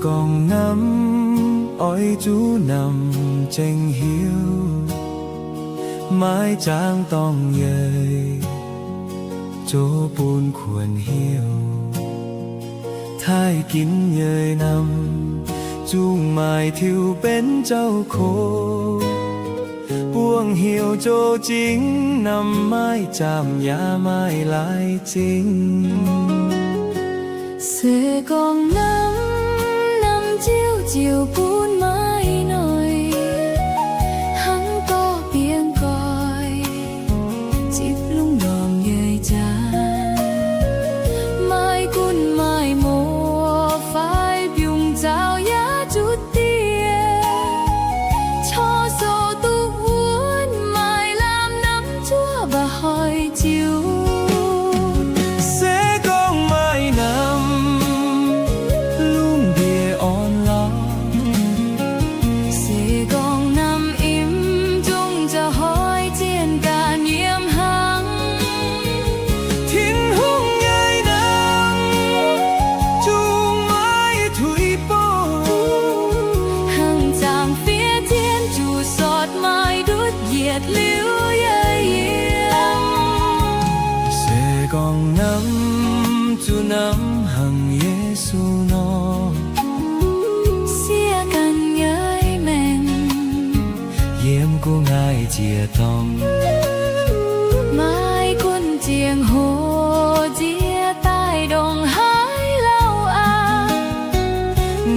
Gorngv namv oix zuqc namv ceng hiuv, maiv zaangc dorngc yeic zoux bun kuonx hiuv. Taaih ginv yeic namv zungh maaih tiux benx zaux kox, buangh heuc zoux zingx namv maiv zaamc yaac maiv laaix zingh. Se gorngv namv, namv ziouc ziouc bun maiv noic, hnangv dorh biengh goiv zipv lungh ndorm yeic jaax. Maiv gunv maaih mouz fai mbiungc zaux yaac zuqc diex, corc soux duqv wuonv, maaih lamh namv zuov mba'hnoi ziux. Se gorngv maaih namv, lungh ndiev orn lauh. Se gorngv namv im zungv zaux hnoi zienh ganh yiem hnangv. Tin-Hungh nyei namv zungh maiv tuix bouh, hnangv zaangc fiev zienh zuqc sortv maaih ndutv yietc liuz yeic yiem. Se gorngv namv zuqc namv hnangv Yesu nor, siev ganh nyei maengc yiem gu'nguaaic ziec-dorngh. Maiv gunv ziangh hoc nziex daaih ndongc haaix lauh aqv,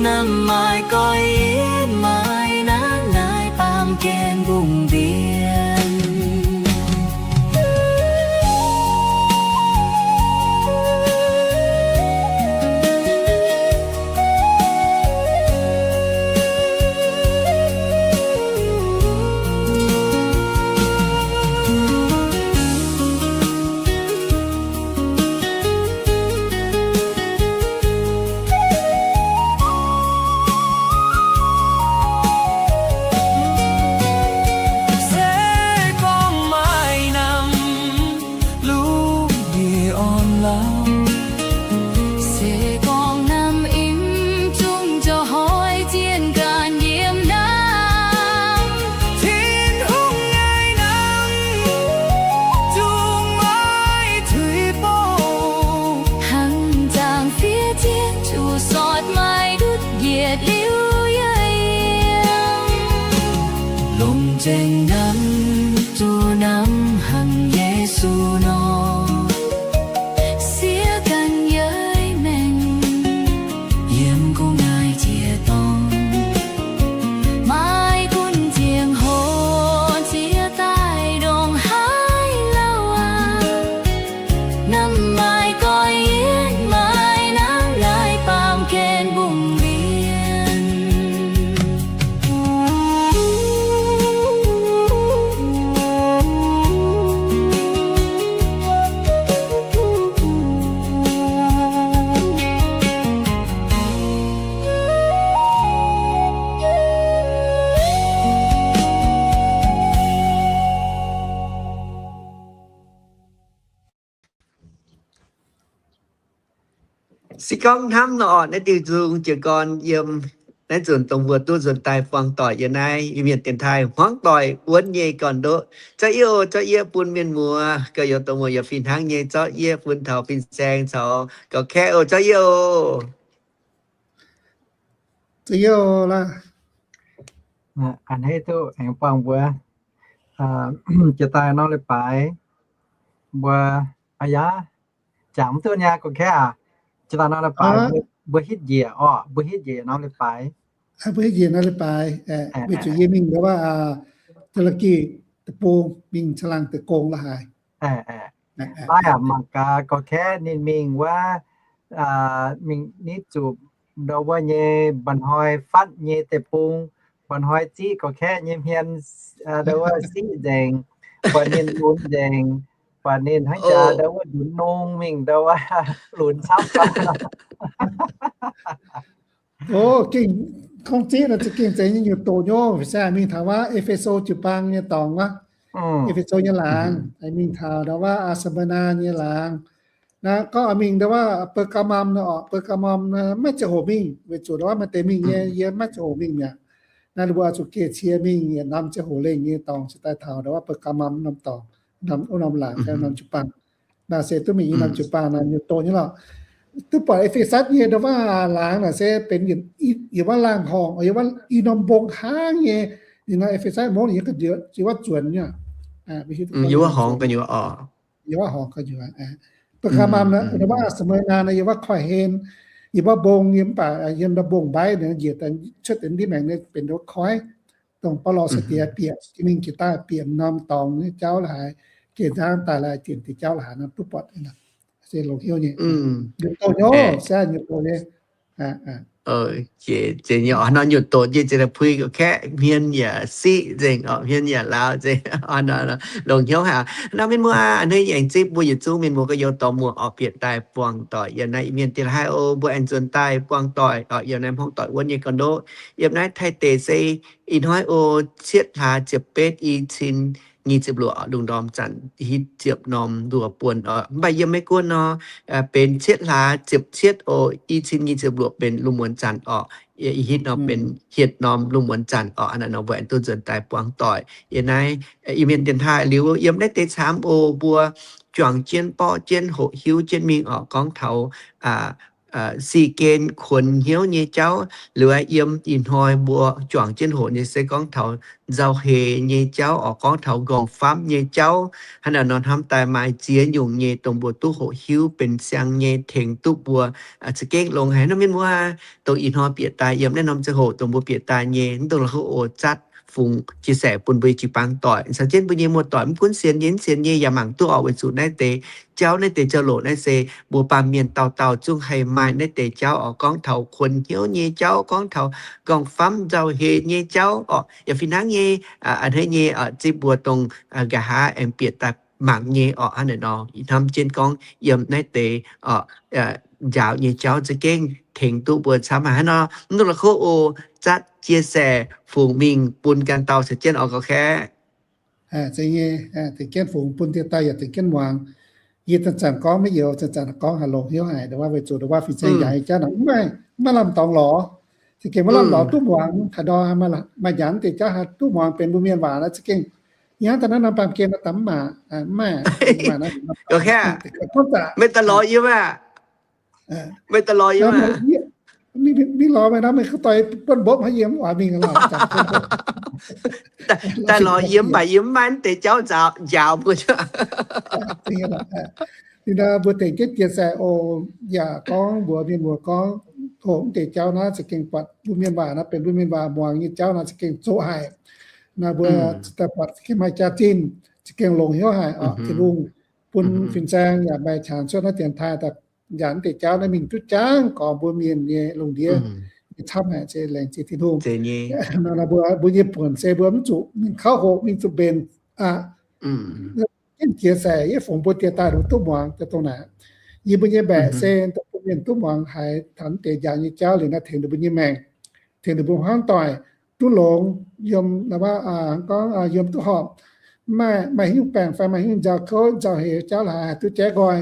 namv maaih goiv yietv maaih nangv naaiv baamh gen mbungv mbienc. Se gorngv maaih namv lungh ndiev orn lauh, se gorngv namv im zungv zaux hnoi zienh ganh yiem hnangv. Tin-Hungh nyei namv zungh maiv tuix bouh, hnangv zaangc fiev zienh zuqc sortv maaih ndutv yietc liuz yeic yiem. Longc zengc namv zuqc namv hnangv Yesu nor, siev ganh nyei maengc yiem gu'nguaaic ziec-dorngh. Maiv gunv ziangh hoc nziex daaih ndongc haaix lauh aqv, namv maaih goiv yietv maaih nangv naaiv baamh gen mbungv mbienc. Se gorngv hnamv nor, orqc, naaiv diuh nzung jiez gorn yiem naaiv nzunc dongh mbuo duqv nzuonx daaih buangh doic yiem naaiv Iu-Mienh dienx taaih hmuangv doic wuonv nyei gorn-ndoqv. Zorqv yie oc, zorqv yie bun mienh muoz gauh youz dongh muoz yaac fih hnangv nyei, zorqv yie bun taux fin-saeng caux gauh kaeqv oc, zorqv yie oc. Zorqv yie oc laaix. A'hneiv duqv aengx buangh mbuo jiex daaih norm leiz-baaix mbuo, aa yaac jangx mv duqv nyei gauh kaeqv aac. Jiex daaih norm leiz-baaix mbuo hitv njiec orqc, mbuo hitv njiec norm leiz-baaix. Mbuo hitv njiec norm leiz-baaix, weic zuqc yie mingh ndau wuov ธุรกิจ deic-bung, mingh caangh laangh deic-gong la'haaix. Naaiv aac, mangc gaax gauh kaeqv ninh mingh wuov, mingh nitv zuqc ndau wuov nyei mba'hnoi fatv nyei deic-bung, mba'hnoi ziqv gauh kaeqv nyei hmien, ndau wuov siqv nzengc, buatc ninh lunx nzengc, buatc ninh hnangv jaax ndau wuov lunx nongh mingh ndau wuov lunx camv. O, gengh gorngv ziqv nor za'gengh zeiz nyei nyungc doqc nyei. Ih zanc mingh taux wuov E^fe^so jiu-baang nyei dorngx wuov, E^fe^so nyei laangz, mingh taux ndau wuov Aa^saa^mbaa^naa nyei laangz, Naaiv gorngv mingh ndau wuov Beu Gaa Mam nor orqc, Beu Gaa Mam maiv ziangh hoc mingh, weic zuqc ndau wuov maaih deix mingh nyei, yie maiv ziangh hoc mingh mi'aqv. Naaiv ninh mbuo oix zuqc geh cie mingh yietc norm ziangh hoc lengh nyei dorngx cingx daaih taux ndau wuov Beu Gaa Mam norm dorngx, norm, wuov norm laangz fai norm jiu-baang. Naaiv se duqv mingh nyei norm jiu-baang naaiv nyutc doqc nyei lorqc. Duqv buatc E^fe^satv nyei ndau wuov laangz naaic se benx yietc, yietc wuov laangh horngc, yietc wuov i norm mbong hnangv nyei. Ninh nor E^fe^satv mungv ninh yiem wuov zuonx nyei, yiem wuov horngc gu'nyuoz oc. Beu Gaa Mam nor, ndau wuov Smirna nor yiem wuov koiv-hlen, yiem wuov mbong, yiem mv baac yiem ndau mbong mbaiv njiec cuotv deix ndiev maengx benx ndau wuov koiv, dongh Baulo sai-diex bieqc, mingh jiex daaih bieqc norm dorngx nyei jauv la'haaix, geh nzangv daaih la'haaix, dienc deix jauv la'haaix nor duqv buatc. Se longx hnyouv nyei. Nyutc doqc nyei, se nyutc doqc nyei. Jiex nyei oc, nor nyutc doqc nyei, jiex daaih puix ga'kaeqv, hmien yaac siqv nzengc oc, hmien yaac laauh nzengc. Longx hnyouv haic. Nor mienh muoz, a'hneiv aengx zipv mbuo yietc zungv mienh muoz gorx-youz dorh muoz oc bieqc daaih buangh doic yiem naaiv Iu-Mienh dienx taaih oc. Mbuo aengx nzuonx daaih buangh doic oc yiem naaiv hmuangv doic wuov nyei gorn-ndoqv. Yiem naaiv Taiv deic se ih hnoi oc, cietv hlaax ziepc betv i cin nyic ziepc luoqc lungh ndorm zanc hitv ziepc norm luoqc buonc oc. Mv baac yiem Meiv Guoqv nor, benx cietv hlaax ziepc cietv oc, i cin nyic ziepc luoqc benx lungh muonz zanc oc. Hitv nor benx hietc norm lungh muonz zanc oc. Hnangv naaiv nor mbuo aengx duqv nzuonx daaih buangh doic yiem naaiv Iu-Mienh dienx taaih liuz, yiem naaiv deix camv oc, mbuo juangc jienv borqv jienv hoqc hiuv jienv mingh oc, gorngv taux si gen kuonx hnyouv nyei jauv. Liuz yiem ih hnoi mbuo juangc jienv hoqc nyei se gorngv taux nzauh heix nyei jauv oc, gorngv taux nqorngv famv nyei jauv. Hnangv naaiv nor hnamv daaih maaih ziex nyungc nyei dongh mbuo duqv hoqc hiuv benx siang nyei tengx duqv mbuo za'gengh longx haic nor mienh muoz. Dongh ih hnoi bieqc daaih yiem naaiv norm ziangh hoc dongh mbuo bieqc daaih nyei mv dongh la'kuqv oc, zatv fungx chia sẻ bun mbuo jiu-baang doic, caux jienv mbuo nyei muoz-doic mv gunv sienx nyei mv sienx nyei yaac mangc duqv oc. Weic zuqc naaiv deix jauv, naaiv deix jauv loc naaiv se mbuo baamh mienh dauh dauh zungv haih maaih naaiv deix jauv oc, gorngv taux kuonx hnyouv nyei jauv, gorngv taux nqorngv famv nzauh heix nyei jauv oc. Yaac fih hnangv nyei, a'hneiv nyei zipv mbuo dongh nqa'haav aengx bieqc daaih mangc nyei oc. Hnangv naaiv nor ih hnamv jienv gorngv yiem naaiv deix njaaux nyei jauv za'gengh tengx duqv mbuo camv haic. Hnangv nor mv dongh la'kuqv oc, zatv chia sẻ fungx mingh bun ganh dauh caux jienv oc gauh kaeqv. Za'gengh fungx bun dieh dauh yaac za'gengh muangx. Yie zanc-zanc gorngv maiv youz, zanc-zanc gorngv haaix longx hnyouv haic, ndongc wuov weic zuqc ndongc wuov fin-saeng njaaux nyei jauv naaic mv maaih, mv maaih lamh dorngx lorz. Za'gengh maiv lamh dorngx duqv muangx, haaix ndau maaih njaaux deix jauv haih duqv muangx benx mbuo mienh waac naaiv za'gengh. Yie hnangv daaih naaiv norm baamh gen naaiv daaih mv maaih, mv maaih, mv maaih, meih daaih lorz yie maah, meih daaih lorz yie maah. Mingh lorz meih nor, meih gauh doix buonv mbopv haic, yie mv oix mingh lorz. Daaih lorz yie mv baac yie mv maaih deix jauv njaaux mbuo. Ninh mbuo tengx jienv chia sẻ oc, yaac gorngv mbuox mienh muoz gorngv, tov mv deix jauv naaiv za'gengh buatc mbuo mienh waac naaiv benx mbuo mienh waac muangx nyei jauv naaiv za'gengh zoqc haic. Naaiv mbuo daaih buatc za'gengh maaih jaax-zinh, za'gengh longx hnyouv haic oc. Tin-Hungh bun fin-saeng yaac maaih qangx cuotv naaiv dienx taaih daaih njaaux mv deix jauv naaiv mingh duqv jangv gorngv mbuo mienh nyei lungh ndiev nyei camv haic, se laengz zingh Tin-Hungh. Mbuo, mbuo nyei buonc se mbuo mv zuqc mingh kauv hoqc, mingh zuqc mbenc aqv. Jienv chia sẻ yie fungx mbuo dieh daaih duqv muangx dongh naaic. Yie mbuo nyei mbaeqc se dongh bun mienh duqv muangx haiz taux mv deix njaaux nyei jauv liuz naaiv tengx ninh mbuo nyei maengc, tengx ninh mbuo hmuangv doic duqv longx, yiem, gorngv yiem duqv horpc, maaih, maaih haaix nyungc baengc fai maaih haaix nyungc nzauh kouv nzauh heix jauv la'haaix haih duqv jaiv nqoi.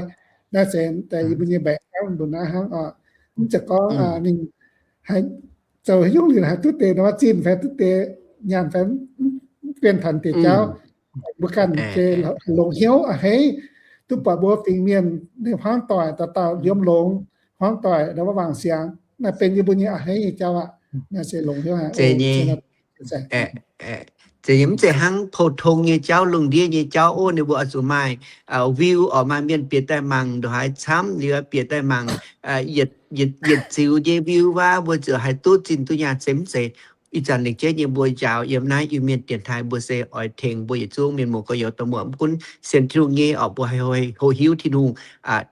Naaiv se deix yie mbuo nyei mbaeqc hnangv mbuo naaiv hnangv oc. Mv zeiz gorngv ninh haih zoux haaix nyungc liuz haih duqv deix nor zinh fai duqv deix nyaanh fai mv, mv, mv guen taux deix jauv. Mbuo ganh se longx hnyouv a'hneiv, duqv buatc mbuo fingx mienh ninh hmuangv doic dauh dauh yiem longx, hmuangv doic ndau wuov wangc siangx, naaiv benx yie mbuo nyei a'hneiv nyei jauv aqv. Naaiv se longx hnyouv haic. Zeiz nyei, mv zeiz hnangv pou-tong nyei jauv, lungh ndiev nyei jauv ov, ninh mbuo oix zuqc maaih view oc, maaih mienh bieqc daaih mangc ndongc haaix camv liuz bieqc daaih mangc yietc, yietc ziux nyei view wuov, mbuo ziouc haih duqv zinh duqv nyaanh, se mv zeiz. Ih zanc lengc jeiv nyei mbuo njaaux yiem naaiv Iu-Mienh dienx taaih mbuo se oix tengx mbuo yietc zungv mienh muoz gorx-youz dongh muoz mv gunv sienx Tin-Hungh nyei oc, mbuo haih hoqc hiuv Tin-Hungh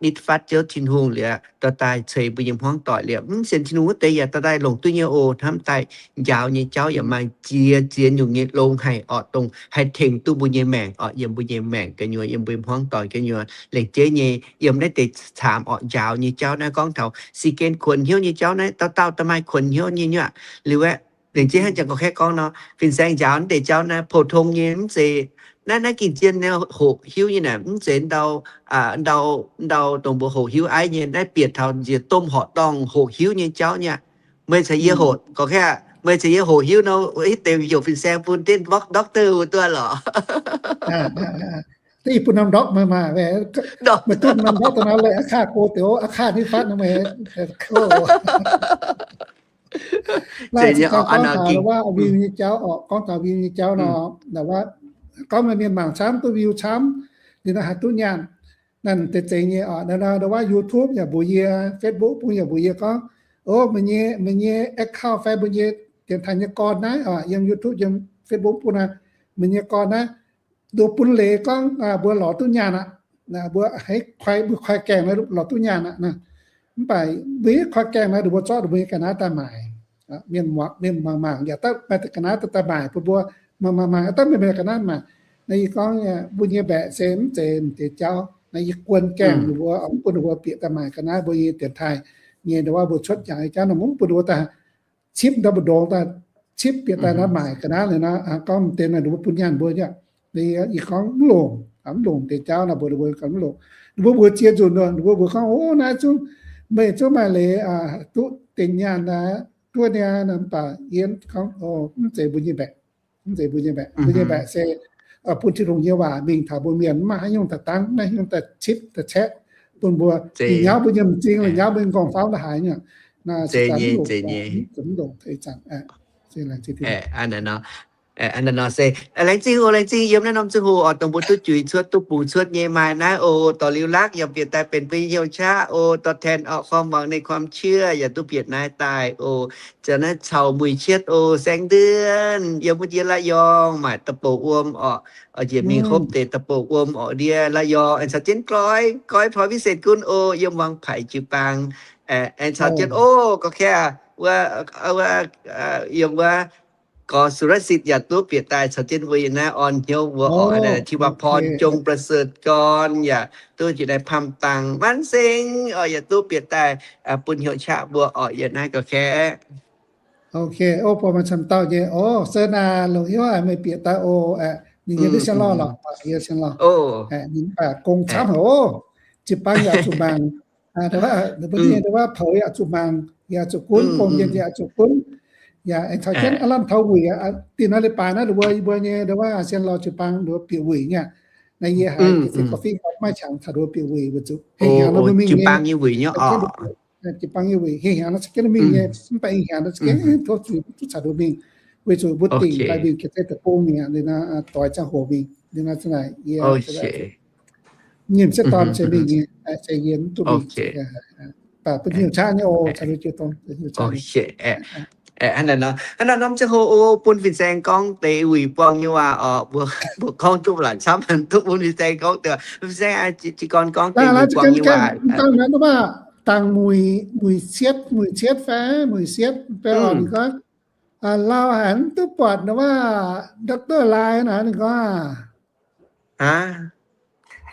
nitv fatv Ziouv Tin-Hungh liuz dorh daaih ceix mbuo nyei hmuangv doic liuz mv sienx Tin-Hungh wuov deix yaac dorh daaih longc duqv nyei oc. Hnamv daaih njaaux nyei jauv yaac maaih ziex ziex nyungc nyei longx haic oc, dongh haih tengx duqv mbuo nyei maengc oc, yiem mbuo nyei maengc gu'nyuoz, yiem mbuo hmuangv doic gu'nyuoz. Lengc jeiv nyei yiem naaiv deix caamx oc, njaaux nyei jauv naaiv gorngv taux si gen kuonx hnyouv nyei jauv naaiv, dauh dauh daaih maaih kuonx hnyouv nyei nyuoqc. Liuz aeqv, lengc jeiv hnangv jangx gorx-kaeqv gorngv nor, fin-saeng njaaux naaiv deix jauv naaiv pou-tong nyei, mv zeiz Naaiv, naaiv gin zien nyei hoqc hiuv nyei naaic, mv zeiz ndau, ndau, ndau dongh mbuo hoqc hiuv aiv nyei. Naaiv bieqc taux njiec domh horqc dorngh hoqc hiuv nyei jauv nyei aqv. Meih caux yie hoqc, gorngv meih caux yie hoqc hiuv nor, hitv deix heuc fin-saeng bun jienv doctor wuov duqv lorqc. Da'yietv bun norm doc meih maah, meih duqv norm doc da'naaiv leiz aqv, kaav go deix aqv, kaav nitv fatv nor meih. Gorngv taux view nyei jauv orqc, gorngv taux view nyei jauv nor, gorngv meih mienh mangc camv duqv view camv, liuz nor haih duqv nyaanh. Naaiv deix zeiz nyei orqc. Nor wuov YouTube yaac mbuox yie, Facebook bung yaac mbuox yie gorngv, o, meih nyei, meih nyei account fai mbuo nyei dienx taaih nyei gorn naaiv, yiem YouTube yiem Facebook bung naaiv, meih nyei gorn naaiv, nduqc bun leiz gorngv mbuo lorz duqv nyaanh aqv. Mbuo haiz koi, mbuo koi gaengh naaiv lorz duqv nyaanh aqv. Mv baac mbuo koi gaengh naaiv, mbuo zorqv mbuo nyei ga'naaiv daaih maaic. Mienh mangc mangc yaac daaih maaih ga'naaiv daaih maaic bun mbuo. Mangc mangc mangc daaih maaih ga'naaiv maaic. Naaiv yie gorngv mbuo nyei mbaeqc se mv zeiz m'deix jauv. Naaiv yie guon gaengh ninh mbuo, mv bun ninh mbuo bieqc daaih maaic ga'naaiv mbuo nyei dienx taaih nyei, ndongc wuov mbuo cuotv jangx nyei jauv nor, mv bun ninh mbuo daaih cipv ndau mbu'ndongx daaih cipv bieqc daaih naaiv maaic ga'naaiv liuz nor, gorngv m'deix naaic ninh mbuo bun nyaanh mbuo nyei. Yie gorngv mv longc, mv longc m'deix jauv nor, mbuox ninh mbuo gorngv mv longc. Ninh mbuo mbuox ziex nzunc nor, ninh mbuo mbuox gorngv, o, naaiv zungv meih zungv maaih leiz duqv dingc nyaanh aqv, duqv niaa, mv baac yie gorngv, o, mv zeiz mbuo nyei mbaeqc. Mv zeiz mbuo nyei mbaeqc. Mbuo nyei mbaeqc se bun Tin-Hungh nyei waac mingh taux mbuo mienh, mv maaih haaix nyungc daaih dangv, mv maaih haaix nyungc daaih cipv daaih caeqv bun mbuo. Ninh nyauv mbuo nyei m'zing, ninh nyauv mbuo nyei m'nqorngv-famv la'haaix nyungc. Naaiv se daaih mv longc, mv longc, mv longc. Laengz zingh oc, laengz zingh yiem naaiv norm ziangh hoc oc, dongh mbuo duqv juix cuotv, duqv bungx cuotv nyei maaih naaiv oc. Dorh liuz lakv yaac bieqc daaih benx mbuo nyei hnyouv qaqv oc. Dorh แทน ออกความหวังในความเชื่อ yaac duqv bieqc naaiv daaih oc. Zanc naaiv caux Muic Cietv oc, Saeng Nduonv, yiem wuov ndiev ระยอง maaic da'bouc wuom oc. Njiec mingh hopv deix da'bouc wuom oc, ndiev ระยอง aengx caux jienv Goiv, Goiv Ploix Vincent Gunv oc, yiem Wangpaic jiu-baang. Aengx caux jienv oc, gorqv-kaeqv, wuov, yiem wuov gorx สุรสิทธิ์ yaac duqv bieqc daaih caux jienv mbuo yiem naaiv orn hnyouv mbuo oc. Thi Wa Porn, Jongประเสริฐ gorn yaac duqv jiex naaiv พันตังค์ Maan Seng oc, yaac duqv bieqc daaih bun hnyouv qaqv mbuo oc, yiem naaiv gorqv-kaeqv. Ok, o, buatc maaih camv dauh nyei. O, se naaic longc hnyouv haic meih bieqc daaih oc. Ninh nyei duqv sienx lorh lorqc, yie sienx lorh. Ninh mv baac gong camv haic oc. Jiu-baang yaac zuqc mangc. Ninh mbuo nyei ndau wuov poux yaac zuqc mangc, yaac zuqc gunv, gong mienh yaac zuqc gunv. Yaac aengx caux jienv aav lamh taux wuic aqv. Dinh naaiv leiz-baaix naaiv ninh mbuo, yie mbuo nyei ndau wuov sienx lorh jiu-baang ninh mbuo bieqc wuic nyei. Naaiv yie haiz ga'fei ga'fei gorngv maaih qangx caux ninh mbuo bieqc wuic, weic zuqc hengh hnyangx nor mbuo mingh nyei. Jiu-baang nyei wuic hengh hnyangx nor za'gengh mingh nyei, mv baac hengh hnyangx nor za'gengh tov zuiz duqv caux ninh mbuo mingh, weic zuqc mbuo dingc daaih mingh ga'fei da'bung mingh liuz nor, doix ziangh hoc mingh liuz nor, za'naaic yie nyimc sieqv dorn se mingh nyei, se yie mv duqv mingh. Baac bun hnyouv qaqv nyei oc, caux jiu dong. Hnangv naaiv nor, hnangv naaiv norm ziangh hoc oc, bun fin-saeng gorngv deix wuic buangh nyei waac oc. Mbuo gorngv duqv laaic camv, duqv bun fin-saeng gorngv deix. Fin-saeng, jiez gorn gorngv deix wuic buangh nyei waac. Dangh muic, muic cietv, muic cietv fai muic sietv fai oc, ninh gorngv, lauh haic mv duqv buatc ndau wuov doctor Lai naaic, ninh gorngv,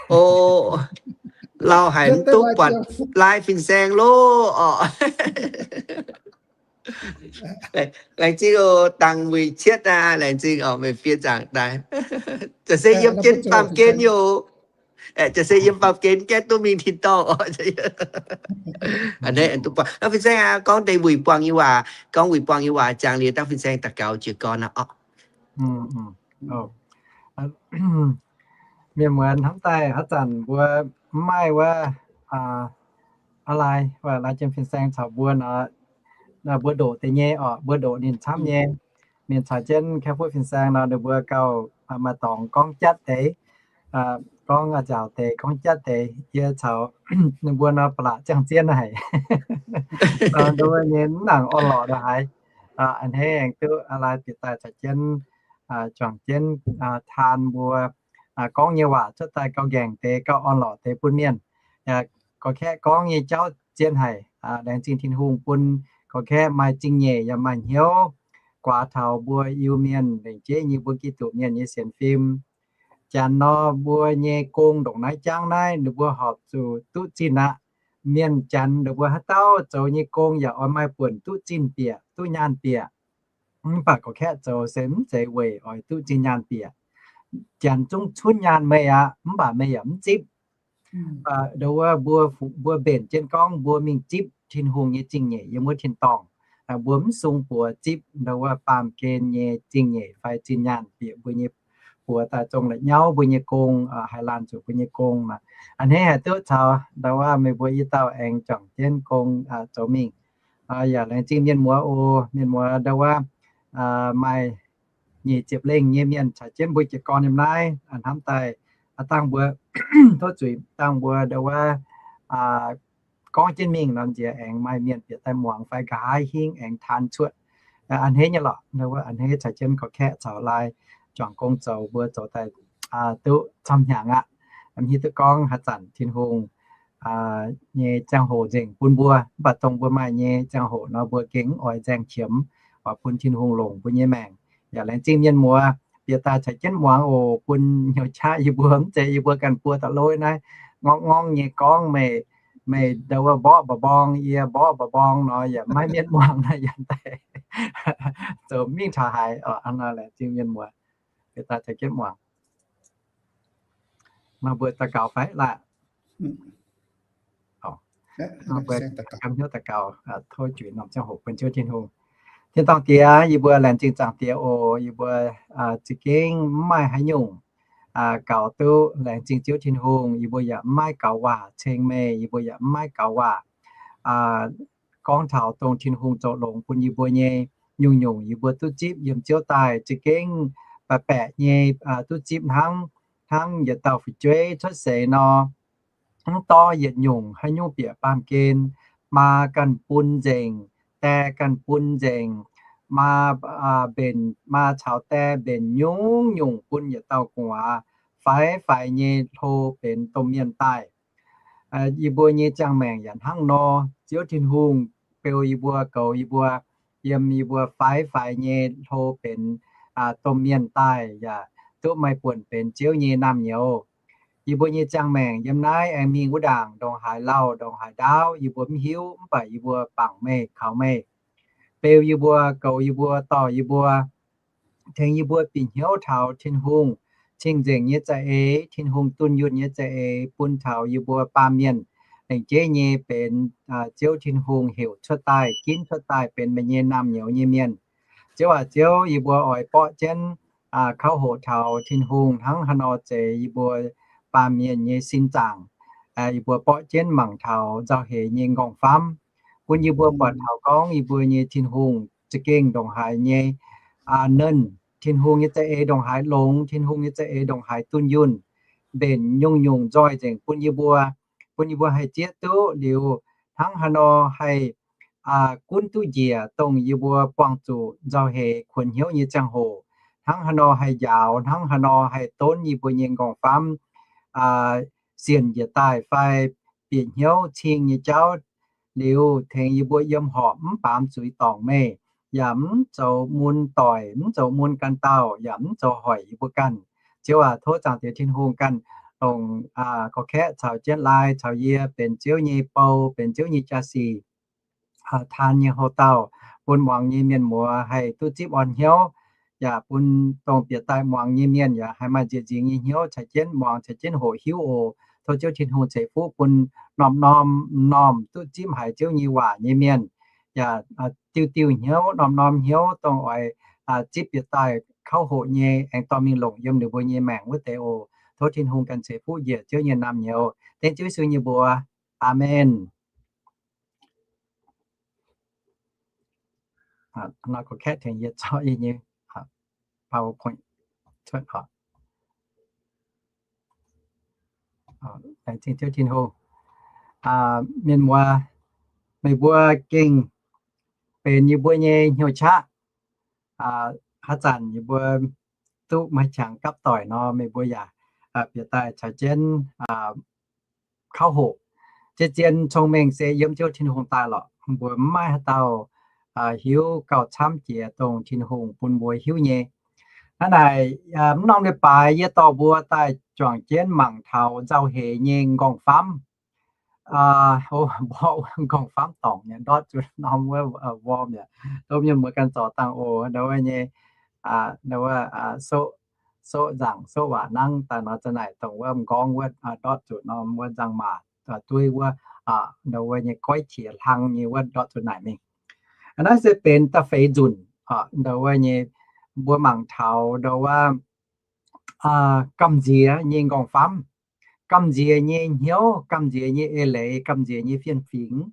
o, lauh haic mv duqv buatc Lai fin-saeng loh oc. Laengz zingh oc, dangh muic cietv aqv, laengz zingh oc, meih fiev zaangc daaih. Za'gengh se yiem jienv baamh gen oc. Za'gengh se yiem baamh gen gaeqv duqv mingh tin-dorngh oc. A'hneiv duqv buatc. Fin-saeng aac, gorngv deix wuic buangh nyei waac, gorngv wuic buangh nyei waac jangx liuz dangh fin-saeng daux gaux jiez gorn aqv oc. Mienh muonz hnamv daaih haaix zanc mbuo mv maaih wuov, aa, lai, lai jien fin-saeng caux mbuo nor, mbuo ndoqc deix nyei oc, mbuo ndoqc ninh camv nyei. Ninh caux jienv Kaeqv-Fuqv fin-saeng nor, ninh mbuo gauh maaih dorngx gorngv jatv deix, gorngv nzaaux deix, gorngv jatv deix. Yie caux ninh mbuo nor ba'laqc ziangh zien haic. Nduov nyei mv nangc orn-lorqc ndongc haaix. A'hneiv aengx duqv lai bieqc daaih caux jienv, juangc jienv taan mbuo gorngv nyei waac cuotv daaih gauh nqaengc deix, gauh orn-lorqc deix bun mienh. Gorqv-kaeqv gorngv nyei jauv zien haic. Laengz zingh Tin-Hungh bun gorqv-kaeqv maaih zingh nyeic yaac maaih hnyouv guaax taux mbuo Iu-Mienh lengc jeiv nyei mbuo Giduc mienh nyei sienx fim. Janx nor, mbuo nyei gong ndongc naaiv jangv naaiv ninh mbuo horpc zuqc duqv zinh aqv. Mienh Janx ninh mbuo haaix dauh zoux nyei gong yaac oix maaih buonc duqv zinh bieqc, duqv nyaanh bieqc. Mv baac gorqv-kaeqv zoux se mv zeiz weic oix duqv zinh nyaanh bieqc. janx zungv cunv nyaanh meih aqv, mv baac meih yaac mv zipv. Ndo wuov mbuo, mbuo mbenc jienv gorngv mbuo mingh zipv Tin-Hungh nyei zingh nyeic yiem wuov tin-dorngh. Mbuo mv sung buoz zipv ndo wuov baamh gen nyei zingh nyeic fai zinh nyaanh bieqc mbuo nyei buoz daaih zong la'nyauv mbuo nyei gong, haih laanh zuqc mbuo nyei gong. A'hneiv haih duqv caux ndo wuov meih mbuo i dauh aengx juangc jienv gong zoux mingh. Yaac laengz zingh mienh muoz oc. Mienh muoz ndo wuov maaih nyic ziepc lengh nyei mienh caux jienv mbuo jiez gorn yiem naaiv hnamv daaih, dangh mbuo tov zuiz dangh mbuo ndo wuov gorngv jienv mingh nor nziex aengx maaih mienh bieqc daaih muangx fai nqa'haav hingv aengx taan cuotv. A'hneiv nyei lorqc, a'hneiv caux jienv gorqv-kaeqv caux laai juangc gong zoux mbuo zoux daaih duqv camv hnyangx aqv. Hiuv duqv gorngv haaix zanc Tin-Hungh nyei ziangh hoc nzengc bun mbuo, mv baac dongh mbuo maaih nyei ziangh hoc nor mbuo gengh mv oix nzaeng qiemx, oix bun Tin-Hungh longc mbuo nyei maengc. Yaac laengz zingh mienh muoz bieqc daaih caux jienv muangx oc. Bun hnyouv qaqv yie mbuo mv zeiz yie mbuo ganh buo da'lov naaiv ngorngv ngorngv nyei gorngv meih, meih ndo wuov mborqv mba'mbong, yie mborqv mba'mbong nor yaac maiv mienh muangx naaiv yaac daaih zoux mingh taux haaix. Laengz zingh mienh muoz bieqc daaih caux jienv muangx. Nor mbuo daux gaux fai laah? Nor mbuo ganh hnyouv daux gaux, tov juiz norm ziangh hoc bun Ziouv Tin-Hungh. Tin-dorngh Diex, yie mbuo laengz zingh Zaangc Diex oc. Yie mbuo za'gengh mv maaih haaix nyungc gaux duqv laengz zingh Ziouv Tin-Hungh. Yie mbuo yaac mv maaih gaux waac ceng meih. Yie mbuo yaac mv maaih gaux waac gorngv taux dongh Tin-Hungh zoux longx bun yie mbuo nyei nyungc-nyungc yie mbuo duqv zipv yiem Ziouv daaih za'gengh baeqc baeqc nyei duqv zipv hnangv. Hnangv yietc dauh fu'jueiv cuotv seix nor, mv dorv yietc nyungc haaix nyungc bieqc baamh gen, maa ganh bun nzengc, die ganh bun nzengc, maa mbenc, maa caux die mbenc nyungc-nyungc bun yietc dauh gu'nguaaz faix-faix nyei hlo benx domh mienh daaih. Yie mbuo nyei ziangh maengc yaac hnangv nor, Ziouv Tin-Hungh beu yie mbuo, goux yie mbuo, yiem yie mbuo faix-faix nyei hlo benx domh mienh daaih yaac duqv meih buonc benx Ziouv nyei naamh nyouz. Yie mbuo nyei ziangh maengc yiem naaiv aengx mingh wuov ndaangc ndongc haaix lauh ndongc haaix ndaauv yie mbuo mv hiuv, mv baac yie mbuo bangc meih, kaux meih beu yie mbuo, goux yie mbuo, dorh yie mbuo, tengx yie mbuo bieqc hnyouv taux Tin-Hungh cing-nzengc nyei za'eix, Tin-Hungh dunh yunh nyei za'eix, bun taux yie mbuo baamh mienh lengc jeiv nyei benx Ziouv Tin-Hungh heuc cuotv daaih, ginv cuotv daaih benx meih nyei naamh nyouz nyei mienh. Ziouv aac, Ziouv, yie mbuo oix borqv jienv kauv hoqc taux Tin-Hungh hnangv haaix nor zeix yie mbuo baamh mienh nyei sin zaangc. Yie mbuo borqv jienv mangc taux nzauh heix nyei nqorngv-famv, bun yie mbuo buatc taux gorngv yie mbuo nyei Tin-Hungh za'gengh ndongc haaix nyei nernh, Tin-Hungh nyei za'eix ndongc haaix longx, Tin-Hungh nyei za'eix ndongc haaix dunh yunh, mbenc nyungc-nyungc nzoih nzengc bun yie mbuo, bun yie mbuo haih zieqv duqv liuz hnangv haaix nor haih gunv duqv njiec dongh yie mbuo buangh zuqc nzauh heix kuonx hnyouv nyei ziangh hoc, hnangv haaix nor haih njaaux, hnangv haaix nor haih donv yie mbuo nyei nqorngv-famv sienc njiec daaih fai bieqc hnyouv cing nyei jauv liuz, tengx yie mbuo yiem horpc mv baamz zuiz dorngc meih, yaac mv zoux mun doic, mv zoux mun ganh dauh, yaac mv zoux hoic yie mbuo ganh. Ziouv aac, tov Zaangc Diex Tin-Hungh ganh longc gorqv-kaeqv caux jienv laai caux yie benx Ziouv nyei bou, benx Ziouv nyei jaa-sic, taan nyei houc dauh, bun muangx nyei mienh muoz haih duqv zipv orn hnyouv, yaac bun dongh bieqc daaih muangx nyei mienh yaac haih maaih nzieqc nzingx nyei hnyouv caux jienv muangx caux jienv hoqc hiuv oc. Tov Ziouv Tin-Hungh ceix fuqv bun norm-norm, m'normh duqv zipv haiz Ziouv nyei waac nyei mienh, yaac diuh diuh hnyouv, norm-norm hnyouv dongh oix zipv bieqc daaih kauv hoqc nyei, aengx dorh mingh longc yiem ninh mbuo nyei maengc wuov deix oc. Tov Tin-Hungh ganh ceix fuqv njiec Ziouv nyei naamh nyouz. Dengv Ziouv Yesu nyei mbuox. Aamen. Nor gorqv-kaeqv tengx yie zorqv yie nyei PowerPoint cuotv oc. Laengz zingh Ziouv Tin-Hungh. Mienh muoz, meih mbuo gengh benx yie mbuo nyei hnyouv qaqv. Haaix zanc yie mbuo duqv maaih qangx gapv doic nor, meih mbuo yaac bieqc daaih caux jienv kauv hoqc. Zien-zien cong-mengh se yiem Ziouv Tin-Hungh daaih lorqc. Mbuo mv maaih haaix dauh hiuv gauh camv jiex dongh Tin-Hungh bun mbuo hiuv nyei. Hnangv naaic, mv norm leiz-baaix yie dorh mbuo daaih juangc jienv mangc taux nzauh heix nyei nqorngv-famv. Mborqv nqorngv-famv dorngc nyei ndortv zuqc norm wuov worm yaac, dov mienh muoz ganh zorc dangh oc. Ndau wuov nyei, ndau wuov soqv soqv nzaangc soqv waac nangv daaih nor, za'naaic dongh wuov m'nqorngv wuov ndortv zuqc norm wuov nzangc-maac dueiv wuov, wuov nyei goiv qiex hlang nyei wuov ndortv zuqc naaic mingh. Naaiv se benx da'feix nzunc, ndau wuov nyei, mbuo mangc taux ndau wuov gamh nziex nyei nqorngv-famv, gamh nziex nyei hnyouv, gamh nziex nyei eix leiz, gamh nziex nyei fien-fingx.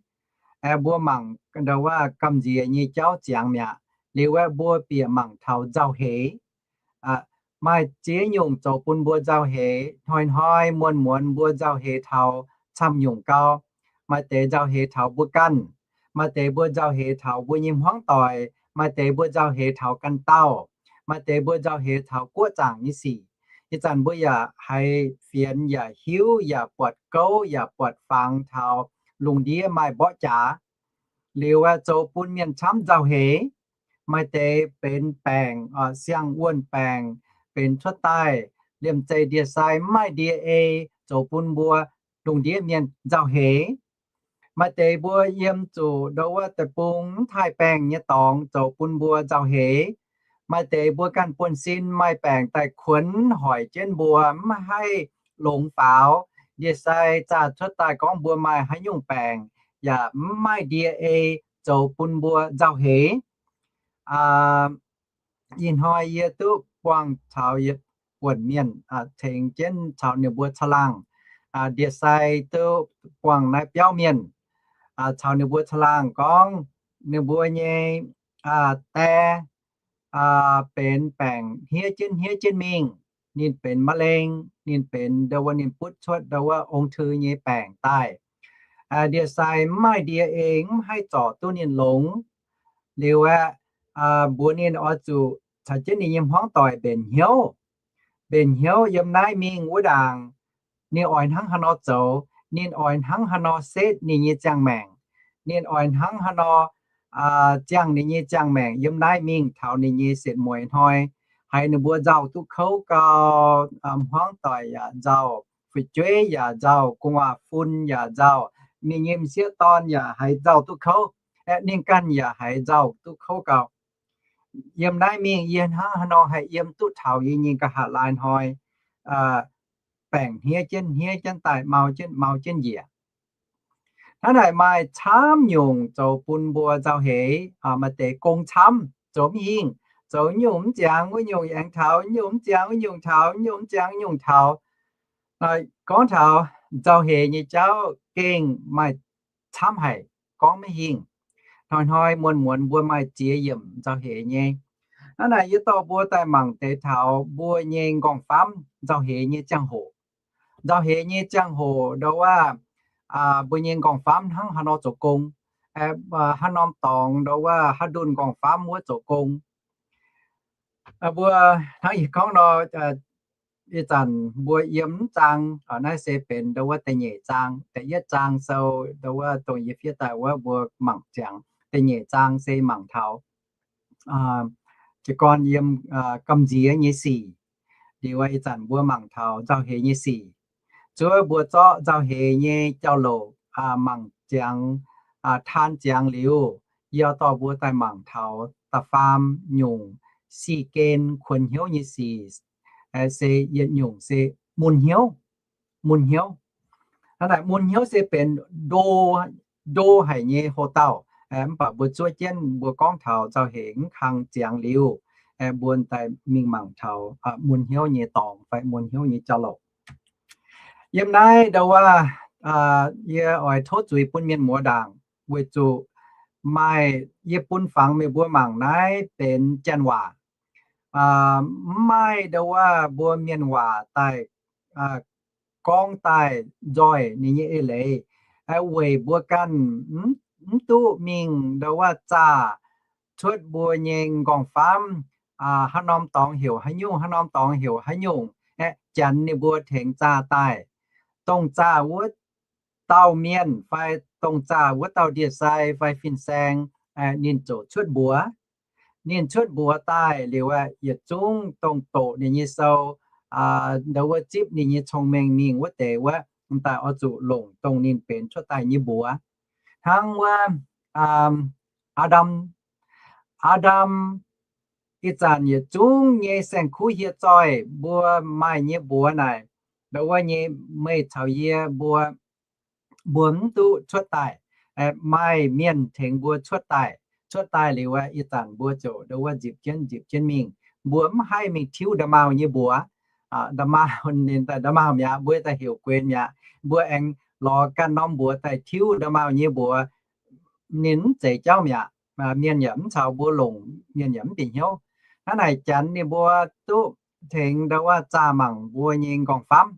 Mbuo mangc ndau wuov gamh nziex nyei jauv ziangx mi'aqv. Liuz aeqv, mbuo bieqc mangc taux nzauh heix. Maaih ziex nyungc zoux bun mbuo nzauh heix. Hnoi-hnoi muonz-muonz mbuo nzauh heix taux camv nyungc gau. Maaih deix nzauh heix taux mbuo ganh. Maaih deix mbuo nzauh heix taux mbuo nyei hmuangv doic. Maaih deix mbuo nzauh heix taux ganh dauh. Maaih deix mbuo nzauh heix taux guoqv zaangc nyei sic. Ih zanc mbuo yaac haiz fienx yaac hiuv yaac buatc gouv yaac buatc fangx taux lungh ndiev maaih mborqv jaax. Liuz aeqv, zoux bun mienh camv nzauh heix. Maaih deix benx baengc, siang-wuonh baengc, benx cuotv daaih liemh zeih ndie-sai mv maaih ndie-ei, zoux bun mbuo lungh ndiev mienh nzauh heix. Maaih deix mbuo yiem zuqc ndau wuov deic-bung mv taaih baengh nyei dorngx zoux bun mbuo nzauh heix. Maaih deix mbuo ganh buonv-sin maaih baengc daaih kuonx hoic jienv mbuo mv haih longx faaux. Ndie-sai zaah cuotv daaih gorngv mbuo maaih haaix nyungc baengc yaac mv maaih ndie-ei, zoux bun mbuo nzauh heix. Ih hnoi yie duqv buangh caux yietc buonc mienh, tengx jienv caux ninh mbuo caangh laangh. Ndie-sai duqv buangh naaiv biauv mienh, caux ninh mbuo caangh laangh gorngv ninh mbuo nyei die benx baengc hniev jienv hniev jienv mingh. Ninh benx มะเร็ง, ninh benx ndau wuov ninh butv cuotv ndau wuov องค์ทือ nyei baengc daaih. Ndie-sai mv maaih ndie-ei, mv haih zorc duqv ninh longx. Liuz aeqv, mbuox ninh oix zuqc caux jienv ninh nyei hmuangv doic mbenc hnyouv. Mbenc hnyouv yiem naaiv mingh wuov ndaangc, ninh oix hnangv haaix nor zoux, ninh oix hnangv haaix nor setv ninh nyei ziangh maengc, ninh oix hnangv haaix nor ziangh ninh nyei ziangh maengc yiem naaiv mingh taux ninh nyei setv mueiz hnoi. Haiz ninh mbuo nzauh duqv kouv gau, hmuangv doic yaac nzauh, fu'jueiv yaac nzauh, gu'nguaaz-fun yaac nzauh, ninh nyei m'sieqv dorn yaac haiz nzauh duqv kouv, aeqv, ninh ganh yaac haiz nzauh duqv kouv gau. Yiem naaiv mingh yie hnangv haaix nor haih yiem duqv taux yie nyei nqa'haav laai hnoi, baengc hniev jienv hniev jienv daaih, mau jienv mau jienv njiec. Hnangv naaic maaih camv nyungc zoux bun mbuo nzauh heix. Maaih deix gong camv, zoux mv hingh, zoux nyungc mv ziangx wuov nyungc aengx taux, nyungc mv ziangx wuov nyungc taux, nyungc mv ziangx nyungc taux. Gorngv taux nzauh heix nyei jauv gengh maaih camv haic, gorngv mv hingh. Hnoi-hnoi muonz-muonz mbuo maaih ziex yiemc nzauh heix nyei. Hnangv naaic yie dorh mbuo daaih mangc deix taux mbuo nyei nqorngv-famv nzauh heix nyei ziangh hoc. Nzauh heix nyei ziangh hoc ndau wuov, mbuo nyei nqorngv-famv hnangv haaix nor zoux gong, haaix norm dorngx ndau wuov haaix ndunh nqorngv-famv wuov zoux gong. Mbuo hnangv yie gorngv nor, ih zanc mbuo yiem mv zaang, naaiv se benx ndau wuov da'nyeic zaang. Da'yietv zaang sou ndau wuov dongh yie fiev daaih wuov mbuo mangc ziangx. Da'nyeic zaang se mangc taux jiez gorn yiem gamh nziex nyei sic. Liuz ih zanc mbuo mangc taux nzauh heix nyei sic. Zuov mbuo zorqv nzauh heix nyei jauv-louc mangc ziangx, taan ziangx liuz, yie dorh mbuo daaih mangc taux da'faam nyungc sic gen kuonx hnyouv nyei sic, se yietc nyungc se mun hnyouv. Mun hnyouv. Hnangv naaic mun hnyouv se benx ndo, ndo haic nyei hoc-dauh. Mv baac mbuo zuov jienv mbuo gorngv taux nzauh heix mv kang ziangx liuz, mbuo daaih mingh mangc taux mun hnyouv nyei dorngx fai mun hnyouv nyei jauv-louc. Yiem naaiv ndau wuov, yie oix tov zuiz bun mienh muoz ndaangc, weic zuqc maaih yie bun fangx meih mbuo mangc naaiv benx janx waac. Mv maaih ndau wuov mbuo mienh waac daaih gorngv daaih nzoih ninh nyei eix leiz, weic mbuo ganh mv duqv mingh ndau wuov zaah cuotv mbuo nyei nqorngv-famv, haaix norm dorngx heuc haaix nyungc, haaix norm dorngx heuc haaix nyungc, aeqv, janx ninh mbuo tengx zaah daaih. Dongh zaah wuov dauh mienh fai dongh zaah wuov dauh ndie-sai fai fin-saeng, ninh ziouc cuotv mbuox. Ninh cuotv mbuox daaih liuz aeqv, yietc zungv dongh doqc ninh nyei sou, ndau wuov zipv ninh nyei cong-mengh mingh wuov deix wuov, daaih oix zuqc longc dongh ninh benx cuotv daaih nyei mbuox. Hnangv wuov, Aa^ndam, Aa^ndam ih zanc yietc zungv nyei saeng-kuv hieh zoih mbuo maaih nyei mbuox naaic, ndo wuov nyei meih caux yie mbuo, mbuo mv duqv cuotv daaih. Maaih mienh tengx mbuo cuotv daaih. Cuotv daaih liuz aqv, ih zanc mbuo ziouc ndo wuov nzipc jienv nzipc jienv mingh. Mbuo mv haih mingh tiuv nda'maauh nyei mbuox. Nda'maauh, ninh daaih nda'maauh mi'aqv, mbuo daaih heuc guenx mi'aqv. Mbuo aengx lorz ganh norm mbuox daaih tiuv nda'maauh nyei mbuox, ninh mv zeiz jauv mi'aqv. Mienh yaac mv caux mbuo longc, mienh yaac mv bieqc hnyouv. Hnangv naaic Janx ninh mbuo duqv tengx ndo wuov zaah mangc mbuo nyei nqorngv-famv.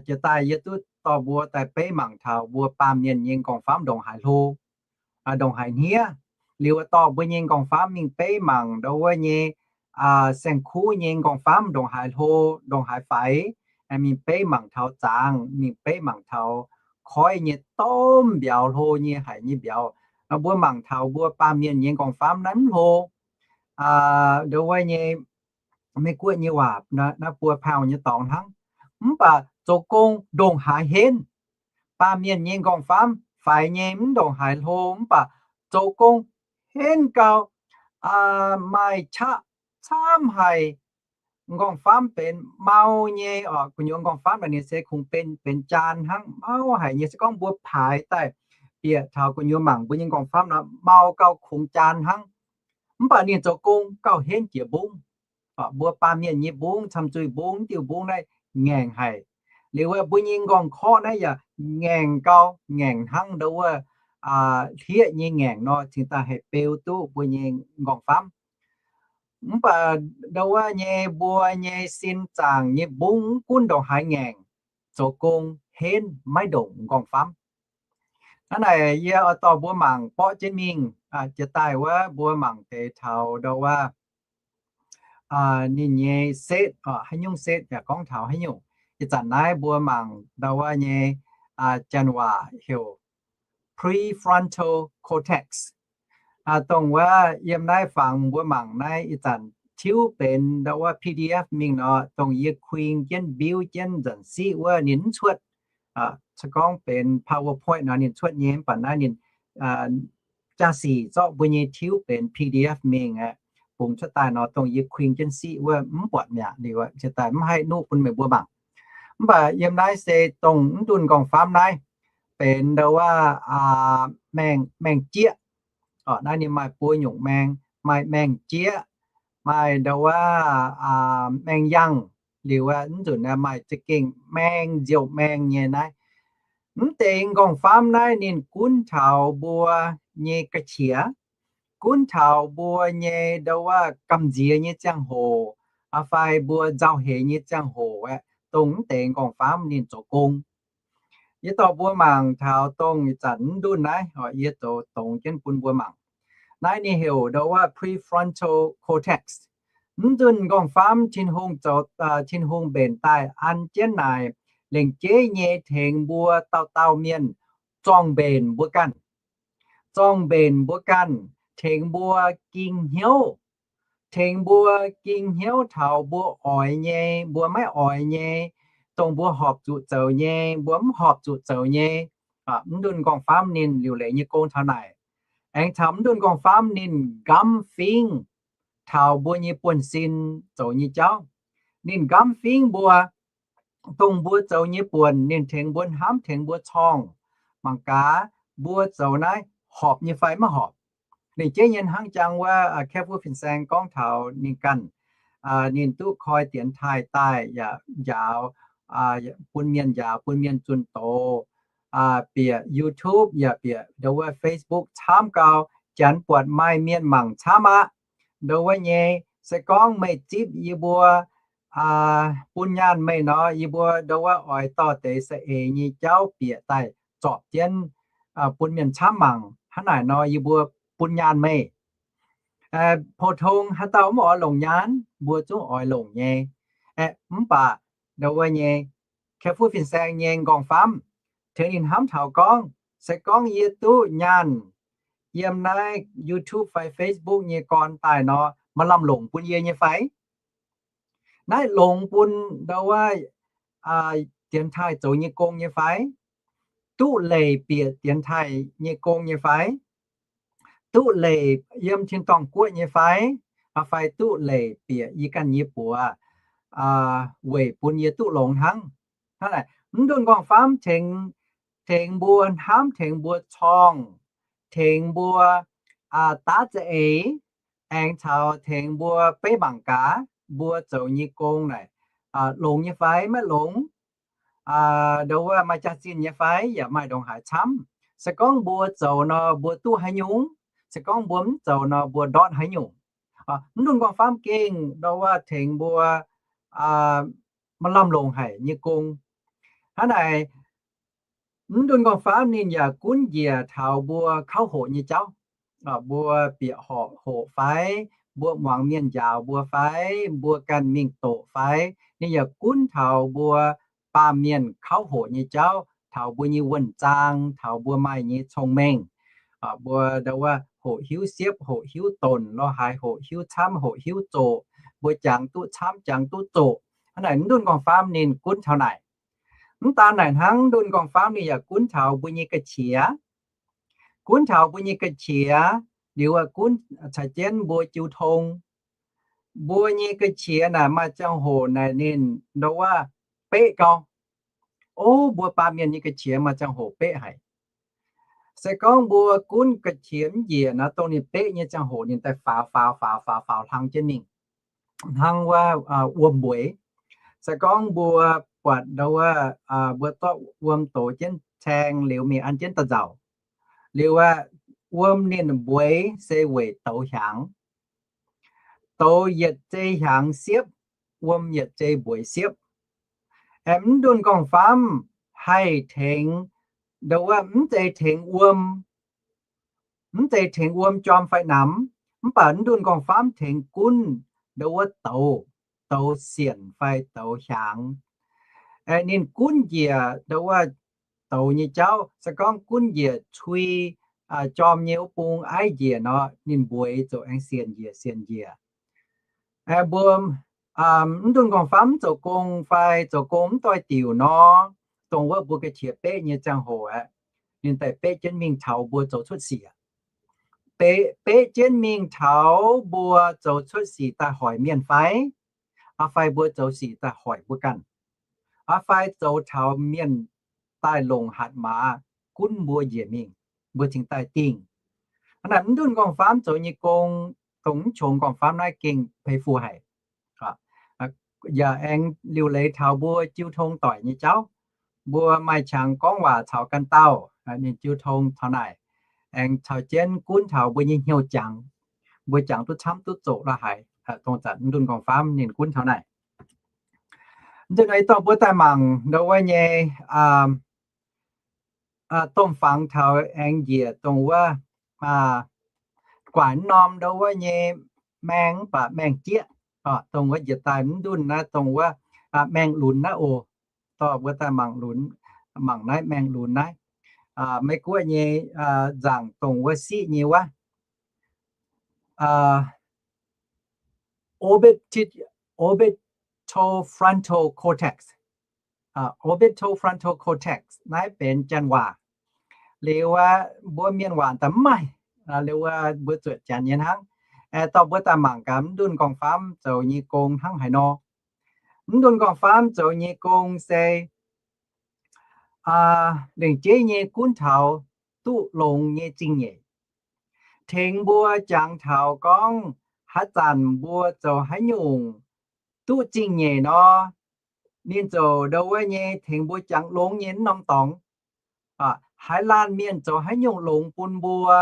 Jiex daaih yie duqv dorh mbuo daaih beiv mangc taux mbuo baamh mienh nyei nqorngv-famv ndongc haaix hlo, ndongc haaix hniev. Liuz dorh mbuo nyei nqorngv-famv mingh beiv mangc ndo wuov nyei saeng-kuv nyei nqorngv-famv ndongc haaix hlo, ndongc haaix faix, mingh beiv mangc taux zaangz, mingh beiv mangc taux koiv nyei domh mbiauz, hlo nyei haic nyei mbiauz. Mbuo mangc taux mbuo baamh mienh nyei nqorngv-famv naaiv mv hlo. Ndo wuov nyei Meiv-Guoqv nyei waac naaiv buo pound nyei dorngx hnangv. Mv baac zoux gong ndongc haaix henv. Baamh mienh nyei nqorngv-famv faix nyei mv ndongc haaix hlo, mv baac zoux gong henv gau, maaih qaqv camv haic. Nqorngv-famv benx mau nyei oc. Gu'nyuoz nqorngv-famv naaic ninh se kungx benx, benx jaan hnangv, mau haic nyei. Se gorngv mbuo paaix daaih bieqc taux gu'nyuoz mangc mbuo nyei nqorngv-famv nor, mau gau, kungx jaan hnangv. Mv baac ninh zoux gong gauh henv jiex mbungv. Mbuo baamh mienh nyei mbungv, camh zuih mbungv, diuh mbungv naaiv ngaengc haic. Liuz wuov mbuo nyei nqorngv-korqv naaiv yaac ngaengc gau, ngaengc hnangv ndo wuov hlieqv nyei ngaengc nor, cingx daaih haih beu duqv mbuo nyei nqorngv-famv. Mv baac ndo wuov nyei mbuo nyei sin zaangc nyei mbungv mv gunv ndongc haaix ngaengc, zoux gong henv maiv ndongc nqorngv-famv. Hnangv naaic yie oix dorh mbuo mangc borqv jienv mingh. Jiex daaih wuov mbuo mangc deix taux ndo wuov ninh nyei setv, haaix nyungc setv yaac gorngv taux haaix nyungc. Ih zanc naaiv mbuo mangc ndo wuov nyei janx waac heuc prefrontal cortex. Dongh wuov yiem naaiv fangx mbuo mangc naaiv ih zanc tiuv benx ndo wuov P D F mingh nor, dongh yie kuing jienv mbiuv jienv nzanc siqv wuov ninh mv cuotv. Se gorngv benx PowerPoint nor ninh cuotv nyei, mv baac naaiv ninh jaa-sic zorqv mbuo nyei tiuv benx P D F mingh aqv. Bungx cuotv daaih nor dongh yie kuing jienv siqv wuov mv buatc mi'aqv. Liuz jiex daaih mv haih nuqv bun meih mbuo mangc. Mv baac yiem naaiv se dongh mv dunh nqorngv-famv naaiv benx ndo wuov maeng, maeng-jieqv. Naaiv ninh maaih buo nyungc maeng, maaih maeng-jieqv, maaih ndo wuov maeng-yangh, liuz mv nzunc maaih za'gengh maeng nziouv maeng nyei naaiv. Mv deix nqorngv-famv naaiv ninh gunv taux mbuo nyei ga'qiex, gunv taux mbuo nyei ndo wuov gamh nziex nyei ziangh hoc, fai mbuo nzauh heix nyei ziangh hoc aeqv, dongh mv deix nqorngv-famv ninh zoux gong. Yie dorh mbuo mangc taux dongh ih zanc mv dunh naaiv, yie zoux dongz jienv bun mbuo mangc. Naaiv ninh heuc ndo wuov prefrontal cortex. Mv dunh nqorngv-famv Tin-Hungh zoux, Tin-Hungh mbenc daaih an jienv naaic lengc jeiv nyei tengx mbuo dauh dauh mienh zorng-mbenc mbuo ganh. Zorng-mbenc mbuo ganh, tengx mbuo ging hnyouv, tengx mbuo ging hnyouv taux mbuo oix nyei, mbuo maiv oix nyei, dongh mbuo horpc zuqc zoux nyei, mbuo mv horpc zuqc zoux nyei. Mv dunh nqorngv-famv ninh liuc leiz nyei gong taux naaic. Aengx caux mv dunh nqorngv-famv ninh nqamv fingv taux mbuo nyei buonv-sin zoux nyei jauv. Ninh nqamv fingv mbuo, dongh mbuo zoux nyei buonc ninh tengx mbuo hnamv, tengx mbuo corngh. Mangc gaax mbuo zoux naaiv horpc nyei fai maiv horpc. Lengc jeiv nyei hnangv jangx wuov Kepv Fin Saeng gorngv taux ninh ganh, ninh duqv koi dienx taaih daaih yaac njaaux, bun mienh njaaux, bun mienh zunh doz, bieqc YouTube yaac bieqc ndo wuov Facebook camv gau, janx buatc maaih mienh mangc camv aqv. Ndo wuov nyei, se gorngv meih zipv yie mbuo bun nyaanh meih nor, yie mbuo ndo wuov oix dorh deix saeng-eix nyei jauv bieqc daaih zorpc jienv bun mienh camv mangc. Hnangv naaic nor yie mbuo bun nyaanh meih. Pou-tong haaix dauh mv oix longc nyaanh, mbuo zungv oix longc nyei. Aeqv, mv baac ndo wuov nyei, Kepv Fin Saeng nyei nqorngv-famv tengx ninh hnamv taux gorngv, se gorngv yie duqv nyaanh yiem naaiv YouTube fai Facebook nyei gorn daaih nor, maaih lamh longc bun yie nyei fai? Naaiv longx bun ndo wuov dienx taaih zoux nyei gong nyei fai? Duqv leic bieqc dienx taaih nyei gong nyei fai? Duqv leic yiem tin-dorngh guoqv nyei fai? fai duqv leic bieqc yie ganh nyei buoz, weic bun yie duqv longx hnangv. Hnangv naaic, mv ndunh nqorngv-famv tengx, tengx mbuo hnamv, tengx mbuo corngh, tengx mbuo daav za'eix, aengx caux tengx mbuo beiv mangc gaax mbuo zoux nyei gong naaic longx nyei fai maiv longx, ndongc wuov maaih jaax-zinh nyei fai yaac maaih ndongc haaix camv. Se gorngv mbuo zoux nor, mbuo duqv haaix nyungc. Se gorngv mbuo mv zoux nor, mbuo ndortv haaix nyungc. Mv ndunh nqorngv-famv gengh ndongc wuov tengx mbuo maaih lamh longc haic nyei gong. Hnangv naaic, mv ndunh nqorngv-famv ninh yaac gunv njiec taux mbuo kauv hoqc nyei jauv. Mbuo bieqc horqc hoqc fai, mbuo muangx mienh njaaux mbuo fai, mbuo ganh mingh doqc fai, ninh yaac gunv taux mbuo baamh mienh kauv hoqc nyei jauv, taux mbuo nyei wuonh zaang, taux mbuo maaih nyei cong-mengh. Mbuo ndongc wuov hoqc hiuv siepv, hoqc hiuv donc, lorz haaix hoqc hiuv camv, hoqc hiuv zoqc, mbuo jangx duqv camv, jangx duqv zoqc. Hnangv naaic, mv ndunh nqorngv-famv ninh gunv taux naaic. Mv daan naaic hnangv, ndunh nqorngv-famv ninh yaac gunv taux mbuo nyei ga'qiex. Gunv taux mbuo nyei ga'qiex, liuz gunv caux jienv mbuo jiu tong. Mbuo nyei ga'qiex naaic maaih ziangh hoc naaic ninh ndongc wuov beqv gau. O, mbuo baamh mienh nyei ga'qiex maaih ziangh hoc beqv haic. Se gorngv mbuo gunv ga'qiex mv njiec nor, dongh ninh beqv nyei ziangh hoc ninh daaih faaux, faaux, faaux, faaux, faaux hlang jienv mingh, hnangv wuov wuom mbueiz. Se gorngv mbuo buatc ndongc wuov, mbuo zorqv wuom dox jienv caeng liuz mingh an jienv da'nzauc, liuz wuom ninh mbueiz se weic douz hiaangx. Douz yietc zei hiaangx siepv, wuom yietc zei mbueiz siepv. Aengx mv ndunh nqorngv-famv haih tengx, ndongc wuov mv zeiz tengx wuom, mv zeiz tengx wuom jorm fai namx, mv baac mv ndunh nqorngv-famv tengx gunv ndongc wuov douz, douz sienc fai douz hiaangx. Ninh gunv njiec ndongc wuov douz nyei jauv, se gorngv gunv njiec cui jorm nyei wuov bung aiv njiec nor, ninh mbueiz ziouc aengx sienc njiec, sienc njiec. Mbuo mv ndunh nqorngv-famv mv zoux gong fai zoux gong mv doix-diuc nor, dongh wuov mbuo ga'qiex beqv nyei ziangh hoc aeqv, ninh daaih beqv jienv mingh taux mbuo zoux cuotv sic. Beqv, beqv jienv mingh taux mbuo zoux cuotv sic daaih hoic mienh fai, fai mbuo zoux sic daaih hoic mbuo ganh, fai zoux taux mienh daaih longc hatc maaz gunv mbuo njiec mingh, mbuo cingx daaih dingh. Hnangv naaic mv ndunh nqorngv-famv zoux nyei gong, dongh mv qongx nqorngv-famv naaiv gengh peix fu haic. Yaac aengx liuc leiz taux mbuo jiu tong doic nyei jauv. Mbuo maaih qangx gorngv waac caux ganh dauh, ninh jiu tong taux naaic, aengx caux jienv gunv taux mbuo nyei hnyouv jangx, mbuo jangx duqv camv duqv zoqc la'haic, dongh zanc mv ndunh nqorngv-famv ninh gunv taux naaic. Nzunc naaiv dorh mbuo daaih mangc ndongc wuov nyei domh fangx taux aengx njiec dongh wuov guaaic mv norm ndongc wuov nyei maeng mv baac maeng-jieqv, dongh wuov njiec daaih mv ndunh naaiv dongh wuov maeng-lunx naaiv oc. Dorh mbuo daaih mangc lunx, mangc naaiv maeng-lunx naaiv. Meiv Guoqv nyei nzaangc dongh wuov siqv nyei wuov orbital frontal cortex. Orbital frontal cortex naaiv benx janx waac. Liuz wuov mbuo mienh waac daaih mv maaih. Liuz wuov mbuo zuotc janx nyei hnangv. Dorh mbuo daaih mangc gaax mv ndunh nqorngv-famv zoux nyei gong hnangv haaix nor. Mv ndunh nqorngv-famv zoux nyei gong se lengc jeiv nyei gunv taux duqv longx nyei zingh nyeic. Tengx mbuo jangx taux gorngv haaix zanc mbuo zoux haaix nyungc duqv zingh nyeic nor, ninh ziouc ndongc wuov nyei tengx mbuo jangx longx nyei mv norm dorngx. Haaix laanh mienh zoux haaix nyungc longx bun mbuo,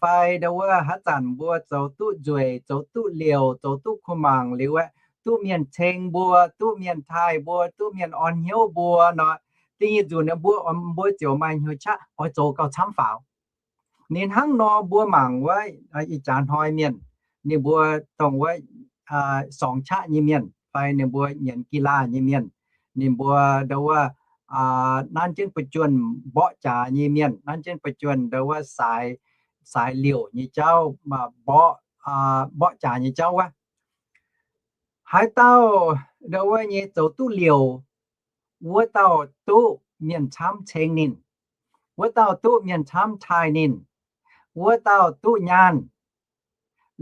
fai ndongc wuov haaix zanc mbuo zoux duqv nzueic, zoux duqv liouc, zoux duqv kuh mangc liuz aeqv, duqv mienh ceng mbuo, duqv mienh taaih mbuo, duqv mienh orn hnyouv mbuo nor, da'nyeic nzunc mbuo, mbuo ziouc maaih hnyouv qaqv oix zoux gauh camv faaux. Ninh hnangv nor mbuo mangc wuov ih jaax hnoi mienh, ninh mbuo dongh wuov sorngx qaqv nyei mienh fai ninh mbuo nyienz gi laah nyei mienh, ninh mbuo ndongc wuov nanv jienv buoz-juonh mborqv jaax nyei mienh, nanv jienv buoz-juonh ndongc wuov saaix, saaix liouc nyei jauv, mborqv, mborqv jaax nyei jauv wuov. Haaix dauh ndongc wuov nyei zoux duqv liouc, wuov dauh duqv mienh camv ceng ninh, wuov dauh duqv mienh camv taaih ninh, wuov dauh duqv nyaanh.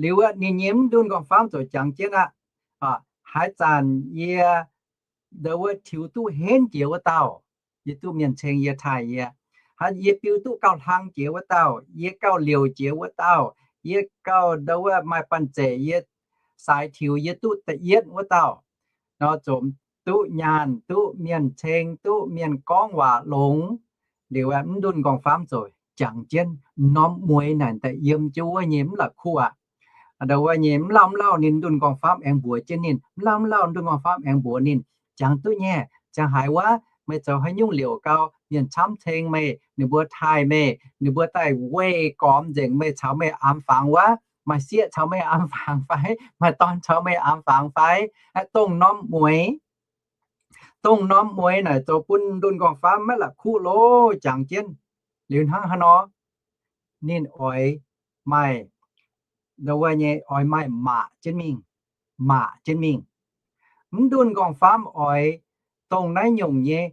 Liuz wuov ninh nyei mv ndunh nqorngv-famv ziouc jangx jienv aqv. Haaix zanc yie ndo wuov tiux duqv henv jiex wuov dauh, yie duqv mienh ceng yie taaih yie. Haaix yie biu duqv gauh hlang jiex wuov dauh, yie gauh liouc jiex wuov dauh, yie gauh ndo wuov maaih banh zeic yie saaix tiux yie duqv da'yietv wuov dauh, nor ziouc duqv nyaanh, duqv mienh ceng, duqv mienh gorngv waac longx. Liuz mv ndunh nqorngv-famv ziouc jangx jienv norm mueix naaic daaih yiem jienv wuov nyei mv la'kuqv aqv. Ndo wuov nyei mv lauh mv lauh ninh ndunh nqorngv-famv aengx mbuox jienv ninh, mv lauh mv lauh ndunh nqorngv-famv aengx mbuox ninh, jangx duqv nyei, ziangh haaix wuov meih zoux haaix nyungc liouc gau, mienh camv ceng meih, ninh mbuo taaih meih, ninh mbuo daaih weih gormx nzengc meih caux meih aamx fangx wuov, maaih sieqv caux meih aamx fangx fai, maaih dorn caux meih aamx fangx fai, dongh norm mueix. Dongh norm mueix naaic zoux bun ndunh nqorngv-famv maiv la'kuqv loh jangx jienv. Liuz hnangv haaix nor, ninh oix maaih, ndo wuov nyei oix maaih maac jienv mingh, maac jienv mingh. Mv ndunh nqorngv-famv oix dongh naaiv nyungc nyei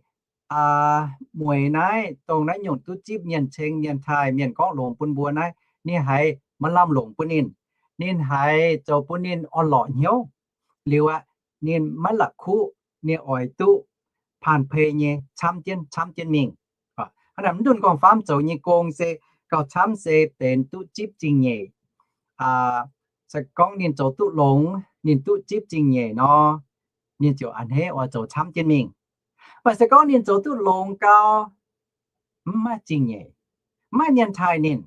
mueix naaiv, dongh naaiv nyungc duqv zipv mienh ceng, mienh taaih, mienh gorngv longx bun mbuo naaiv, ninh haiz maaih lamh longc bun ninh. Ninh haiz zoux bun ninh orn-lorqc hnyouv. Liuz aqv, ninh maiv la'kuqv, ninh oix duqv paan-pei nyei camv jienv, camv jienv mingh. Hnangv naaic mv ndunh nqorngv-famv zoux nyei gong se gauh camv se benx duqv zipv zingh nyeic. Se gorngv ninh zoux duqv longx, ninh duqv zipv zingh nyeic nor, ninh ziouc a'hneiv oix zoux camv jienv mingh. Mv baac se gorngv ninh zoux duqv longx gau, mv maaih zingh nyeic, mv maaih mienh taaih ninh,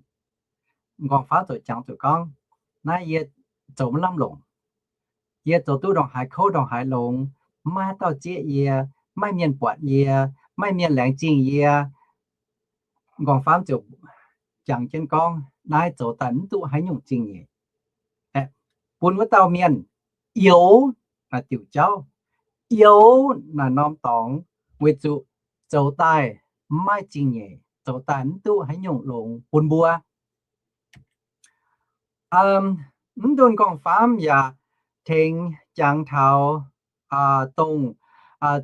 nqorngv-famv ziouc jangx zuqc gorngv, naaiv yie zoux maiv lamh longc. Yie zoux duqv ndongc haaix kouv ndongc haaix longx, mv maaih dauh zieqv yie, mv maaih mienh buatc yie, mv maaih mienh laengz zingh yie. Nqorngv-famv ziouc jangx jienv gorngv, naaiv zoux daaih mv duqv haaix nyungc zingh nyeic. Bun wuov dauh mienh youx naaic diuc jauv, youx naaic norm dorngx, weic zuqc zoux daaih mv maaih zingh nyeic, zoux daaih mv duqv haaix nyungc longx bun mbuo. Mv ndunh nqorngv-famv yaac tengx jangx taux dongh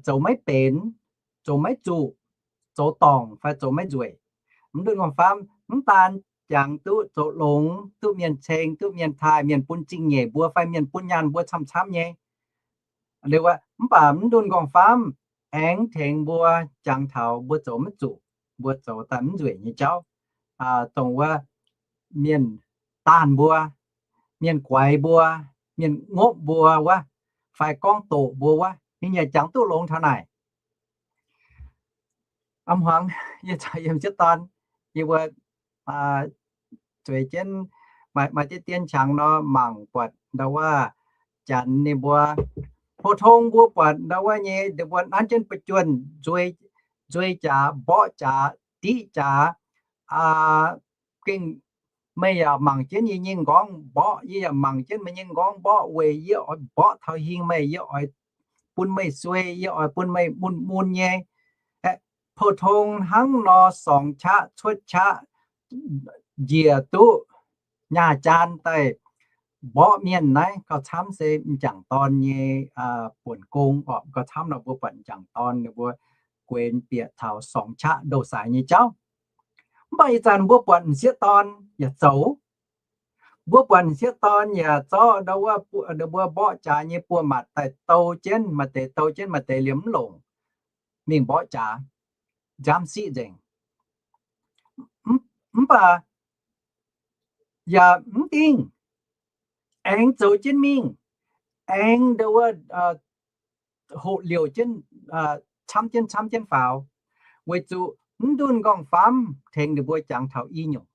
zoux maiv benx, zoux maiv zuqc, zoux dorngc fai zoux maiv nzueic. Mv ndunh nqorngv-famv mv daan jangx duqv zoux longx, duqv mienh ceng, duqv mienh taaih, mienh bun zingh nyeic mbuo fai mienh bun nyaanh mbuo camv-camv nyei. Liuz aqv, mv baac mv ndunh nqorngv-famv aengx tengx mbuo jangx taux mbuo zoux maiv zuqc, mbuo zoux daaih mv nzueic nyei jauv, dongh wuov mienh daanh mbuo, mienh guaix mbuo, mienh ngopv mbuo wuov, fai gorngv doqc mbuo wuov, ninh yaac jangx duqv longx taux naaic. A'hmuangx yie caux yiem sieqv dorn, yie mbuo zueiz jienv maaih deix dien qangx nor mangc buatc ndau wuov Janx ninh mbuo, pou-tong mbuo buatc ndau wuov nyei, ninh mbuo nanv jienv ba'juonh nzuei jaax, mborqv jaax, diqv jaax, gengh meih yaac mangc jienv yie nyei nqorngv mborqv, yie yaac mangc jienv meih nyei nqorngv mborqv weic yie oix mborqv taux hingh meih, yie oix bun meih suei, yie oix bun meih mun-mun nyei. Pou-tong hnangv nor sorngx qaqv cuotv qaqv njiec duqv nyaah jaan daaih mborqv mienh naaiv gauh camv se m'jangc dorn nyei buonc gong orqc. Gauh camv nor mbuo buatc m'jangc dorn ninh mbuo guenx bieqc taux sorngx qaqv ndou-saaix nyei jauv. Mv baac ih zanc mbuo buatc m'sieqv dorn yaac zoux. Mbuo buatc m'sieqv dorn yaac zorqv ndau wuov ninh mbuo mborqv jaax nyei buoz-matc daaih dou jienv, maaih deix dou jienv, maaih deix liemh mv longc, mingh mborqv jaax, njamv siqv nzengc. Mv baac yaac mv dingh, aengx zoux jienv mingh, aengx ndau wuov hoqc liouc jienv, camv jienv camv jienv faaux, weic zuqc mv ndunh nqorngv-famv tengx ninh mbuo jangx taux i nyungc.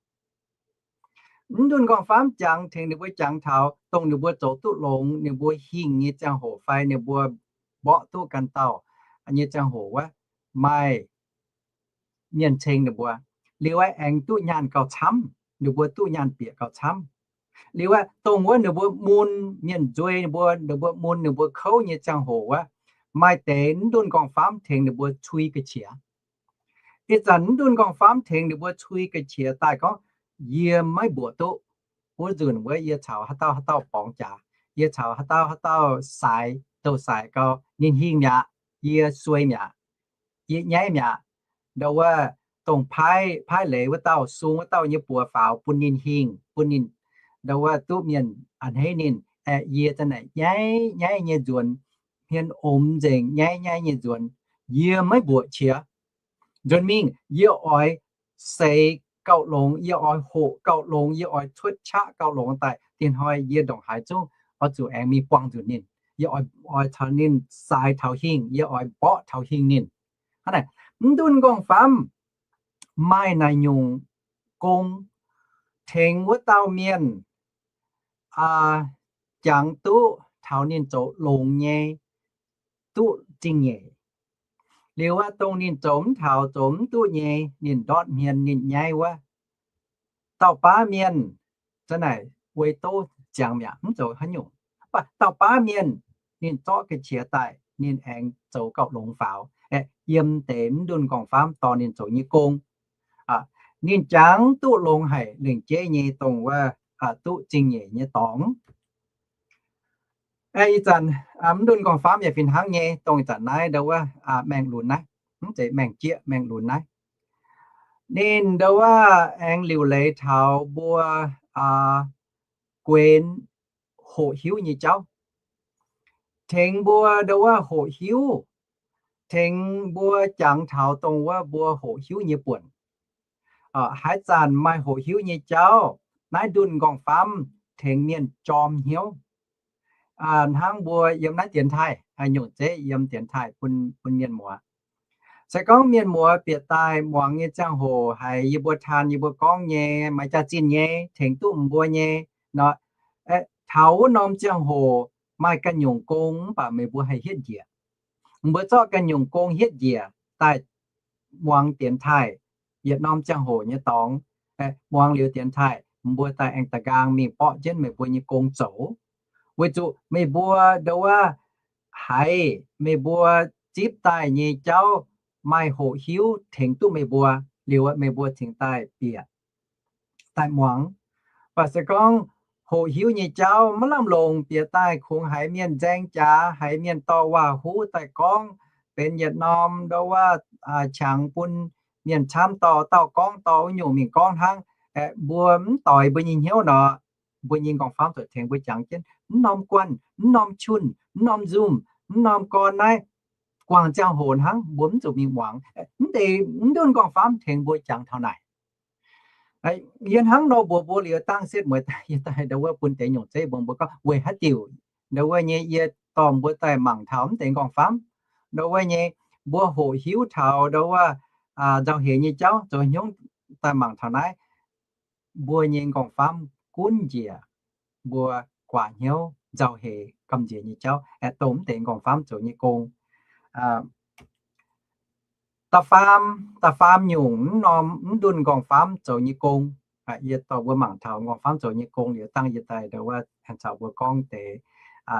Mv ndunh nqorngv-famv jangx tengx ninh mbuo jangx taux dongh ninh mbuo zoux duqv longx, ninh mbuo hingh nyei ziangh hoc fai ninh mbuo mborqv duqv ganh dauh nyei ziangh hoc wuov, maaih mienh ceng ninh mbuo. Liuz aengx duqv nyaanh gauh camv, ninh mbuo duqv nyaanh bieqc gauh camv. Liuz dongh wuov ninh mbuo mun, mienh nzuei ninh mbuo, ninh mbuo mun ninh mbuo kouv nyei ziangh hoc wuov, maaih deix mv ndunh nqorngv-famv tengx ninh mbuo cui ga'qiex. Ih zanc mv ndunh nqorngv-famv tengx ninh mbuo cui ga'qiex daaih gorngv, yie maiv mbuoqc duqv. Wuov nzunc wuov yie caux haaix dauh haaix dauh borngz jaax, yie caux haaix dauh haaix dauh saaix, ndou-saaix gau, ninh hingh mi'aqv, yie suei mi'aqv, yie nyaiv mi'aqv. Ndau wuov dongh paaiv, paaiv leiz wuov dauh, sung wuov dauh nyei buoz faaux bun ninh hingh, bun ninh ndau wuov duqv mienh a'hneiv ninh, aeqv, yie za'naaic nyaiv nyaiv nyei nzuonx, hmien omx nzengc nyaiv nyaiv nyei nzuonx, yie maiv mbuoqc qiex. Nzuonx mingh yie oix seix gauh longx, yie oix hoqc gauh longx, yie oix cuotv qaqv gauh longx daaih. Diex hnoi yie ndongc haaix zungv oix zuqc aengx mingh buangh nzunc ninh. Yie oix, oix caux ninh saaix taux hingh, yie oix mborqv taux hingh ninh. Hnangv naaic, mv ndunh nqorngv-famv maaih naaic nyungc gong tengx wuov dauh mienh jangx duqv taux ninh zoux longx nyei, duqv zingh nyeic. Liuz aqv, dongh ninh zoux mv taux, zoux mv duqv nyei, ninh ndortv hmien ninh nyaiv wuov, dauh baav mienh za'naaic weic doz ziangx mi'aqv, mv zoux haaix nyungc. Mv baac dauh baav mienh ninh zorqv ga'qiex daaih, ninh aengx zoux gauh longx faaux. Aeqv, yiem deix mv ndunh nqorngv-famv dorh ninh zoux nyei gong, ninh jangx duqv longx haic, lengc jeiv nyei dongh wuov duqv zingh nyeic nyei dorngx. Aeqv, ih zanc mv ndunh nqorngv-famv yaac fih hnangv nyei, dongh ih zanc naaiv ndau wuov maengh lunx naaiv, mv zeiz maengh jieqv, maengh lunx naaiv. Ninh ndau wuov aengx liuc leiz taux mbuo guenx hoqc hiuv nyei jauv, tengx mbuo ndau wuov hoqc hiuv, tengx mbuo jangx taux dongh wuov mbuo hoqc hiuv nyei buonc. Haaix zanc maaih hoqc hiuv nyei jauv, naaiv ndunh nqorngv-famv tengx mienh jorm hnyouv. Hnangv mbuo yiem naaiv dienx taaih, nyungc zeiv yiem dienx taaih bun, bun mienh muoz. Se gorngv mienh muoz bieqc daaih muangx nyei ziangh hoc haiz yie mbuo taan yie mbuo gorngv nyei maaih jaax-zinh nyei, tengx duqv mbuo nyei nor, taux wuov norm ziangh hoc maaih ganh nyungc gong mv baac meih mbuo haih hietv njiec. Mbuo zorqv ganh nyungc gong hietv njiec daaih muangx dienx taaih yietc norm ziangh hoc nyei dorngx. Muangx liuz dienx taaih, mbuo daaih aengx da'nqaang mingh borqv jienv meih mbuo nyei gong zoux. Weic zuqc meih mbuo ndau wuov haiz meih mbuo zipv daaih nyei jauv maaih hoqc hiuv tengx duqv meih mbuo liuz, meih mbuo cingx daaih bieqc daaih muangx. Mv baac se gorngv hoqc hiuv nyei jauv maiv lamh longc, bieqc daaih kungx haiz mienh nzaeng jaax, haiz mienh dorh waac-huv daaih gorngv, benx yietc norm ndau wuov qangx bun mienh camv dorh, dauh gorngv dorh wuov nyungc mingh gorngv hnangv. Mbuo mv doix mbuo nyei hnyouv nor, mbuo nyei nqorngv-famv zuqc tengx mbuo jangx jienv mv norm guanh, mv norm junh, mv norm nzumh, mv norm gorn naaiv guangc ziangh hoc hnangv, mbuo mv zuqc mingh muangx. Mv deix mv ndunh nqorngv-famv tengx mbuo jangx taux naaic. Yie hnangv nor mbuox mbuo liuz, dangh setv mueiz daaih yie daaih ndau wuov bun deix nyungc zeiv mbuox mbuo gorngv weic haaix diuc ndau wuov nyei yie dorh mbuo daaih mangc taux mv deix nqorngv-famv. Ndau wuov nyei mbuo hoqc hiuv taux ndau wuov nzauh heix nyei jauv zoux hnyouv daaih mangc taux naaiv, mbuo nyei nqorngv-famv gunv njiec mbuo guaax hnyouv nzauh heix gamh nziex nyei jauv aeqv, dongh mv deix nqorngv-famv zoux nyei gong. Da'faam, da'faam nyungc mv norm mv ndunh nqorngv-famv zoux nyei gong. Yie dorh mbuo mangc taux nqorngv-famv zoux nyei gong liuz, dangh yie daaih ndau wuov caux mbuo gorngv deix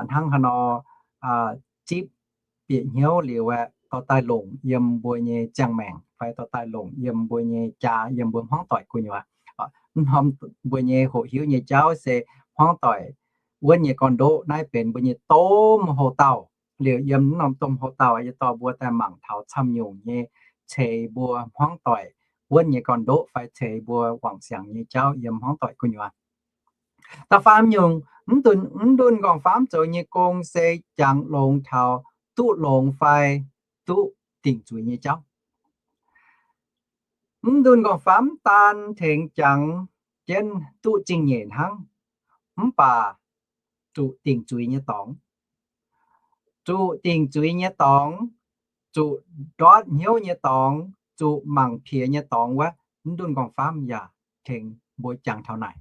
hnangv haaix nor zipv bieqc hnyouv liuz aeqv, dorh daaih longc yiem mbuo nyei ziangh maengc fai dorh daaih longc yiem mbuo nyei jaax, yiem mbuo hmuangv doic gu'nyuoz. Mv norm mbuo nyei hoqc hiuv nyei jauv se hmuangv doic wuonv nyei gorn-ndoqv. Naaiv benx mbuo nyei domh houx-daauh. Liuz yiem mv norm domh houx-daauh yie dorh mbuo daaih mangc taux camv nyungc nyei ceix mbuo hmuangv doic wuonv nyei gorn-ndoqv fai ceix mbuo wangc siangx nyei jauv yiem hmuangv doic gu'nyuoz. Da'faam nyungc mv ndunh nqorngv-famv zoux nyei gong se jangx longx taux duqv longx fai duqv dingc zuiz nyei jauv. Mv ndunh nqorngv-famv mv daan tengx jangx jienv duqv zingh nyeic hnangv, mv baac zuqc dingc zuiz nyei dorngx. Zuqc dingc zuiz nyei dorngx, zuqc ndortv hnyouv nyei dorngx, zuqc mangc piex nyei dorngx wuov, mv ndunh nqorngv-famv yaac tengx mbuo jangx taux naaic.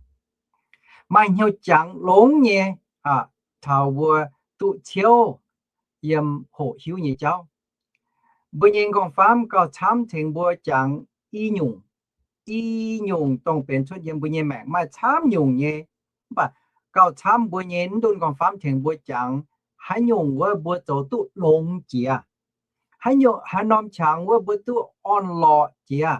Maaih hnyouv jangx longx nyei taux mbuo duqv ciouv yiem hoqc hiuv nyei jauv. Mbuo nyei nqorngv-famv gauh camv tengx mbuo jangx i nyungc, i nyungc dongh benx cuotv yiem mbuo nyei maengc. Maaih camv nyungc nyei, mv baac gauh camv mbuo nyei mv ndunh nqorngv-famv tengx mbuo jangx haaix nyungc wuov mbuo zoux duqv longx jiex, haaix nyungc, haaix norm qangx wuov mbuo duqv orn-lorqc jiex.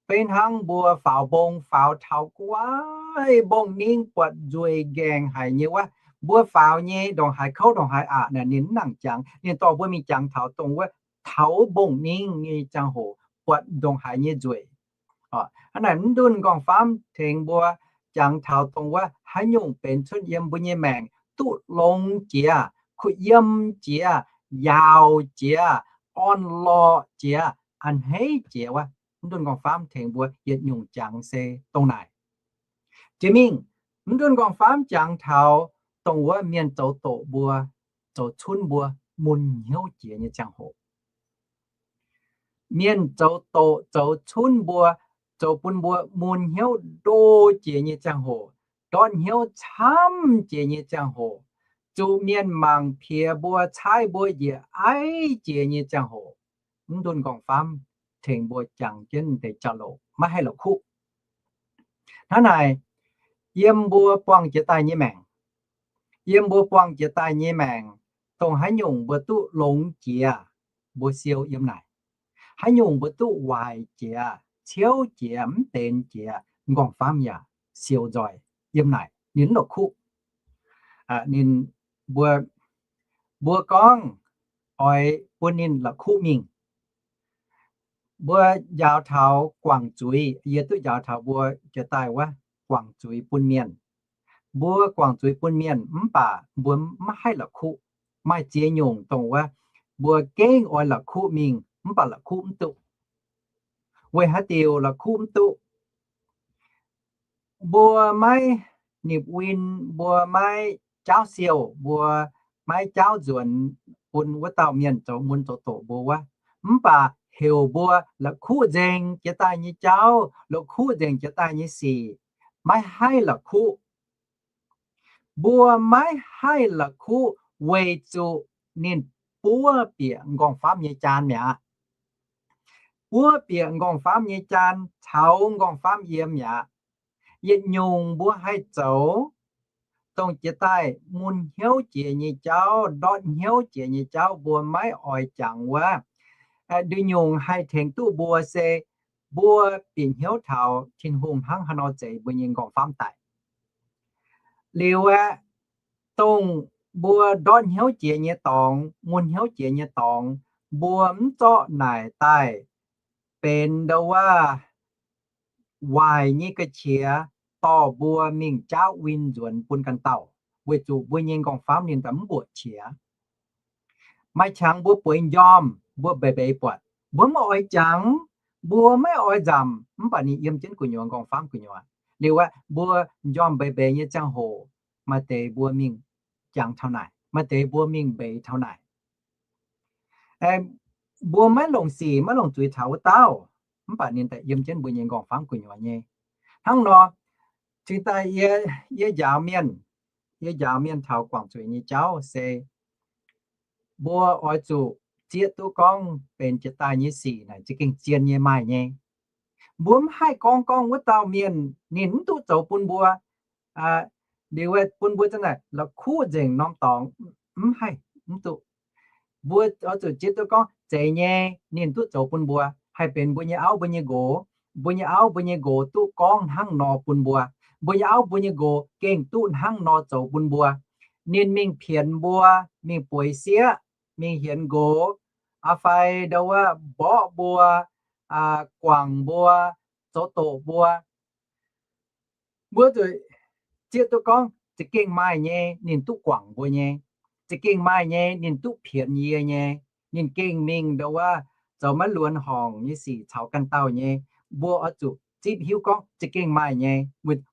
Beiv hnangv mbuo faaux mbong faaux taux gu'nguaaic mbong-ningv buatc nzueic nqaengh haic nyei wuov, mbuo faaux nyei ndongc haaix kouv ndongc haaix aqc naaic ninh mv nangc jangx. Ninh dorh mbuo mingh jangx taux dongh wuov taux mbong-ningv nyei ziangh hoc buatc ndongc haaix nyei nzueic. Hnangv naaic mv ndunh nqorngv-famv tengx mbuo jangx taux dongh wuov haaix nyungc benx cuotv yiem mbuo nyei maengc duqv longx jiex, kuh yiem jiex, yaauc jiex, orn-lorqc jiex, a'hneiv jiex wuov, mv ndunh nqorngv-faamv tengx mbuo yietc nyungc jangx se dongh naaic. Jiex mingh, mv ndunh nqorngv-faamv jangx taux dongh wuov mienh zoux doqc mbuo, zoux cunv mbuo mun hnyouv jiex nyei ziangh hoc. Mienh zoux doqc zoux cunv mbuo, zoux bun mbuo mun hnyouv ndo jiex nyei ziangh hoc, ndortv hnyouv camv jiex nyei ziangh hoc, zuqc mienh mangc piex mbuo, caaiv mbuo njiec aiv jiex nyei ziangh hoc, mv ndunh nqorngv-faamv tengx mbuo jangx jienv deix jauv-louc maiv haih la'kuqv. Hnangv naaic, yiem mbuo buangh jiex daaih nyei maengc, yiem mbuo buangh jiex daaih nyei maengc, dongh haaix nyungc mbuo duqv longx jiex, mbuo siou yiem naaic. Haaix nyungc mbuo duqv waaic jiex, ciouv jiex, mv benx jiex, nqorngv-faamv yaac siou nzoih yiem naaic, ninh mv la'kuqv. Ninh, mbuo, mbuo gorngv oix bun ninh la'kuqv mingh. Mbuo njaaux taux guangc zuiz, yie duqv njaaux taux mbuo jiex daaih wuov guangc zuiz bun mienh. Mbuo guangc zuiz bun mienh mv baac mbuo maiv haih la'kuqv. Maaih ziex nyungc dongh wuov mbuo gengh oix la'kuqv mingh mv baac la'kuqv mv duqv. Weic haaix diuc la'kuqv mv duqv? Mbuo maiv nipc win, mbuo maiv jaauv siou, mbuo maiv jaauv nzuonx bun wuov dauh mienh zoux mun zoux doqc mbuo wuov. Mv baac heuc mbuo la'kuqv nzengc jiex daaih nyei jauv, la'kuqv nzengc jiex daaih nyei sic, maiv haih la'kuqv. Mbuo maiv haih la'kuqv weic zuqc ninh buov bieqc nqorngv-faamv nyei jaan mi'aqv. Buov bieqc nqorngv-faamv nyei jaan caux nqorngv-faamv yiem mi'aqv. Yietc nyungc mbuo haih zoux, dongh jiex daaih mun hnyouv jiex nyei jauv, ndortv hnyouv jiex nyei jauv mbuo maiv oix jangx wuov, nduqc nyungc haih tengx duqv mbuo se mbuo bieqc hnyouv taux Tin-Hungh hnangv haaix nor zeix mbuo nyei nqorngv-faamv daic. Liuz aeqv, dongh mbuo ndortv hnyouv jiex nyei dorngx, mun hnyouv jiex nyei dorngx, mbuo mv zorqv naaic daaih benx ndau wuov waaic nyei ga'qiex dorh mbuo mingh jaauv win nzuonx bun ganh dauh, weic zuqc mbuo nyei nqorngv-faamv ninh daaih mv mbuoqc qiex. Maaih qangx mbuo bueix njormh, mbuo mbeix mbeix buatc, mbuo mv oix jangx, mbuo maiv oix nzamc, mv baac ninh yiem jienv gu'nyuoz nqorngv-faamv gu'nyuoz. Liuz aeqv, mbuo njormh mbeix mbeix nyei ziangh hoc, maaih deix mbuo mingh jangx taux naaic, maaih deix mbuo mingh mbeix taux naaic. Mbuo maiv longc sic maiv longc zuiz taux wuov dauh, mv baac ninh daaih yiem jienv mbuo nyei nqorngv-faamv gu'nyuoz nyei. Hnangv nor, cingx daaih yie, yie njaaux mienh, yie njaaux mienh taux guangc zuiz nyei jauv se, mbuo oix zuqc zieqv duqv gorngv benx jiex daaih nyei sic naaic za'gengh zien nyei maaih nyei. Mbuo mv haih gorngv gorngv wuov dauh mienh ninh mv duqv zoux bun mbuo, liuz bun mbuo za'naaic la'kuqv nzengc norm dorngx, mv haih, mv duqv. Mbuo oix zuqc zieqv duqv gorngv zeiz nyei ninh duqv zoux bun mbuo, haih benx mbuo nyei auv mbuo nyei nqox, mbuo nyei auv mbuo nyei nqox duqv gorngv hnangv nor bun mbuo, mbuo nyei auv mbuo nyei nqox gengh duqv hnangv nor zoux bun mbuo. Ninh mingh pienx mbuo, mingh bueix sieqv, mingh hienx nqox, aa fai ndau wuov mborqv mbuo, guangc mbuo, zoux doqc mbuo. Mbuo zuqc zieqv duqv gorngv za'gengh maaih nyei ninh duqv guangc mbuo nyei, za'gengh maaih nyei ninh duqv pienx yie nyei, ninh gengh mingh ndau wuov zoux maiv luonx horngc nyei sic caux ganh dauh nyei. Mbuo oix zuqc zipv hiuv gorngv za'gengh maaih nyei.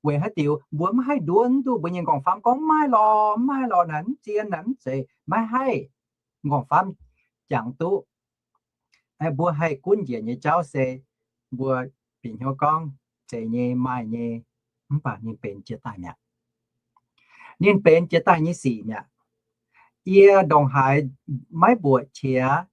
Weic haaix diuc mbuo mv haih nduov mv duqv mbuo nyei nqorngv-faamv gorngv mv maaih lorh, mv maaih lorh, naaic mv zien, naaic mv zeiz, maiv haih. Nqorngv-faamv jangx duqv mbuo haih gunv njiec nyei jauv se, mbuo bieqc hnyouv gorngv zeiz nyei maaih nyei, mv baac ninh benx jiex daaih mi'aqv. Ninh benx jiex daaih nyei sic mi'aqv. Yie ndongc haaix maiv mbuoqc qiex,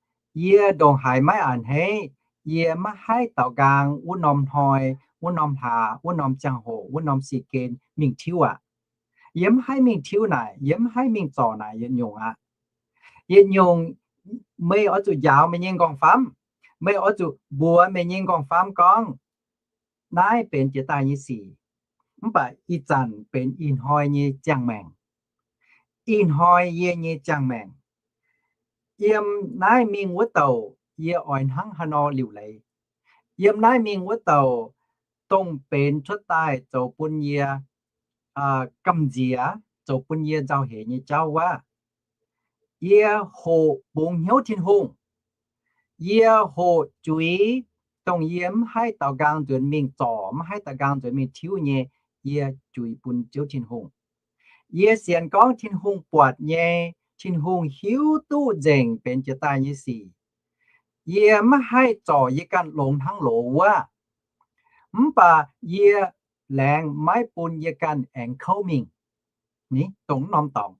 yie ndongc haaix maiv a'hneiv, yie maiv haih daaux nqaang wuov norm hnoi, wuov norm hlaax, wuov norm ziangh hoc, wuov norm sic gen mingh tiuv aqv. Yie mv haih mingh tiuv naaic, yie mv haih mingh zorc naaic yietc nyungc aqv. Yietc nyungc meih oix zuqc njaaux meih nyei nqorngv-famv, meih oix zuqc mbuox meih nyei nqorngv-famv gorngv, naaiv benx jiex daaih nyei sic, mv baac ih zanc benx ih hnoi nyei ziangh maengc. Ih hnoi yie nyei ziangh maengc. Yiem naaiv mingh wuov douc yie oix hnangv haaix nor liuc leiz. Yiem naaiv mingh wuov douc dongh benx cuotv daaih zoux bun yie gamh nziex zoux bun yie nzauh heix nyei jauv wuov. Yie hoqc bungx hnyouv Tin-Hungh. Yie hoqc juix, dongh yie mv haih daaux nqaang nzuonx mingh zorc, mv haih daaux nqaang nzuonx mingh tiuv nyei, yie juix bun Ziouv Tin-Hungh. Yie sienx gorngv Tin-Hungh buatc nyei, Tin-Hungh hiuv duqv nzengc benx jiex daaih nyei sic. Yie mv haih zorc yie ganh longx hnangv loz wuov, mv baac yie laengz maiv bun yie ganh aengx kouv mingh. Ni dongh norm dorngx,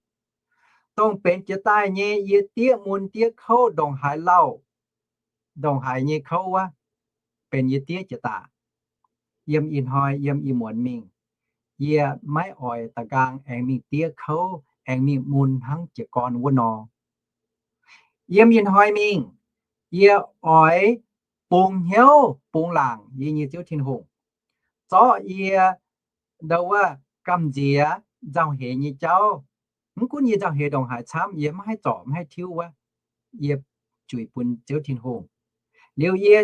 dongh benx jiex daaih nyei yie diev mun diev kouv ndongc haaix lauh, ndongc haaix nyei kouv wuov, benx yie diev jiex daaih. Yiem ih hnoi yiem ih muonz mingh, yie maiv oix daaux nqaang aengx mingh diev kouv, aengx mingh mun hnangv jiez gorn wuov nor. Yiem ih hnoi mingh, yie oix bungx hnyouv bungx laangc yie nyei Ziouv Tin-Hungh, zorqv yie ndau wuov gamh nziex nzauh heix nyei jauv. Mv gunv yie nzauh heix ndongc haaix camv, yie mv haih zorc mv haih tiuv wuov, yie juix bun Ziouv Tin-Hungh. Liuz yie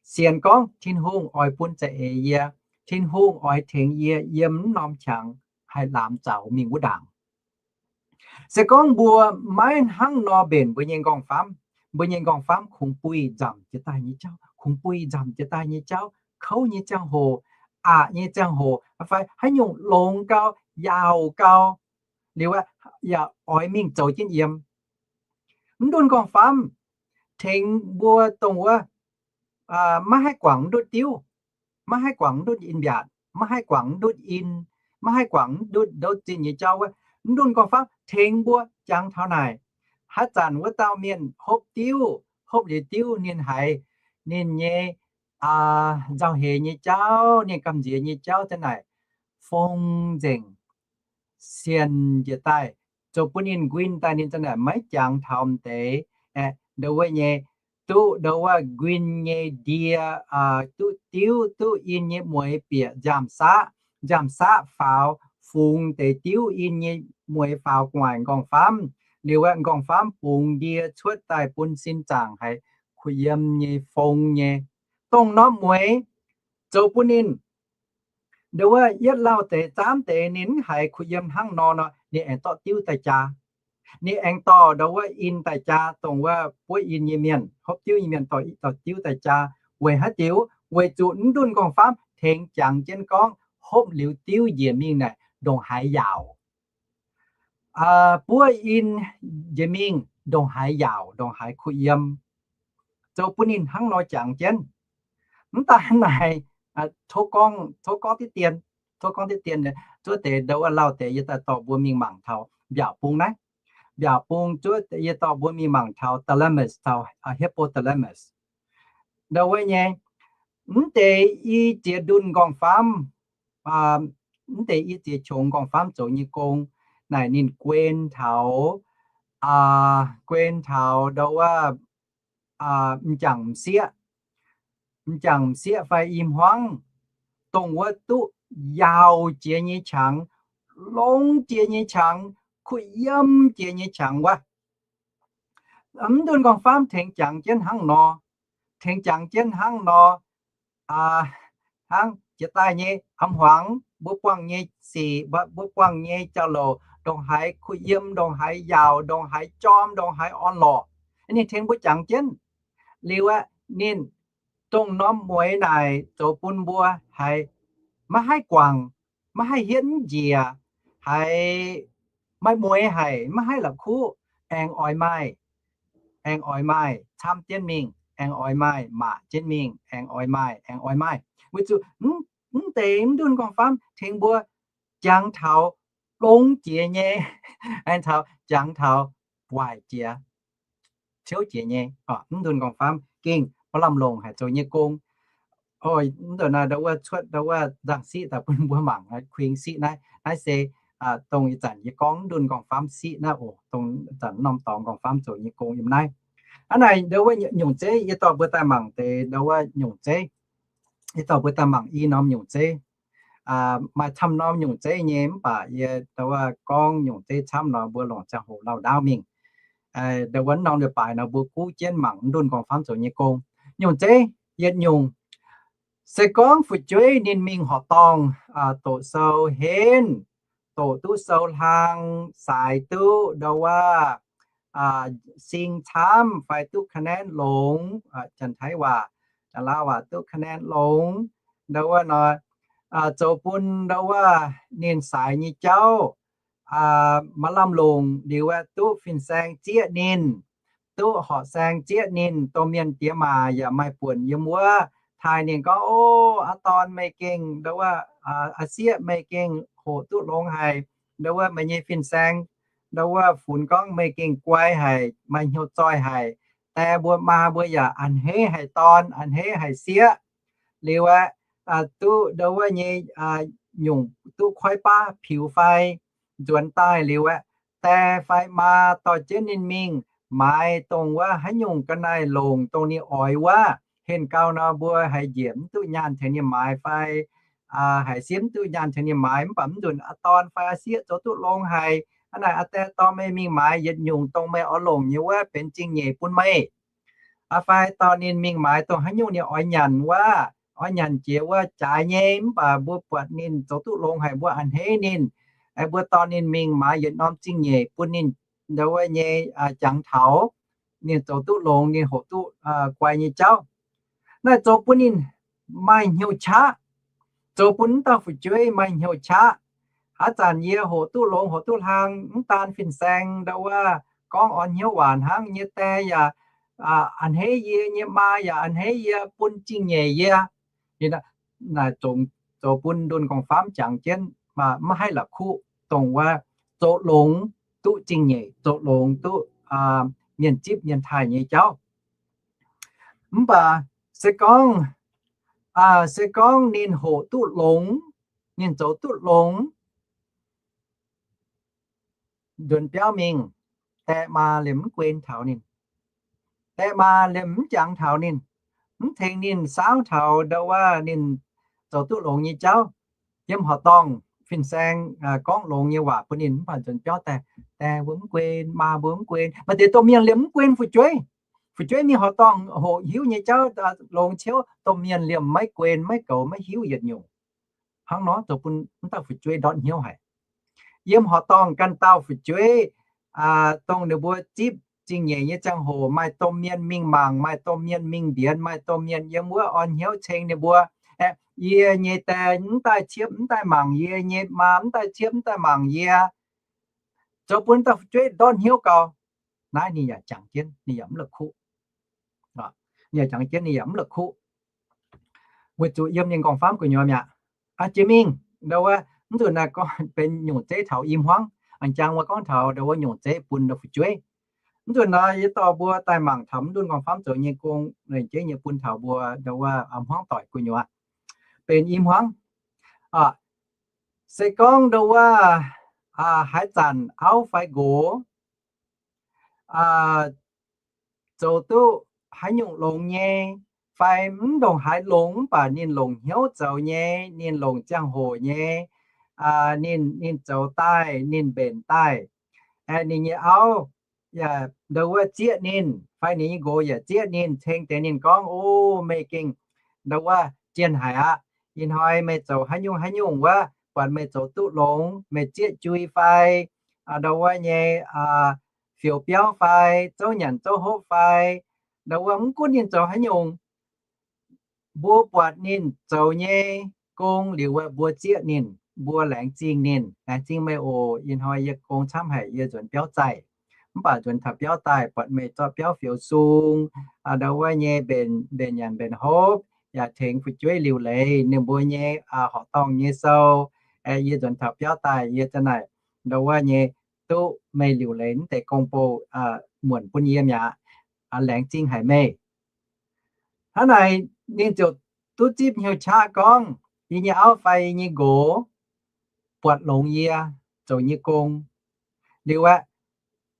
sienx gorngv Tin-Hungh oix bun za'eix yie, Tin-Hungh oix tengx yie yiem mv norm qangx haih lamz zaux mingh wuov ndaangc. Se gorngv mbuo maiv hnangv nor mbenc mbuo nyei nqorngv-famv, mbuo nyei nqorngv-famv kungx buih nzamc jiex daaih nyei jauv, kungx buih nzamc jiex daaih nyei jauv, kouv nyei ziangh hoc, aqc nyei ziangh hoc, fai haaix nyungc longx gau, yaauc gau, liuz yaac oix mingh zoux jienv yiem. Mv ndunh nqorngv-famv tengx mbuo dongh wuov maiv haih guangc mv ndutv diuv, maiv haih guangc mv ndutv in-mbiaatc, maiv haih guangc mv ndutv in, maiv haih guangc mv ndutv ndouv zinh nyei jauv wuov, mv ndunh nqorngv-famv tengx mbuo jangx taux naaic. Haaix zanc wuov dauh mienh hopv diuv, hopv liuz diuv ninh haiz ninh nyei nzauh heix nyei jauv, ninh gamh nziex nyei jauv zanc naaic fong nzengc, sienx njiec daaih, zoux bun ninh nquin daaih ninh zanc naaic maiv jangx taux m'deix, aeqv, ndau wuov nyei, duqv ndau wuov nquin nyei ndie, duqv diuv duqv in nyei mueix bieqc nziaamv-saqv, nziaamv-saqv faaux fungx deix diuv in nyei mueix faaux gu'nguaaic nqorngv-famv, liuz wuov nqorngv-famv bungx ndie cuotv daaih bun sin zaangc haiz kuh yiem nyei fong nyei. Dongh norm mueix zoux bun ninh ndau wuov yietv lauh deix zaamv deix ninh mv haiz kuh yiem hnangv nor nor, ninh aengx dorh diuv daaih jaa. Ninh aengx dorh ndau wuov in daaih jaa, dongh wuov buov in nyei mienh, hopv diuv nyei mienh dorh, dorh diuv daaih jaa. Weic haaix diuc? Weic zuqc mv ndunh nqorngv-famv tengx jangx jienv gorngv hopv liuz diuv njiec mingh naaic ndongc haaix yaauc, buov in njiec mingh ndongc haaix yaauc, ndongc haaix kuh yiem. Zoux bun ninh hnangv nor jangx jienv. Mv daaih naaic, tov gorngv, tov gorngv diqv dien, tov gorngv diqv dien, zuov deix ndau wuov lauh deix yie daaih dorh mbuo mingh mangc taux mbiaauc bung naaiv. Mbiaauc bung zuov yie dorh mbuo mingh mangc taux thalamus, taux hypothalamus. Ndau wuov nyei, mv deix i ziex ndunh nqorngv-famv, mv deix i ziex qongx nqorngv-famv zoux nyei gong, naaic ninh guen taux, guen taux ndau wuov m'jangc m'sieqv, m'jangc m'sieqv fai i hmuangv, dongh wuov duqv yaauc jiex nyei qangx, longx jiex nyei qangx, kuh yiem jiex nyei qangx wuov. Mv ndunh nqorngv-famv tengx jangx jienv hnangv nor, tengx jangx jienv hnangv nor, hnangv jiex daaih nyei a'hmuangx, mbuo buangh nyei sic, mbuo buangh nyei jauv-louc, ndongc haaix kuh yiem, ndongc haaix yaauc, ndongc haaix jorm, ndongc haaix orn-lorqc, ninh tengx mbuo jangx jienv. Liuz aqv, ninh dongh norm mueix naaic zoux bun mbuo haiz maiv haih guangc, maiv haih hietv njiec, haiz maaih mueix haic, maiv haih la'kuqv, aengx oix maaih, aengx oix maaih camv jienv mingh, aengx oix maaih maac jienv mingh, aengx oix maaih, aengx oix maaih. Weic zuqc mv deix mv ndunh nqorngv-famv tengx mbuo jangx taux longx jiex nyei, aengx taux jangx taux waaic jiex, ciouv jiex nyei. Mv ndunh nqorngv-famv gengh maiv lamh longc haaix zoux nyei gong. Ndongc naaiv ndau wuov cuotv ndau wuov nzangc-siqv daaih bun mbuo mangc, kuingx siqv naaiv. Naaiv se dongh ih zanc yie gorngv mv ndunh nqorngv-famv siqv naaiv oc, dongh zanc norm dorngx nqorngv-famv zoux nyei gong yiem naaiv. Hnangv naaic ndau wuov nyungc zeiv yie dorh mbuo daaih mangc deix ndau wuov nyungc zeiv. Yie dorh mbuo daaih mangc i norm nyungc zeiv. Maaih camv norm nyungc zeiv nyei, mv baac yie ndau wuov gorngv nyungc zeiv camv nor mbuo longc ziangh hoc lauh ndaauv mingh. Ndau wuov norm leiz-baaix nor mbuo guv jienv mangc mv ndunh nqorngv-famv zoux nyei gong. Nyungc zeiv yietc nyungc, se gorngv fu'jueiv ninh mingh horqc dorngh, doqc sou henv, doqc duqv sou hlang, saaix duqv ndau wuov sing camv fai duqv คะแนน longx, Janx-Taiv waac, Janx-Lauv waac duqv คะแนน longx, ndau wuov nor, zoux bun ndau wuov ninh saaix nyei jauv maaih lamh longc liuz aeqv, duqv fin-saeng zieqv ninh, duqv horqc saeng zieqv ninh. Domh mienh diex maac yaac maaih buonc yiem wuov taaih ninh gorngv, O, aa dorn, meih gengh ndau wuov, aa sieqv, meih gengh hoqc duqv longx haic. Ndau wuov meih nyei fin-saeng ndau wuov funx gorngv meih gengh guai haic, maaih hnyouv zoih haic. Die mbuo maa mbuo yaac a'hneiv haic dorn, a'hneiv haic sieqv. Liuz aeqv, duqv ndau wuov nyei nyungc duqv koiv baav piux fai nzuonx daaih liuz aeqv, die fai maa dorh jienv ninh mingh maaiz dongh wuov haaix nyungc ga'naaiv longc dongh ninh oix wuov. Henh gau nor mbuo haiz njiec mv duqv nyaanh tengx ninh maaiz fai haiz sieqv mv duqv nyaanh tengx ninh maaiz. Mv baac mv nzunc aa dorn fai aa sieqv zoux duqv longx haic, hnangv naaic aa die dorh meih mingh maaiz yietc nyungc dongh meih oix longc nyei wuov benx zingh nyeic bun meih. Aa fai dorh ninh mingh maaiz dongh haaix nyungc ninh oix nyanc wuov, oix nyanc jiex wuov jaaix nyei, mv baac mbuo buatc ninh zoux duqv longx haic mbuo a'hneiv ninh. Mbuo dorh ninh mingh maaiz yietc norm zingh nyeic bun ninh ndau wuov nyei jangx taux ninh zoux duqv longx, ninh hoqc duqv guai nyei jauv. Naaiv zoux bun ninh maaih hnyouv qaqv, zoux bun wuov dauh fu'jueiv maaih hnyouv qaqv. Haaix zanc yie hoqc duqv longx hoqc duqv hlang, mv daan fin-saeng ndau wuov gorngv orn hnyouv waac hnangv, yie die yaac a'hneiv yie, yie maa yaac a'hneiv yie, bun zingh nyeic yie. Naaic zoux bun ndunh gorngv-famv jangx jienv maiv haih la'kuqv dongh wuov zoux longx duqv zingh nyeic, zoux longx duqv mienh zipv mienh taaih nyei jauv. Mv baac se gorngv, se gorngv ninh hoqc duqv longx, ninh zoux duqv longx, nzuonx biauv mingh, die maa liemh mv guen taux ninh. Die maa liemh mv jangx taux ninh, mv tengx ninh saauv taux ndau wuov ninh zoux duqv longx nyei jauv. Yiem horqc dorngh fin-saeng gorngv longx nyei waac bun ninh, mv baac nzuonx biauv daaih, die mbuo mv guen, maa mbuo mv guen. Maaih deix domh mienh liemh mv guen fu'jueiv. Fu'jueiv mingh horqc dorngh hoqc hiuv nyei jauv longx ciouv, domh mienh liemh maiv guen, maiv goux, maiv hiuv yietc nyungc. Hnangv nor zoux bun wuov dauh fu'jueiv ndortv hnyouv haic. Yiem horqc dorngh ganh dauh fu'jueiv, dongh ninh mbuo zipv zingh nyeic nyei ziangh hoc, maaih domh mienh mingh mangc, maaih domh mienh mingh mbienx, maaih domh mienh yiem wuov orn hnyouv ceng ninh mbuo, aeqv, yie nyei die mv daaih ciepv mv daaih mangc yie, nyei maa mv daaih ciepv mv daaih mangc yie, zoux bun dauh fu'jueiv ndortv hnyouv gau. Naaiv ninh yaac jangx jienv, ninh yaac mv la'kuqv. Ninh yaac jangx jienv, ninh yaac mv la'kuqv. Weic zuqc yiem ninh gorngv-famv gu'nyuoz mi'aqv. Jiex mingh ndau wuov, mv nzunc naaiv gorngv benx nyungc zeiv taux i hmuangv. A'jangv wuov gorngv taux ndau wuov nyungc zeiv bun ndau fu'jueiv. Mv nzunc naaiv yie dorh mbuo daaih mangc taux mv ndunh gorngv-famv zoux nyei gong, lengc jeiv nyei bun taux mbuo ndau wuov hmuangv doic gu'nyuoz. Benx i hmuangv. Se gorngv ndau wuov haaix zanc auv fai nqox zoux duqv haaix nyungc longx nyei, fai mv ndongc haaix longx mv baac ninh longc hnyouv zoux nyei, ninh longc ziangh hoc nyei, ninh, ninh zoux daaih, ninh mbenc daaih, ninh nyei auv yaac ndau wuov zieqv ninh, fai ninh nyei nqox yaac zieqv ninh, ceng deix ninh gorngv, O, meih gengh ndau wuov jienh haic aqv. Ih hnoi meih zoux haaix nyungc haaix nyungc wuov, buatc meih zoux duqv longx, meih zieqv jui fai ndau wuov nyei fioux biauv fai zouv nyanc zouv hopv fai ndau wuov mv gunv ninh zoux haaix nyungc, mbuo buatc ninh zoux nyei gong liuz wuov, mbuo zieqv ninh, mbuo laengz zingh ninh. Laengz zingh meih oc. Ih hnoi yie gong camv haic, yie nzuonx biauv zaih. Mv baac nzuonx taux biauv daaih buatc meih zorqv biauv fioux sung, ndau wuov nyei mbenc, mbenc nyanc mbenc hopv, yaac tengx fu'jueiv liuc leiz ninh mbuo nyei horqc dorngh nyei sou. Yie nzuonx taux biauv daaih yie za'naaic ndau wuov nyei duqv meih liuc leiz mv deix gong-bou muonc bun yie mi'aqv. Laengz zingh haic meih. Hnangv naaic ninh ziouc duqv zipv hnyouv qaqv gorngv, Yie nyei auv fai yie nyei nqox buatc longx yie zoux nyei gong. Liuz aeqv,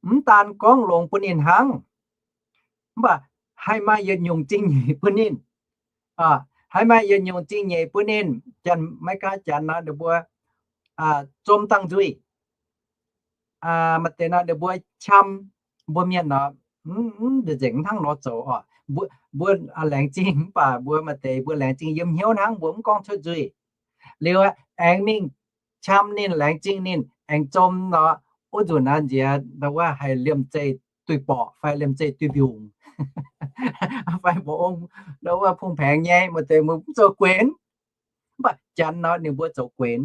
mv daan gorngv longx bun ninh hnangv, mv baac haih maaih yietc nyungc zingh nyeic bun ninh. Haih maaih yietc nyungc zingh nyeic bun ninh. Janx, maiv gaax Janx nor ninh mbuo zom dangh nzuih. Maaih deix nor ninh mbuo qam, mbuo mienh nor mv nzengc hnangv nor zoux oc. Mbuo laengz zingh mv baac mbuo maaih deix mbuo laengz zingh yiem hnyouv hnangv, mbuo mv gorngv cuotv nzuih. Liuz aengx mingh qam ninh, laengz zingh ninh, aengx zom nor, wuov nzunc naaiv nziex ndau wuov haih liemh zeih duih borqc fai liemh zeih duih mbiungc, fai mbuo ong ndau wuov pong-paengx nyei, maaih deix mbuo mv zoux guenx. Mv baac janx nor ninh mbuo zoux guenx.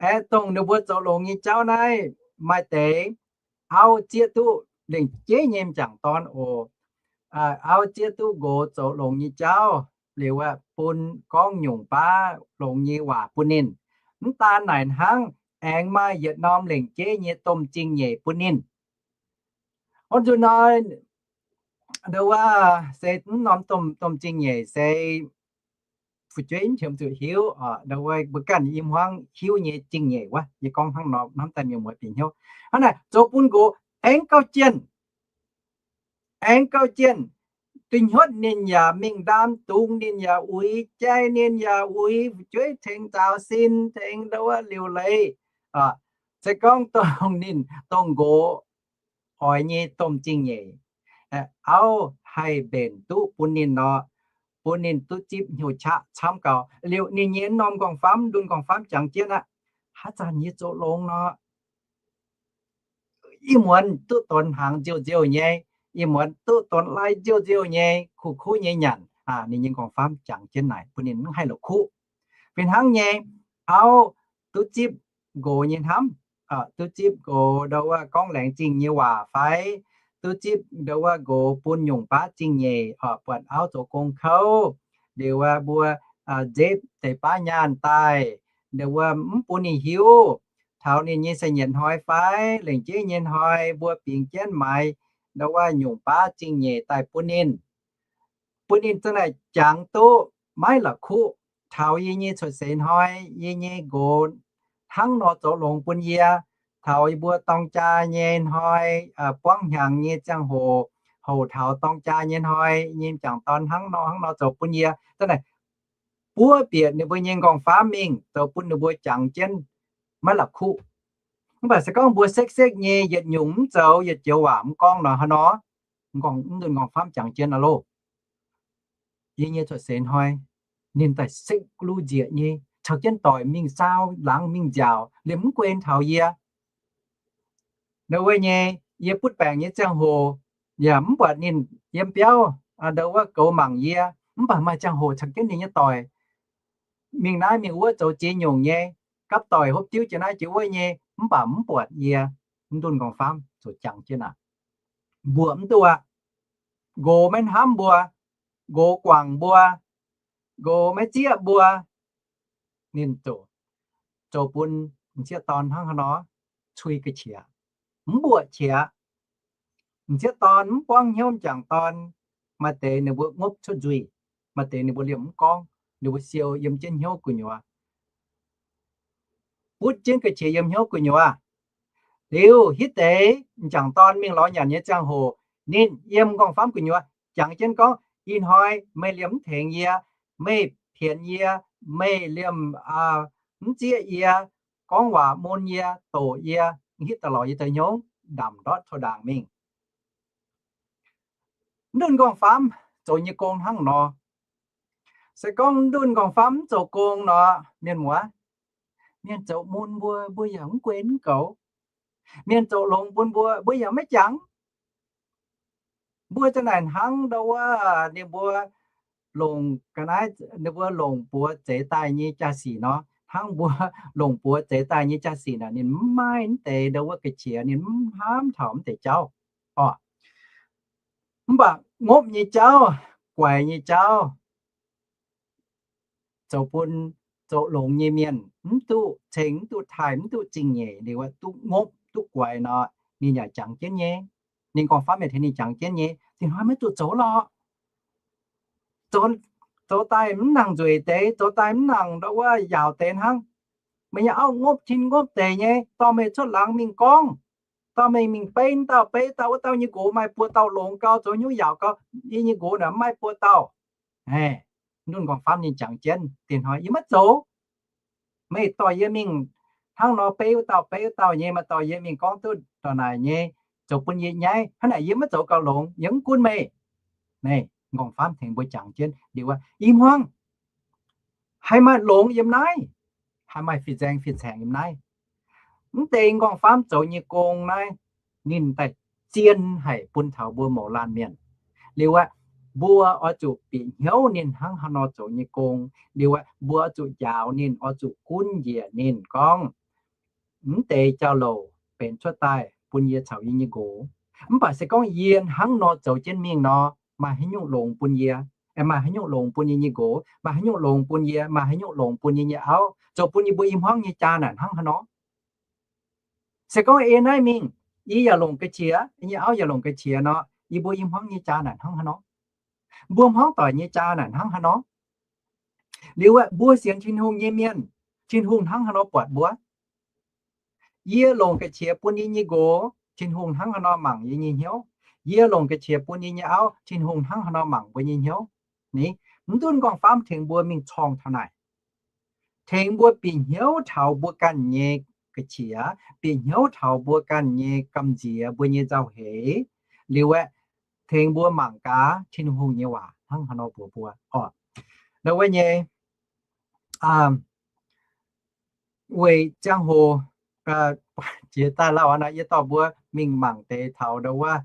Aeqv, dongh ninh mbuo zoux longx nyei jauv naaiv, maaih deix auv zieqv duqv lengc jeiv nyei m'jangc dorn oc. Auv zieqv duqv nqox zoux longx nyei jauv liuz, bun gorngv nyungc baav longx nyei waac bun ninh. Mv daan naaic hnangv, aengx maaih yietc norm lengc jeiv nyei domh zingh nyeic bun ninh. Orn nzunc hnoi, ndau wuov se mv norm domh, domh zingh nyeic se fu'jueiv mv qiemx zuqc hiuv oc. Ndau wuov mbuo ganh i hmuangv hiuv nyei zingh nyeic wuov, yie gorngv hnangv nor hnamv daaih mienh muoz bieqc hnyouv. Hnangv naaic zoux bun nqox aengx gauh jienh, aengx gauh jienh. Duih hnyotv ninh yaac mingh ndaam dungz, ninh yaac uix jai, ninh yaac uix fu'jueiv tengx nzaaux sin, tengx ndau wuov liuc leiz. Se gorngv dongh ninh, dongh nqox oix nyei domh zingh nyeic, auv haih mbenc duqv bun ninh nor, bun ninh duqv zipv hnyouv qaqv camv gau. Liuz ninh nyei norm nqorngv-famv, ndunh nqorngv-famv jangx jienv aqv. Haaix zanc yie zoux longx nor, ih muonz duqv donx hnaangx nziouv-nziouv nyei, ih muonz duqv donx lai nziouv-nziouv nyei, kuv-kuv nyei nyanc. Ninh nyei nqorngv-famv jangx jienv naaic bun ninh mv haih la'kuqv. Fih hnangv nyei, auv duqv zipv nqox nyei hnamv, duqv zipv nqox ndau wuov gorngv laengz zingh nyei waac fai duqv zipv ndau wuov nqox bun nyungc baav zingh nyeic, buatc auv zoux gong kouv, liuz mbuo nzepv deix baav nyaanh daaih, ndau wuov mv bun ninh hiuv. Taux ninh nyei seix nyietc hnoi fai lengc jeiv nyei hnoi mbuo bingx jienv maaiz ndau wuov nyungc baav zingh nyeic daaih bun ninh, bun ninh za'naaic jangx duqv maiv la'kuqv. Taux yie nyei cuotv seix hnoi, yie nyei nqox hnangv nor zoux longx bun yie. Taux yie mbuo dorng jaa nyei hnoi, buangv hnyangx nyei ziangh hoc, hoc taux dorng jaa nyei hnoi, nyei m'jangc dorn hnangv nor hnangv nor zoux bun yie. Za'naaic buov bieqc ninh mbuo nyei nqorngv-famv mingh zoux bun ninh mbuo jangx jienv maiv la'kuqv. Mv baac se gorngv mbuo sekv-sekv nyei yietc nyungc mv zoux, yietc joux waac mv gorngv nor, hnangv nor, mv ndunh nqorngv-famv jangx jienv aqv loh. Yie nyei cuotv seix hnoi, ninh daaih sekv luv nzieqc nyei, caux jienv doic mingh saau laangz mingh nziaauc, liemh mv guei taux yie. Ndau wuov nyei, yie butv baengc nyei ziangh hoc, yaac mv buatc ninh yiem biauv, ndau wuov goux mangc yie, mv baac maaih ziangh hoc caux jienv ninh nyei doic mingh naaiv mingh wuov zoux ziex nyungc nyei, gapv doic hopv diuv jiex naaiv jiex wuov nyei, mv baac mv buatc yie. Mv ndunh nqorngv-famv zoux jangx jienv aqv. Mbuoqc mv duqv aqv. Nqox maiv hnamv mbuo, nqox guangc mbuo, nqox maiv zieqv mbuo. Ninh zoux, zoux bun m'sieqv dorn hnangv haaix nor, cui ga'qiex, mv mbuoqc qiex. M'sieqv dorn mv buangv hnyouv m'jangc dorn, maaih deix ninh mbuo ngopv cuotv nzuih, maaih deix ninh mbuo liemh mv gorngv, ninh mbuo siou yiem jienv hnyouv gu'nyuoz, butv jienv ga'qiex yiem hnyouv gu'nyuoz. Liuz hitv deix m'jangc dorn mingh lorz nyanc nyei ziangh hoc, ninh yiem m'nqorngv-famv gu'nyuoz jangx jienv gorngv, ih hnoi meih liemh mv tengx yie, meih pienx yie, meih liemh mv zieqv yie, gorngv waac mun yie, doqc yie, hitv daaih lorz yie zoux hnyouv ndamc ndortv coux ndaangc mingh. Mv ndunh nqorngv-famv zoux nyei gong hnangv nor. Se gorngv mv ndunh nqorngv-famv mv zoux gong nor, mienh muoz, mienh zoux mun mbuo, mbuo yaac mv guei mv goux. Mienh zoux longx bun mbuo, mbuo yaac maiv jangx. Mbuo za'naaic hnangv ndau wuov ninh mbuo longc ga'naaiv, ninh mbuo longc buoz zeix daaih nyei jaa-sic nor, hnangv mbuo longc buoz zeix daaih nyei jaa-sic naaic, ninh mv maaih mv deix ndau wuov ga'qiex, ninh mv hnamv taux mv deix jauv. Orqc, mv baac ngopv nyei jauv, guaix nyei jauv, zoux bun zoux longx nyei mienh mv duqv ceng, mv duqv taaih, mv duqv zingh nyeic, liuz duqv ngopv duqv guaix nor, ninh yaac jangx jienv nyei. Ninh nqorngv-famv yaac tengx ninh jangx jienv nyei. Dingc hnoi maiv zuqc zoux lorqc. Zoux, zoux daaih mv nangc nzueic deix, zoux daaih mv nangc ndau wuov yaauc deix hnangv. Meih nyei auv ngopv tin ngopv deic nyei, dorh meih cuotv laangz mingh gorngv, dorh meih mingh beiv dauh beiv dauh, wuov dauh nyei nqox maaih buo dauh longx gau, zoux hnyouv yaauc gau. Yie nyei nqox naaic mv maaih buo dauh. Mv ndunh nqorngv-famv ninh jangx jienv, dingc hnoi yie maiv zoux. Meih dorh yie mingh hnangv nor beiv wuov dauh beiv wuov dauh nyei, maaih dorh yie mingh gorngv duqv ndongc naaic nyei, zoux bun yie nyaiv hnangv naaic, yie maiv zoux gauh longx, yie mv gunv meih. Naaiv nqorngv-famv tengx mbuo jangx jienv liuz, i hmuangx haih maaih longx yiem naaiv. haih maaih fih nzaeng fih nzaengc yiem naaiv. Mv deix nqorngv-famv zoux nyei gong naaiv, ninh daaih zien haic bun taux mbuo mouz laanh mienh. Liuz aeqv, mbuo oix zuqc bieqc hnyouv ninh hnangv haaix nor zoux nyei gong. Liuz aeqv, mbuo oix zuqc njaaux ninh, oix zuqc gunv njiec ninh gorngv, mv deix jauv-louc benx cuotv daaih bun yie caux yie nyei nqox. Mv baac se gorngv yie hnangv nor zoux jienv mingh nor, maaih haaix nyungc longx bun yie? Maaih haaix nyungc longx bun yie nyei nqox? Maaih haaix nyungc longx bun yie? Maaih haaix nyungc longx bun yie nyei auv? Zoux bun yie mbuo i hmuangv nyei jaa naaic hnangv haaix nor? Se gorngv ei naaiv mingh, yie yaac longc ga'qiex, yie nyei auv yaac longc ga'qiex nor, yie mbuo i hmuangv nyei jaa naaic hnangv haaix nor? Mbuo hmuangv doic nyei jaa naaic hnangv haaix nor? Liuz aeqv, mbuo sienx Tin-Hungh nyei mienh, Tin-Hungh hnangv haaix nor buatc mbuo? Yie longc ga'qiex bun yie nyei nqox, Tin-Hungh hnangv haaix nor mangc yie nyei hnyouv? Yie longc ga'qiex bun yie nyei auv, Tin-Hungh hnangv haaix nor mangc mbuo nyei hnyouv? Ni, mv duqv nqorngv-famv tengx mbuo mingh corngh taux naaic. Tengx mbuo bieqc hnyouv taux mbuo ganh nyei ga'qiex, bieqc hnyouv taux mbuo ganh nyei gamh nziex, mbuo nyei nzauh heix. Liuz aeqv, tengx mbuo mangc gaax Tin-Hungh nyei waac hnangv haaix nor mbuox mbuo oc. Ndau wuov nyei, weic ziangh hoc jiex daaih lauh nor, yie dorh mbuo mingh mangc deix taux ndau wuov,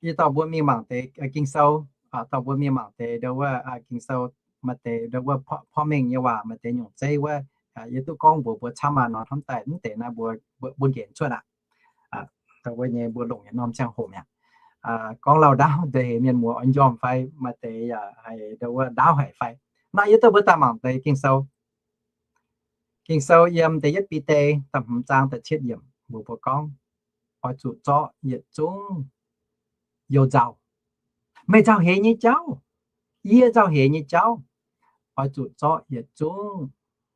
yie dorh mbuo mingh mangc deix Ging-Sou, dorh mbuo mingh mangc deix ndau wuov Ging-Sou, maaih deix ndau wuov porv mengh nyei waac, maaih deix nyungc zeiv wuov, yie duqv gorngv mbuox mbuo camv aqv nor, hnamv daaih mv deix naaiv mbuo, mbuo nqenx cuotv aqv. Ndau wuov nyei mbuo longc yietc norm ziangh hoc mi'aqv. Gorngv lauh ndaauv deix mienh muoz oix njormh fai maaih deix yaac haiz ndau wuov ndaauv haic fai. Naaiv yie dorh mbuo daaih mangc deix Ging-Sou. Ging-Sou yiem da'yietv Bide da'hmz zaang da'cietv yiemc mbuox mbuo gorngv, oix zuqc zorqv yietc zungv you-nzauh. Meih nzauh heix nyei jauv, yie nzauh heix nyei jauv, oix zuqc zorqv yietc zungv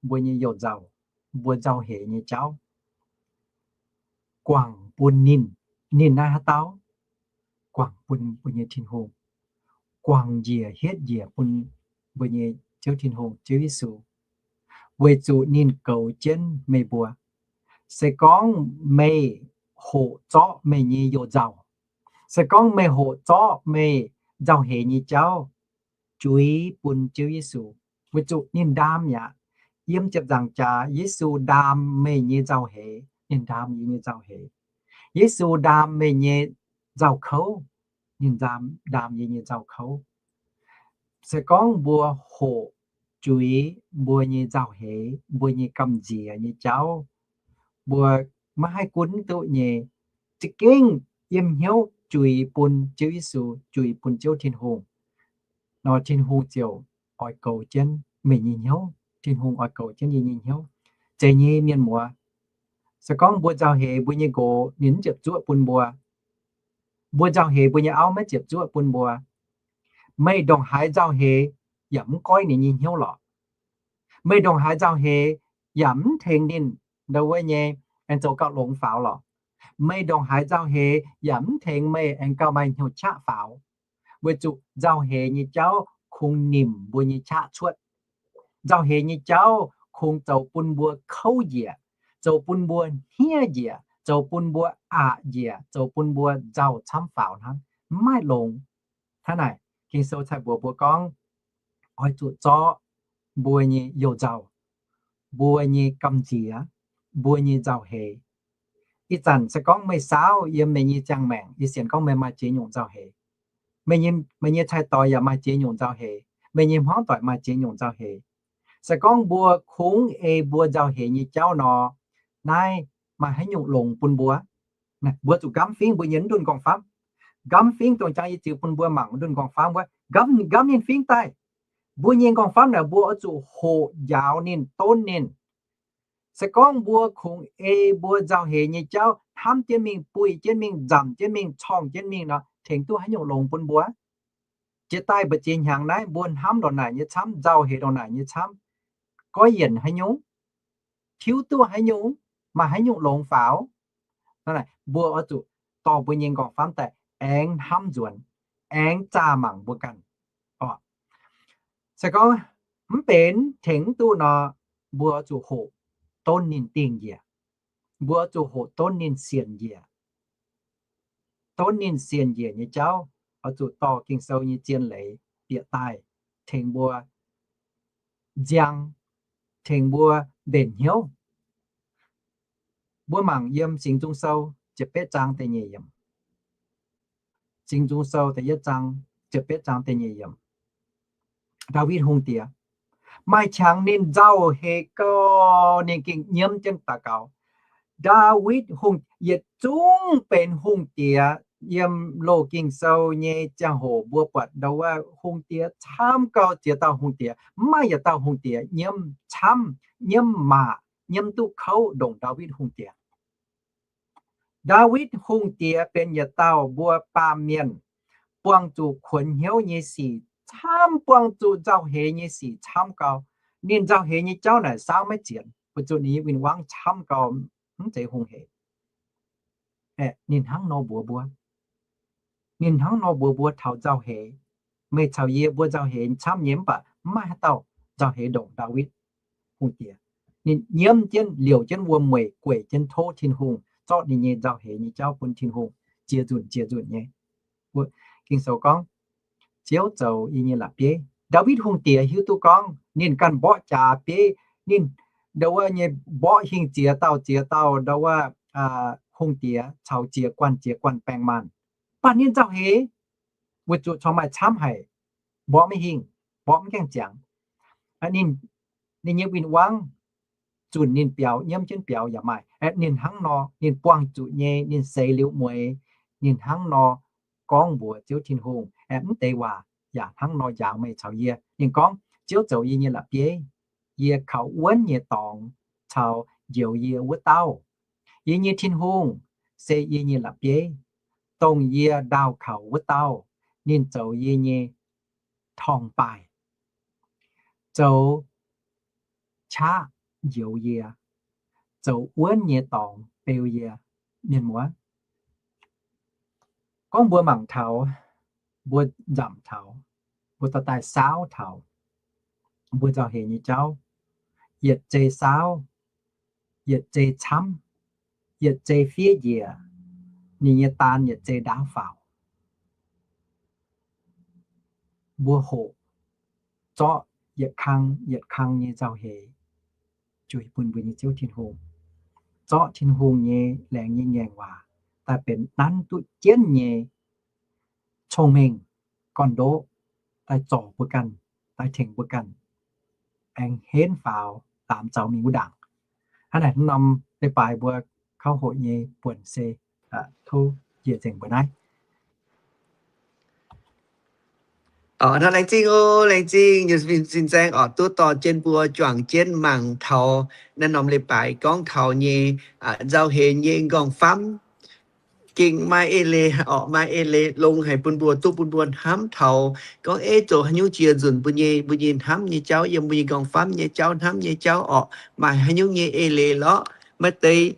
mbuo nyei you-nzauh, mbuo nzauh heix nyei jauv, guangc bun ninh. Ninh naaiv haaix dauh? Guangc bun mbuo nyei Tin-Hungh, guangc njiec hietv njiec bun mbuo nyei Ziouv Tin-Hungh, Ziouv Yesu, weic zuqc ninh goux jienv meih mbuo. Se gorngv meih hoqc zorqv meih nyei you-nzauh, se gorngv meih hoqc zorqv meih nzauh heix nyei jauv, juix bun Ziouv Yesu, weic zuqc ninh ndaam mi'aqv. Yiem ziepc nzaangc jaax Yesu ndaam meih nyei nzauh heix, ninh ndaam yie nyei nzauh heix. Yesu ndaam meih nyei nzauh kouv, ninh ndaam, ndaam yie nyei nzauh kouv. Se gorngv mbuo hoqc juix mbuo nyei nzauh heix, mbuo nyei gamh nziex nyei jauv, mbuo maiv haih gunv duqv nyei, za'gengh yiem hnyouv juix bun Ziouv Yesu, juix bun Ziouv Tin-Hungh nor, Tin-Hungh ziouc oix goux jienv meih nyei hnyouv. Tin-Hungh oix goux jienv yie nyei hnyouv. Zeiz nyei mienh muoz. Se gorngv mbuo nzauh heix mbuo nyei nqox ninh mv ziepc zuoqv bun mbuo, mbuo nzauh heix mbuo nyei auv maiv ziepc zuoqv bun mbuo, meih ndongc haaix nzauh heix yaac mv goiv ninh nyei hnyouv lorqc. Meih ndongc haaix nzauh heix yaac mv tengx ninh ndau wuov nyei aengx zoux gauh longx faaux lorqc. Meih ndongc haaix nzauh heix yaac mv tengx meih aengx gauh maaih hnyouv qaqv faaux, weic zuqc nzauh heix nyei jauv kungx nimc mbuo nyei qaqv cuotv. Nzauh heix nyei jauv kungx zoux bun mbuo kouv njiec, zoux bun mbuo hniev njiec, zoux bun mbuo aqc njiec, zoux bun mbuo nzauh camv faaux hnangv, mv maaih longx. Hnangv naaic, Ging-Sou cai mbuox mbuo gorngv, oix zuqc zorqv mbuo nyei you-nzauh, mbuo nyei gamh nziex, mbuo nyei nzauh heix. Ih zanc se gorngv meih saauv yiem meih nyei ziangh maengc, yie sienx gorngv meih maaih ziex nyungc nzauh heix. Meih nyei, meih nyei cai-doix yaac maaih ziex nyungc nzauh heix. Meih nyei hmuangv doic maaih ziex nyungc nzauh heix. Se gorngv mbuo kungx ei mbuo nzauh heix nyei jauv nor, naaiv maaih haaix nyungc longx bun mbuo? Mbuo zuqc nqamv fingv mbuo nyei mv ndunh nqorngv-famv. Nqamv fingv dongh jang yie ziux bun mbuo mangc mv ndunh nqorngv-famv wuov, nqamv, nqamv ninh fingv daaih. Mbuo nyei nqorngv-famv naaic mbuo oix zuqc hoqc njaaux ninh, donv ninh. Se gorngv mbuo kungx ei mbuo nzauh heix nyei jauv hnamv jienv mingh, buih jienv mingh, nzamc jienv mingh, corngh jienv mingh nor, tengx duqv haaix nyungc longx bun mbuo? Jiex daaih mbu'ziex hnyangx naaiv mbuo hnamv ndongc naaic nyei camv, nzauh heix ndongc naaic nyei camv, goiv yienc haaix nyungc, tiuv duqv haaix nyungc, maaih haaix nyungc longx faaux? Mbuo oix zuqc dorh mbuo nyei nqorngv-famv daaih aengx hnamv nzuonx, aengx zaah mangc mbuo ganh. Se gorngv mv benx tengx mv duqv nor, mbuo oix zuqc hoqc donv ninh dingh njiec. Mbuo oix zuqc hoqc donv ninh sienc njiec. Donv ninh sienc njiec nyei jauv, oix zuqc dorh Ging-Sou nyei zien leiz bieqc daaih tengx mbuo nziang, tengx mbuo mbenc hnyouv. Mbuo mangc yiem Singx Nzung Sou ziepc betv zaang da'nyeic yiemc. Singx Nzung Sou da'yietv zaang ziepc betv zaang da'nyeic yiemc. Ndaawitv Hungh Diex maaih qangx ninh nzauh heix gau, ninh gengh nyiemv jienv daux gaux. Ndaawitv Hungh, yietc zungv benx hungh diex yiem loz Ging-Sou nyei ziangh hoc mbuo buatc ndau wuov hungh diex camv gau, ziex dauh hungh diex, mv maaih yietc dauh hungh diex nyiemv camv, nyiemv maac, nyiemv duqv kouv ndongc Ndaawitv Hungh Diex. Ndaawitv Hungh Diex benx yietc dauh mbuo baamh mienh buangh zuqc kuonx hnyouv nyei sic camv, buangh zuqc nzauh heix nyei sic camv gau. Ninh nzauh heix nyei jauv naaic saauv maiv zienx, weic zuqc ninh nyei win-wangv camv gau, mv zeiz hungh hec. Ninh hnangv nor mbuox mbuo, ninh hnangv nor mbuox mbuo taux nzauh heix. Meih caux yie mbuo nzauh heix camv nyei mv baac mv maaih haaix dauh nzauh heix ndongc Ndaawitv Hungh Diex. Ninh nyiemv jienv, liouc jienv wuom-mueic, gueic jienv tov Tin-Hungh, zorqv ninh nyei nzauh heix nyei jauv bun Tin-Hungh, ziex nzunc ziex nzunc nyei. Ging-Sou gorngv, Ziouv zoux yie nyei la'bieiv. Ndaawitv Hungh Diex hiuv duqv gorngv ninh ganh mborqv jaax bieiv, ninh ndau wuov nyei mborqv hingh ziex dauh ziex dauh ndau wuov hungh diex caux ziex guanh ziex guanh baeng maanh, mv baac ninh nzauh heix, weic zuqc corc maaih camv haic, mborqv maiv hingh, mborqv mv gaengh ziangx. Ninh, ninh nyei win-wangv zunc ninh biaux, nyiemv jienv biaux yaac maaih. Ninh hnangv nor, ninh buangh zuqc nyei, ninh seix liuz mueix, ninh hnangv nor gorngv mbuox Ziouv Tin-Hungh, mv deix waac yaac hnangv nor njaaux meih caux yie. Ninh gorngv, Ziouv zoux yie nyei la'bieiv, yie kaux wuonv nyei dorngx caux njoux yie wuov dauh. Yie nyei Tin-Hungh se yie nyei la'bieiv, dongh yie ndaauh kaux wuov dauh. Ninh zoux yie nyei torngv-baaih, zoux qaqv njoux yie, zoux wuonv nyei dorngx beu yie. Mienh muoz, gorngv mbuo mangc taux, mbuo nzamc taux, mbuo dorh daaih saauv taux mbuo nzauh heix nyei jauv, yietc zei saauv, yietc zei camv, yietc zei fiev njiec, ninh nyei daan yietc zei ndaauv faaux. Mbuo hoqc zorqv yietc kang yietc kang nyei nzauh heix juix bun mbuo nyei Ziouv Tin-Hungh, zorqv Tin-Hungh nyei laengz nyei ngaengc waac daaih benx nanv duqv jienv nyei cong-mengh gorn-ndoqv daaih zorc mbuo ganh, daaih tengx mbuo ganh aengx henv faaux laamz zaux mingh wuov ndaangc. Hnangv naaic, norm leiz-baaix mbuo kauv hoqc nyei buonc se tov njiec nzengc mbuo naaiv. Hnangv laengz zingh oc, laengz zingh nyei fin-saeng oc, duqv dorh jienv mbuo juangc jienv mangc taux naaiv norm leiz-baaix gorngv taux nyei nzauh heix nyei nqorngv-famv. Gengh maaih eix leiz oc, maaih eix leiz longx haic bun mbuo, duqv bun mbuo hnamv taux gorngv, ei, zoux haaix nyungc jiex nzunc mbuo nyei, mbuo nyei hnamv nyei jauv, yiem mbuo nyei nqorngv-famv nyei jauv, hnamv nyei jauv oc, maaih haaix nyungc nyei eix leiz lorqc. Maaih deix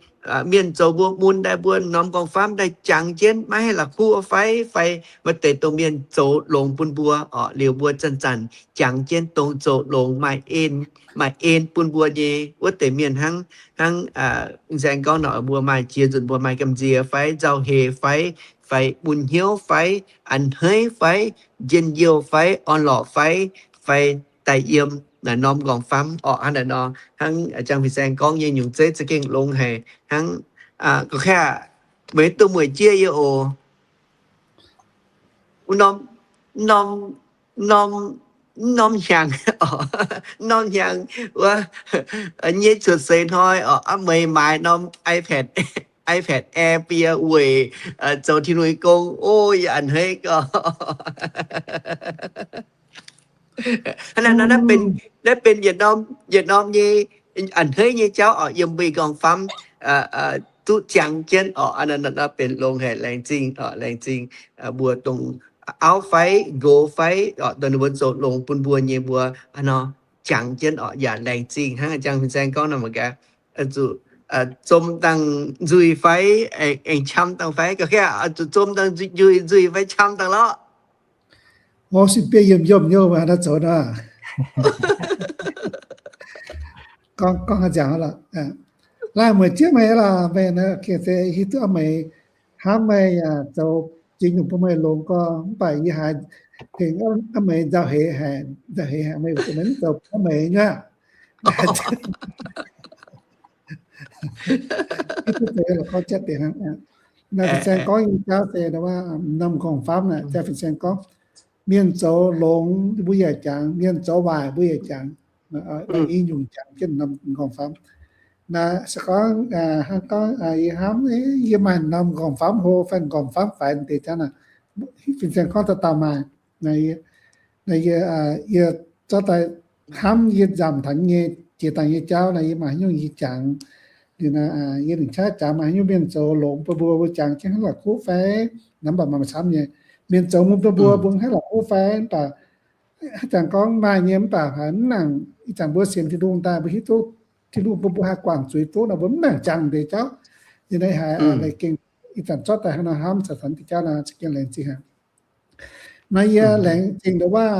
mienh zoux mbuo mun daaih, mbuo norm nqorngv-famv daaih jangx jienv, maiv haih la'kuqv fai, fai maaih deix dongh mienh zoux longx bun mbuo oc, liuz mbuo zanc-zanc jangx jienv dongh zoux longx maaih en, maaih en bun mbuo nyei wuov deix mienh hnangv, hnangv fin-saeng gorngv nor, mbuo maaih jiex nzunc mbuo maaih gamh nziex fai, nzauh heix fai, fai mun hnyouv fai, a'hneiv fai, njien-youh fai, orn-lorqc fai, fai daaih yiem naaiv norm nqorngv-famv oc. Hnangv naaiv nor, hnangv jang fin-saeng gorngv nyei nyungc zeiv za'gengh longx haic. Hnangv, gorngv kaav, meih duqv mueic jieqv yie oc. Wuov norm, norm, norm, norm hnyangx, norm hnyangx wuov, nyei cuotv seix hnoi oc, aav meih maaiz norm iPad, iPad Air bun yie weic zoux Tin-Hungh nyei gong, o, yie a'hneiv gau. Hnangv naaiv nor, naaiv benx, naaiv benx yietc norm, yietc norm nyei a'hneiv nyei jauv oc, yiem mbuo nyei nqorngv-famv duqv jangx jienv oc. Hnangv naaiv nor benx longx haic, laengz zingh oc, laengz zingh mbuo dongh auv fai nqox fai oc, dongh ninh mbuo zoux longx bun mbuo nyei mbuo nor, jangx jienv oc, yaac laengz zingh hnangv jang fin-saeng gorngv nor mangc gaax, zuqc zom dangh nzuih fai, aengx qam dangh fai, ga'fei zuqc zom dangh nzuih, nzuih fai qam dangh lorqc. O, sin biei yiem yiem nyei waac naaiv zoux nor. Gorngv, gorngv haaix nziangx lorqc. Laih mueic jieqv meih lorqc, meih naaiv gengh se hiuv duqv aav meih hnamv meih yaac zoux jiex nyungc bun meih longx gorx, mv baac yie haiz tengx aav meih nzauh heix haic, nzauh heix haic meih, meih mv zoux aav meih nyuoqc. Naaiv fin-saeng gorngv nyei jauv se norm m'nqorngv famv naaic, jaa fin-saeng gorngv, mienh zoux longx mbuo yaac jangx, mienh zoux waaic mbuo yaac jangx. I nyungc jangx jienv norm m'nqorngv famv. Naaiv se gorngv, hnangv gorngv yie hnamv, yie maaih norm m'nqorngv famv hlo fai m'nqorngv famv faix deix jauv naaic, fin-saeng gorngv dauh dauh maaih. Naaiv yie, yie zorqv daaih hnamv yie nzamc taux nyei jiex daaih nyei jauv naaiv, yie maaih haaix nyungc yie jangx. Liuz naaiv yie lingc qaqv jangx maaih haaix nyungc mienh zoux longx bun mbuo, mbuo jangx jienv haaix la'kuqv fai? Naaiv mv baac maaih camv nyei mienh zoux mun bun mbuo, mbuo haaix la'kuqv fai? Mv baac haaix zanc gorngv maaih nyei mv baac haiz mv nangc. Ih zanc mbuo sienx Tin-Hungh daaih, mbuo hiuv duqv Tin-Hungh bun mbuo haih guangc zuiz duqv nor, mbuo mv nangc jangx deix jauv. Yie naaiv haiz laengz zingh, ih zanc zorqv daaih hnangv nor hnamv caux deix jauv naaiv za'gengh laengz zingh haic. Naaiv yie laengz zingh nduov waac,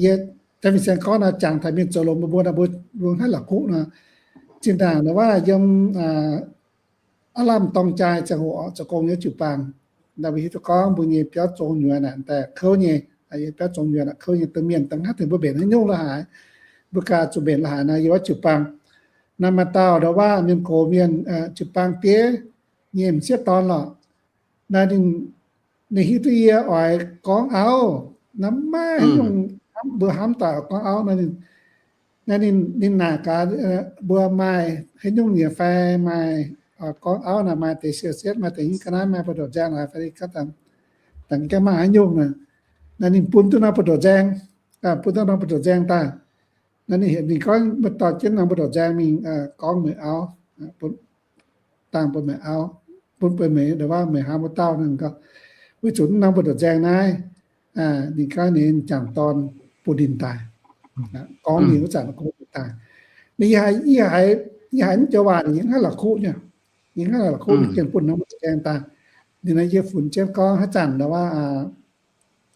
yie, jaa fin-saeng gorngv naaiv jangx taux mienh zoux longx mbuo, mbuo, mbuo haaix la'kuqv nor, zinh ndaangc nduov waac yiem aav lamh dorng jaa ziangh hoc zoux gong nyei jiu-baang, naaiv mbuo hiuv duqv gorngv mbuo nyei biauv zong nyuoz naaic daaih kouv nyei, biauv zong nyuoz naaic kouv nyei, dongh mienh daaih hnangv deix mbuo mbenc haaix nyungc la'haaix, mbuo ganh zuqc mbenc la'haaix naaiv yiem wuov jiu-baang. Naaiv maaih dauh nduov waac mienh gox mienh jiu-baang diev nyei m'sieqv dorn lorqc. Naaiv ninh, ninh hiuv duqv yie oix gorngv auv, naaiv maiv haaix nyungc mbuo hnamv daaih gorngv auv. Naaiv ninh, naaiv ninh, ninh naaic gaax mbuo maaih haaix nyungc nyei fai maaih gorngv auv naaic, maaih deix siou sietv, maaih deix nyei ga'naaiv, maaih buoz-ndoqv nzaeng naaic fai, dangh ganh maaih haaix nyungc naaic. Naaiv ninh bun duqv norm buoz-ndoqv nzaeng, bun duqv norm buoz-ndoqv nzaeng daaih. Naaiv ninh heuc ninh gorngv, meih dorh jienv norm buoz-ndoqv nzaeng mingh gorngv meih auv, dangh bun meih auv, bun bun meih, nduov waac meih hnamv wuov dauh nor. Ninh gorngv, weic zuqc norm buoz-ndoqv nzaeng naaiv, ninh gorngv ninh jangc dorn bun ninh daaih, gorngv ninh wuov zanc gorngv bun daaih. Ninh, yie haiz, yie haiz mv joux waac ninh haaix la'kuqv nyei, ninh haaix la'kuqv ninh gengh bun norm buoz-ndoqv nzaeng daaih. Ninh naaiv yie funx jienv gorngv haaix zanc nduov waac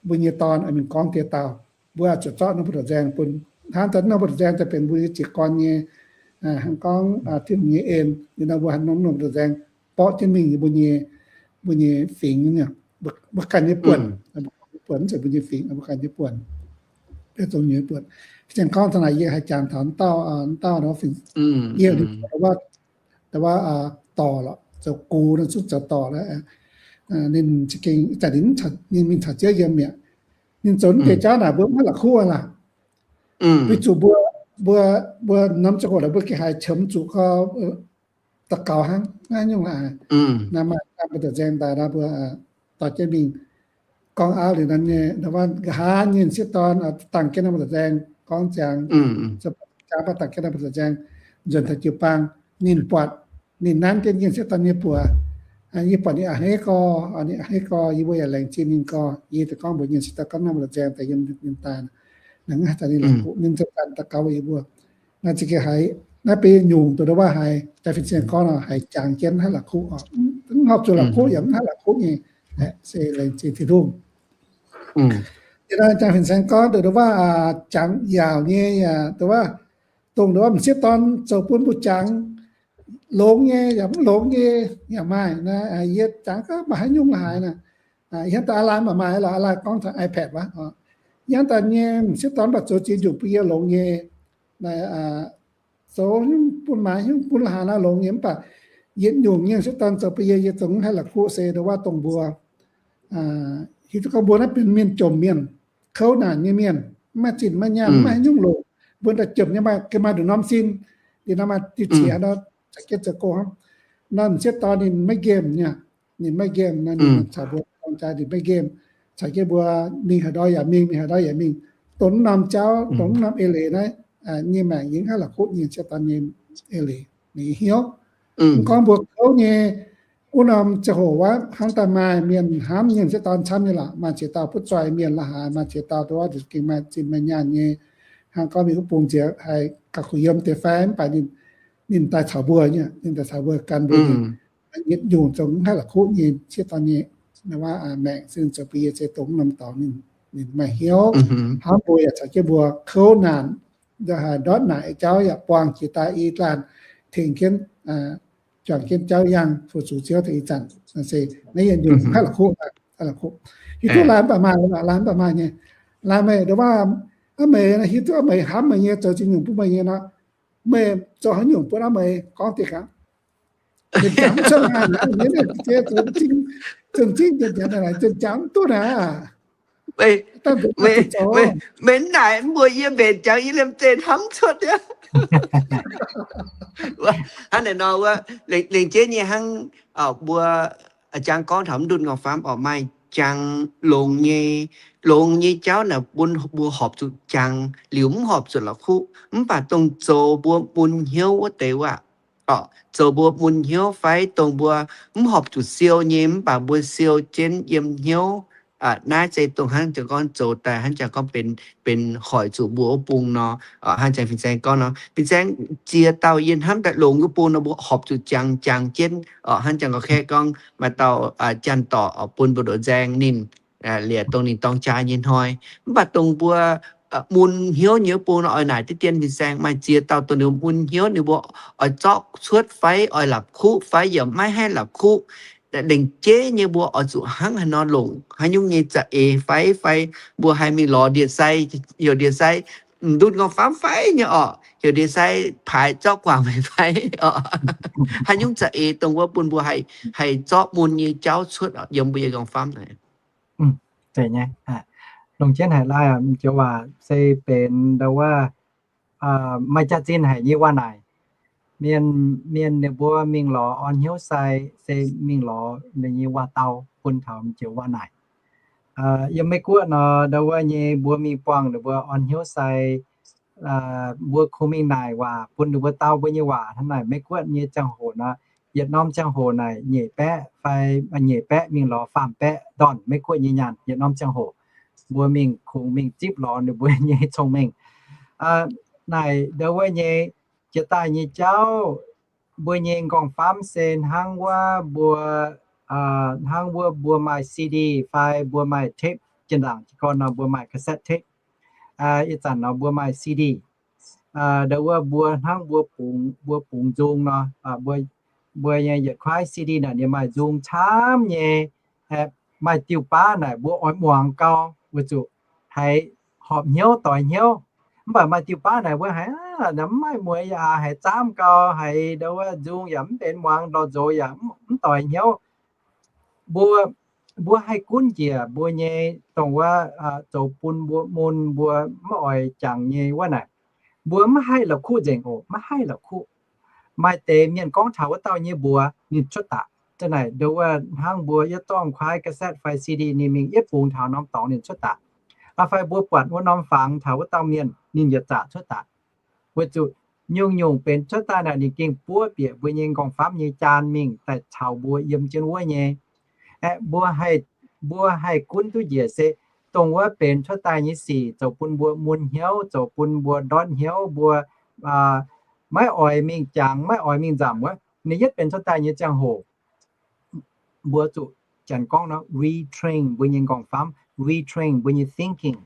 mbuo nyei dorn mingh gorngv deix dauh, mbuo zuqc zorqv norm buoz-ndoqv nzaeng bun. Hnangv daaih norm buoz-ndoqv nzaeng daaih benx mbuo nyei jiez gorn nyei, hnangv gorngv Tin-Hungh nyei en. Liuz nor mbuo hnamv norm buoz-ndoqv nzaeng mborqv jienv mingh mbuo nyei, mbuo nyei fingx, mbuo ganh nyei buonc, buonc mv zeiz mbuo nyei fingx, mbuo ganh nyei buonc, biauv zong nyuoz buonc. Fin-saeng gorngv taux naaic yie haih jangx taux dauh, dauh nduov, yie, nduov waac dorc lorqc, zoux gux nor zungv zoux dorc lorqc. Ninh za'gengh ih zanc ninh mingh caux Ziouv yiem mi'aqv. Ninh zoux naaiv deix jauv naaic mbuo mv haih la'kuqv aqv lorqc. Weic zuqc mbuo, mbuo, mbuo norm ziangh hoc naaic mbuo gengh haiz qiemx zuqc gorngv daux gaux hnangv, maiv nyungc la'haaix. Naaiv maaih norm buoz-ndoqv nzaeng daaih nor mbuo dorh jienv mingh gorngv auv liuz nor nyei, nduov waac nqa'haav nyei m'sieqv dorn dangh jienv norm buoz-ndoqv nzaeng gorngv ziangx, jangx baac dangh jienv norm buoz-ndoqv nzaeng nzuonx taux jiu-baang, ninh buatc, ninh nanv jienv nyei m'sieqv dorn nyei buoz. Yie buatc ninh a'hneiv gorx, ninh a'hneiv gorx, yie mbuo yaac laengz zingh ninh gorx. Yie daaih gorngv mbuox nyei m'sieqv dorn gorngv norm buoz-ndoqv nzaeng daaih yiem ninh daaih, naaiv zanc ninh la'kuqv, ninh zanc-zanc daux gaux yie mbuo. Naaiv za'gengh haiz, naaiv benx nyungc dongh nduov waac haiz jaa fin-saeng gorngv nor, haiz jangx jienv haaix la'kuqv oc, mv horpc zuqc la'kuqv yaac mv haih la'kuqv nyei, se laengz zingh Tin-Hungh. Yie naaiv jaa fin-saeng gorngv dongh nduov waac jangx yaauc nyei yaac nduov waac, dongh nduov waac m'sieqv dorn zoux bun mbuo jangx, longx nyei yaac mv longx nyei yaac maaih naaiv. Yie jangx gaax maaih haaix nyungc la'haaix naaic. Ih hnamv daaih aa lai mv baac maaih lorqc, aa lai gorngv taux iPad wuov. Ih hnamv daaih nyei m'sieqv dorn mv baac zoux ziex nyungc bun yie longx nyei. Naaiv zoux nyungc bun maaiz nyungc bun la'haaix naaiv longx nyei mv baac yietc nyungc nyei m'sieqv dorn zoux bun yie, yie zoux mv haih la'kuqv se nduov waac dongh mbuo hiuv duqv gorngv mbuo naaiv benx mienh jomc mienh, kouv naanc nyei mienh, mv maaih zinh maiv maaih nyaanh, mv maaih haaix nyungc longc. Mbuo daaih jomc nyei maaih gengh maaih nduqc norm sin, liuz nor maaih diuh qiex nor, caux jienv zoux gong hnangv. Nor m'sieqv dorn ninh maiv nqemh nyei, ninh maiv nqemh nor, ninh caux mbuo dorng jaa ninh maiv nqemh, caux jienv mbuo mingh haaix ndau yaac mingh, mingh haaix ndau yaac mingh, dongh mv norm jauv, dongh mv norm eix leiz naaiv, nyei maengc yie mv haih la'kuqv nyei m'sieqv dorn nyei eix leiz, ninh hnyouv. Mv gorngv mbuo kouv nyei, wuov norm ziangh hoc wuov hnangv daaih maaih mienh hnamv nyei m'sieqv dorn camv nyei lorqc. Maaih ziex dauh butv zoih mienh la'haaix, maaih ziex dauh nduov waac gengh maaih zinh maaih nyaanh nyei. Hnangv gorngv mingh wuov bung nziex haih gauh kuh yiem deix fai mv baac ninh, ninh daaih caux mbuo nyei, ninh daaih caux mbuo gan mbuo nyei. Yietc nyungc zoux mv haih la'kuqv nyei m'sieqv dorn nyei, nduov waac maengc se ninh zoux bun yie se dongh mv norm dorngx ninh, ninh maaih hnyouv hnamv mbuo yaac caux jienv mbuo kouv naanc, ndortv naaic jauv yaac buangh jiex daaih i laanh tengx jienv, juangc jienv jauv yangh fu-sux Ziouv deix ih zanc. Se naaiv yietc nyungc mv haih la'kuqv, haih la'kuqv. Hiuv duqv laanh mv baac maaih, laanh mv baac maaih nyei. Laanh meih nduov waac, aav meih hiuv duqv meih hnamv meih nyei zoux zinh nyungc bun meih nyei nor, Meih zoux haaix nyungc bun aqv meih gorngv diqv gaax. Meih jangx mv cuotv aqv, mienh naaiv jiex zoux zinh, zinh jiex jangx naaic, zinh jangx mv duqv naaic. Meih, meih, meih naaic mbuo yie mbenc jangx yie liemh zeih hnamv cuotv aqv. Hnangv naaic nor wuov, lengc jeiv nyei hnangv mbuo jangx gorngv taux mv ndunh nqorngv-famv oc, maaih jangx longx nyei, longx nyei jauv naaic bun mbuo horpc zuqc jangx liuz mv horpc zuqc la'kuqv. Mv baac dongh zoux mbuo mun hnyouv wuov deix waac, zoux mbuo mun hnyouv fai dongh mbuo mv horpc zuqc siou nyei, mv baac mbuo siou jienv yiem hnyouv. Naaiv se dongh hnangv jangx gorngv zoux daaih hnangv jangx gorngv benx, benx hoic zuqc mbuo wuov bung nor. Hnangv jangx fin-saeng gorngv nor, fin-saeng ziex dauh yie hnamv daaih longx wuov bung nor, mbuo horpc zuqc jangx, jangx jienv. Hnangv jangx gorngv kei gorngv maaih dauh janx-dorc bun mbu'ndongx nzaeng ninh, liuz dongh ninh dorng jaa nyei hnoi. Mv baac dongh mbuo mun hnyouv nyei wuov bung nor, oix naaic diqv dien fin-saeng maaih ziex dauh dongh ninh mun hnyouv ninh mbuo oix zorqv cuotv fai oix la'kuqv fai yaac maiv haih la'kuqv. Lengc jeiv nyei mbuo oix zuqc hnangv haaix nor longc, haaix nyungc nyei za'eix fai, fai mbuo haih mingh lorz ndie-sai, heuc ndie-sai, mv ndunh nqorngv-famv fai nyei oc, heuc ndie-sai paaix zorqv guangc meih fai oc. Haaix nyungc za'eix dongh wuov bun mbuo haih, haih zorqv mun nyei jauv cuotv yiem mbuo nyei nqorngv-famv naaic. Zeiz nyei. Longc jienv haic lai, joux waac se benx ndau wuov maaih jaax-zinh haic nyei waac naaic. Mienh, mienh ninh mbuo mingh lorz orn hnyouv sai se mingh lorz ninh nyei waac-dau bun taux joux waac naaic. Yiem Meiv Guoqv nor, ndau wuov nyei mbuo mingh buangh ninh mbuo orn hnyouv sai, mbuo kungx mingh naaic waac bun ninh mbuo dau mbuo nyei waac hnangv naaic. Meiv Guoqv nyei ziangh hoc nor, yietc norm ziangh hoc naaic nyeic baeqv fai nyeic baeqv mingh lorz faam baeqv ndorn Meiv Guoqv nyei nyaanh yietc norm ziangh hoc. Mbuo mingh kungx mingh zipv lorz ninh mbuo nyei cong-mengh. Naaic ndau wuov nyei jiex daaih nyei jauv, mbuo nyei nqorngv-famv se hnangv wuov mbuo, hnangv wuov mbuo maaih C D fai mbuo maaih tape, jiex ndaangc jiez gorn nor mbuo maaih cassette tape. Ih zanc nor mbuo maaih C D. Ndau wuov mbuo hnangv mbuo bungx, mbuo bungx nzung nor, mbuo nyei yietc kuaaiv C D naaic ninh maaih nzung camv nyei. Maaih diuh baav naaic mbuo oix muangx gau, weic zuqc haiz horpc hnyouv doix hnyouv. Mv baac maaih diuh baav naaic mbuo haiz mv maaih mueiz yaac haiz zaamv gau, haiz ndau wuov nzung yaac mv benx muangx, lorz nzox yaac mv doix hnyouv. Mbuo, mbuo haih gunv njiec mbuo nyei dongh wuov zoux bun mbuo mun mbuo mv oix jangx nyei wuov naaic, mbuo mv haih la'kuqv nzengc oc, mv haih la'kuqv. Maaih deix mienh gorngv taux wuov dauh nyei mbuox ninh cuotv daaih. Da'naaiv ndau wuov hnangv mbuo yietv zorngh kuaaiv cassette fai C D ninh mingh yietv bungx taux norm dorngx ninh cuotv daaih. Fai mbuo buatc wuov norm fangx taux wuov dauh mienh ninh yietc zaqc cuotv daaih. Weic zuqc nyungc-nyungc benx cuotv daaih naaic ninh gengh buov bieqc mbuo nyei nqorngv-famv nyei jaan mingh daaih caux mbuo yiem jienv wuov nyei. Aeqv, mbuo haih, mbuo haih gunv duqv njiec se dongh wuov benx cuotv daaih nyei sic zoux bun mbuo mun hnyouv, zoux bun mbuo ndortv hnyouv, mbuo maiv oix mingh jangx, maiv oix mingh nzamc wuov, ninh yietv benx cuotv daaih nyei ziangh hoc, mbuo zuqc, janx gorngv nor, retrain mbuo nyei nqorngv-famv, retrain mbuo nyei thinking,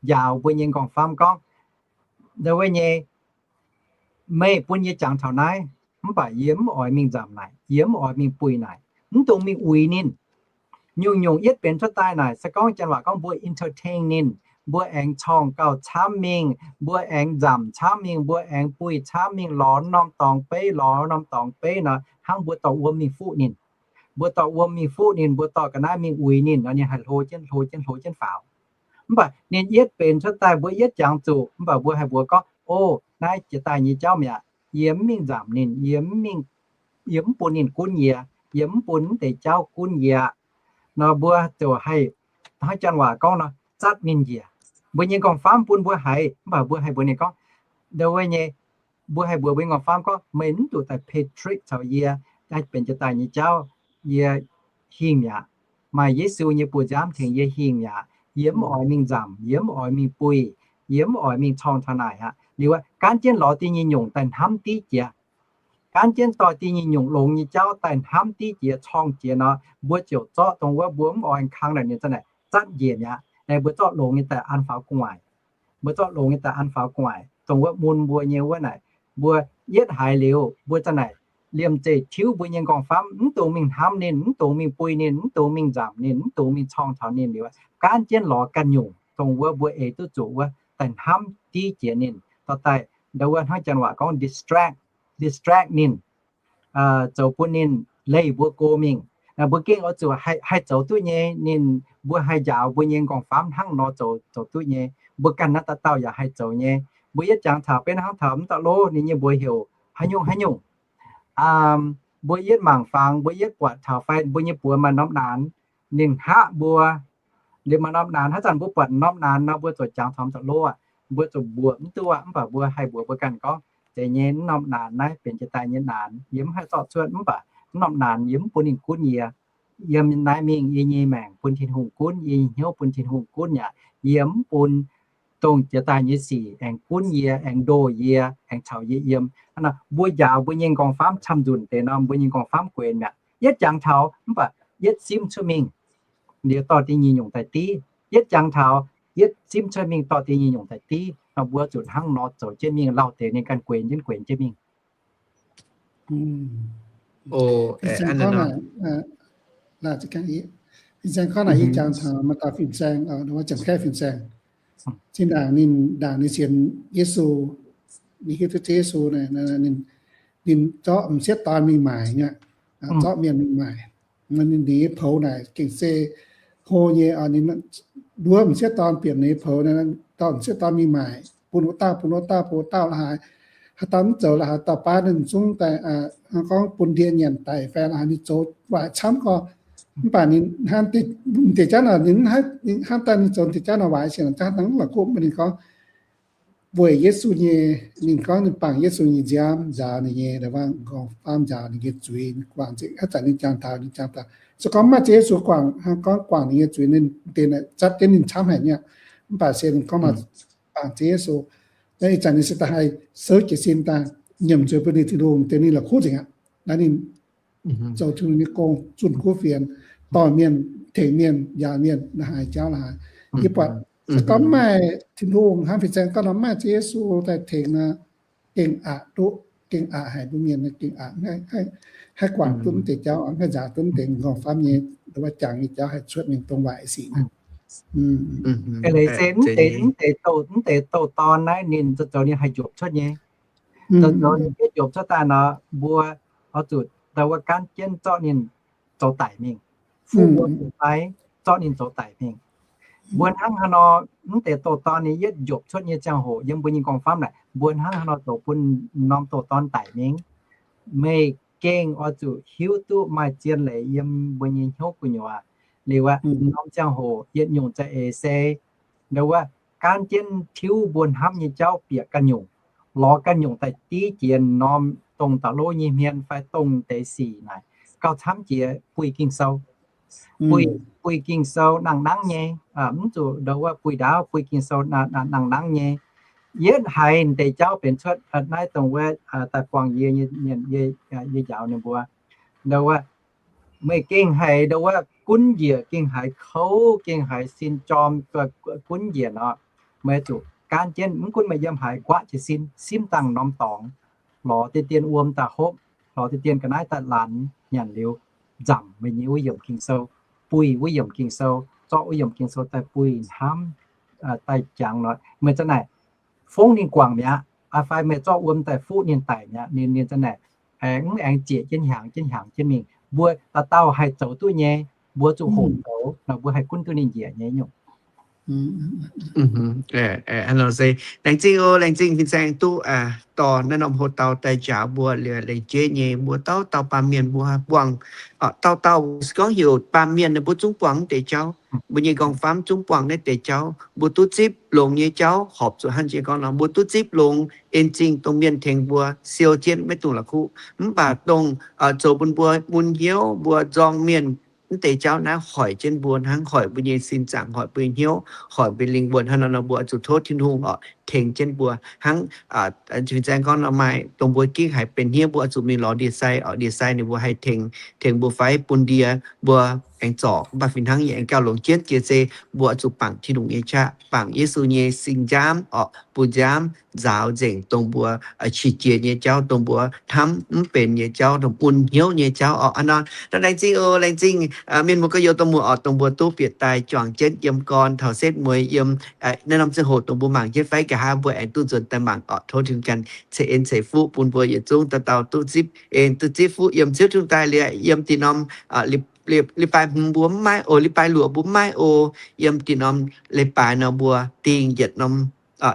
njaaux mbuo nyei nqorngv-famv gorngv, ndau wuov nyei, meih bun yie jangx taux naaiv, mv baac yie mv oix mingh nzamc naaic, yie mv oix mingh buih naaic, mv dungx mingh uix ninh. Nyungc-nyungc yietv benx cuotv daaih naaic, se gorngv janx waac gorngv mbuo entertain ninh, mbuo aengx corngh gauh camv mingh, mbuo aengx nzamc camv mingh, mbuo aengx buih camv mingh, lorz norm dorngx beiv, lorz norm dorngx beiv nor, hnangv mbuo dorh wuom mingh fuqv ninh. Mbuo dorh wuom mingh fuqv ninh, mbuo dorh ga'naaiv mingh uix ninh nor, ninh haih hlo jienv, hlo jienv, hlo jienv faaux. Mv baac ninh yietv benx cuotv daaih mbuo yietv jangx zuqc, mv baac mbuo haih mbuox gorngv, o, naaiv jiex daaih nyei jauv mi'aqv. Yie mv mingh nzamc ninh, yie mv mingh, yie mv bun ninh gunv yie, yie mv bun mv deix jauv gunv yie aqv. Nor mbuo ziouc haih, hnangv janx waac gorngv nor, zatv ninh njiec. Mbuo nyei nqorngv-famv bun mbuo haiz, mv baac mbuo haih mbuox ninh gorngv, ndau wuov nyei, mbuo haih mbuox mbuo nyei nqorngv-famv gorngv, meih mv zuqc daaih play trick caux yie, benx jiex daaih nyei jauv, yie hingh mi'aqv. Maaih Yesu nyei buoz-nziaamv tengx yie hingh mi'aqv. Yie mv oix mingh nzamc, yie mv oix mingh buih, yie mv oix mingh corngh taux naaic aqv. Liuz aqv, gaanv jienv lorz da'nyeic nyungc daaih hnamv div jiex. Gaanv jienv dorh da'nyeic nyungc longx nyei jauv daaih hnamv div jiex, corngh jiex nor, mbuo ziouc zorqv dongh wuov mbuo mv oix kang naaic ninh za'naaic zatv njiec mi'aqv. Mbuo zorqv longx nyei daaih an faaux gu'nguaaic. Mbuo zorqv longx nyei daaih an faaux gu'nguaaic, dongh wuov mun mbuo nyei wuov naaic, mbuo yietv haiz liuz, mbuo za'naaic liemh zeih tiuv mbuo nyei nqorngv-famv, mv dungx mingh hnamv ninh, mv dungx mingh buih ninh, mv dungx mingh nzamc ninh, mv dungx mingh corngh taux ninh liuz, gaanv jienv lorz ganh nyungc dongh wuov mbuo eix duqv zuqc wuov daaih hnamv div jiex ninh, dorh daaih Nduov wuov hnangv janx waac gorngv distract, distract ninh, zoux bun ninh leih mbuo go mingh. Mbuo gengh oix zuqc haih zoux duqv nyei. Ninh mbuo haih njaaux mbuo nyei nqorngv-famv hnangv nor zoux, zoux duqv nyei. Mbuo ganh naaiv dauh dauh yaac haih zoux nyei. Mbuo yietv jangx taux benx hnangv taux m'dauh lov ninh nyei mbuox heuc haaix nyungc haaix nyungc, mbuo yietv mangc fangx, mbuo yietv buatc taux fai mbuo nyei buoz maaih norm naanx, ninh hngaqv mbuo. Liuz maaih norm naanx, haaix zanc mbuo buatc norm naanx nor, mbuo zuqc jangx taux m'dauh lov aqv. Mbuo zuqc mbuoqc mv duqv aqv, mv baac mbuo haih mbuox mbuo ganh gorngv, zeiz nyei, mv norm naanx naaiv benx jiex daaih nyei naanx, yie mv haih zorqv cuotv, mv baac mv norm naanx yie mv bun ninh gunv yie. Yiem naaiv mingh yie nyei maengc bun Tin-Hungh gunv, yie nyei hnyouv bun Tin-Hungh gunv yaac yie mv bun dongh jiex daaih nyei sic aengx gunv yie, aengx ndoh yie, aengx caux yie yiem. Hnangv naaic mbuo njaaux mbuo nyei nqorngv-famv camv-nzunc deix nor, mbuo nyei nqorngv-famv guenx mi'aqv. Yietv jangx taux mv baac yietv simv cuotv mingh, liuz dorh da'nyeic nyungc daaih div. Yietv jangx taux, yietv simv cuotv mingh dorh da'nyeic nyungc daaih div. Nor mbuo zuqc hnangv nor zoux jienv mingh, lauh deix ninh ganh guenx jienv guenx jienv mingh. Fin-saeng gorngv naaic, fin-saeng gorngv naaic yie jangx taux maaih dauh fin-saeng, wuov Janx-Kaeqv fin-saeng, zinh ndaangc ninh, ndaangc ninh sienx Yesu, ninh hiuv duqv Ziouv Yesu, ninh zorqv m'sieqv dorn mingh maaic nyei, zorqv mienh mingh maaic. Ninh nyei poux naaic gengh se hlo nyei, ninh nduov m'sieqv dorn bieqc ninh nyei poux, dorh m'sieqv dorn mingh maaic bun wuov dauh, bun wuov dauh, bun wuov dauh la'haaix. Haaix dauh mv zoux la'haaix dauh baav ninh zungv daaih, gorngv bun ndie nyanc daic fai la'haaix, ninh zoux waaic camv gorx. Mv baac ninh hnamv deix jauv naaic, ninh hnamv daaih ninh zoux deix jauv naaic waaic sienx, jaax dangh la'kuqv mv baac ninh gorngv weic Yesu nyei, ninh gorngv ninh bangc Yesu nyei nziaamv nzaaux ninh nyei, nqorngv-famv nzaaux ninh nyei zuiz, guangc nzengc. Haaix zanc ninh jangx taux, ninh jangx taux se gorngv maaih Ziouv Yesu guangc, gorngv guangc ninh nyei zuiz, ninh deix zatv jienv ninh camv haic nyei. Mv baac se ninh gorngv maaih bangc Ziouv Yesu, naaiv ih zanc ninh se daaih haih souv jiez sin daaih nyiemc zuiz bun ninh, Tin-Hungh deix ninh la'kuqv nzengc aqv. Naaiv ninh zoux Tin-Hungh nyei gong, zunh kuv fienx, dorh mienh, tengx mienh, njaaux mienh, la'haaix jauv la'haaix. Yie buatc se gorngv maaih Tin-Hungh hnangv fin-saeng gorngv nor, maaih Ziouv Yesu daaih tengx nor, gengh aqc duqv, gengh aqc haic mbuo mienh, gengh aqc, haih guangc duqv mv deix jauv, haih nzaaux duqv mv deix nqorngv-famv nyei, wuov jangx nyei jauv haih cuotv mingh dongh waaic sic. Leiz se mv deix, mv deix douh dorn naaiv ninh zoux, zoux ninh haih njopc cuotv nyei. Zoux, zoux ninh jienv njopc cuotv daaih nor, mbuo oix zuqc daaih wuov gaanv jienv zorqv ninh zoux daic mingh. Fuqv wuom fai zorqv ninh zoux daic mingh. Mbuo hnangv haaix nor, mv deix douh dorn ninh yietv njopc cuotv nyei ziangh hoc yiem mbuo nyei nqorngv-famv naaic, mbuo hnangv haaix nor zoux bun norm douh dorn daic mingh? Meih gengh oix zuqc hiuv duqv maaih zien leiz yiem mbuo nyei hnyouv gu'nyuoz. Liuz aqv, norm ziangh hoc yietc nyungc za'eix se, nduov wuov, gaanv jienv tiuv mbuo hnamv nyei jauv bieqc ganh nyungc, lorz ganh nyungc daaih div jiex norm dongh da'lov nyei hmien fai dongh deix sic naaic, gauh camv jiex buih Ging-Sou. Buih, buih Ging-Sou nangh nangv nyei, mv zuqc nduov wuov buih ndaauv, buih Ging-Sou nangh nangv nyei. Yietv haiz deix jauv benx cuotv naaiv dongh wuov daaih buangh yie nyei mienh, yie njaaux ninh mbuo, nduov wuov, meih gengh haiz nduov wuov gunv njiec, gengh haiz kouv, gengh haiz sin jorm, gunv njiec nor, meih zuqc gaanv jienv, mv gunv meih yiem haaix, guaatv jiez sin, simv dangh norm dorngx, lorz deix dien wuom daaih hopv, lorz deix dien ga'naaiv daaih lanx, nyanc liuz nzamc meih nyei wuov yiemc Ging-Sou, buih wuov yiemc Ging-Sou, zorqv wuov yiemc Ging-Sou daaih buih hnamv, daaih jangx nor, meih za'naaic fongv ninh guangc mi'aqv, fai meih zorqv wuom daaih fuqv ninh daic mi'aqv, ninh, ninh za'naaic aengx, aengx zieqc jienv hnyangx jienv hnyangx jienv mingh. Mbuo dauh dauh haih zoux duqv nyei, mbuo zuqc hoqc zoux nor, mbuo haih gunv duqv ninh njiec nyei nyungc. Laengz zingh oc, laengz zingh fin-saeng duqv dorh naaiv norm hoc-dauh daaih njaaux mbuo liuz, laengz jeiv nyei mbuo dauh dauh baamh mienh mbuo buangh, dauh dauh se gorngv heuc baamh mienh mbuo zungv buangh mv deix jauv. Mbuo nyei nqorngv-famv zungv buangh naaiv deix jauv. Mbuo duqv zipv longx nyei jauv horpc zuqc hnangv jiex gorngv nor, mbuo duqv zipv longx en zingh dongh mienh tengx mbuo siou jienv maiv dungx la'kuqv. Mv baac dongh zoux bun mbuo mun hnyouv, mbuo nzorng mienh, mv deix jauv naaiv hoic jienv mbuo hnangv, hoic mbuo nyei sin zaangc, hoic mbuo nyei hnyouv, hoic mbuo lingh wuonh. Hnangv nor nor mbuo oix zuqc tov Tin-Hungh oc, tengx jienv mbuo hnangv. Fin-saeng gorngv nor, maaih dongh mbuo gengh haiz benx hniev, mbuo oix zuqc mingh lorz ndie-sai oc, ndie-sai ninh mbuo haih tengx, tengx mbuo fai bun ndie mbuo aengx zorc, mv baac fih hnangv yie aengx gauh longc jienv jiex se mbuo oix zuqc bangc Tin-Hungh nyei qaqv, bangc Yesu nyei sing-nziaamv orqc, bu nziaamv nzaaux nzengc dongh mbuo qiex jiez nyei jauv, dongh mbuo hnamv mv benx nyei jauv, dongh mun hnyouv nyei jauv orqc. Hnangv nor, laengz zingh oc, laengz zingh mienh muoz gorx-youz domh muoz orqc, dongh mbuo duqv bieqc daaih juangc jienv yiem gorn taux setv mueiz yiem naaiv norm ziangh hoc dongh mbuo mangc jienv fai nqa'haav mbuo aengx duqv nzuonx daaih mangc orqc. Tov Tin-Hungh ganh ceix en ceix fuqv bun mbuo yietc zungv dauh dauh duqv zipv en duqv zipv fuqv yiem Ziouv Tin-Hungh daaih liuz, yiem dinh norm leiz-baaix hmz mbuo mv maaih oc, leiz-baaix luoqc mbuo mv maaih oc, yiem dinh norm leiz-baaix nor mbuo dingh yietc norm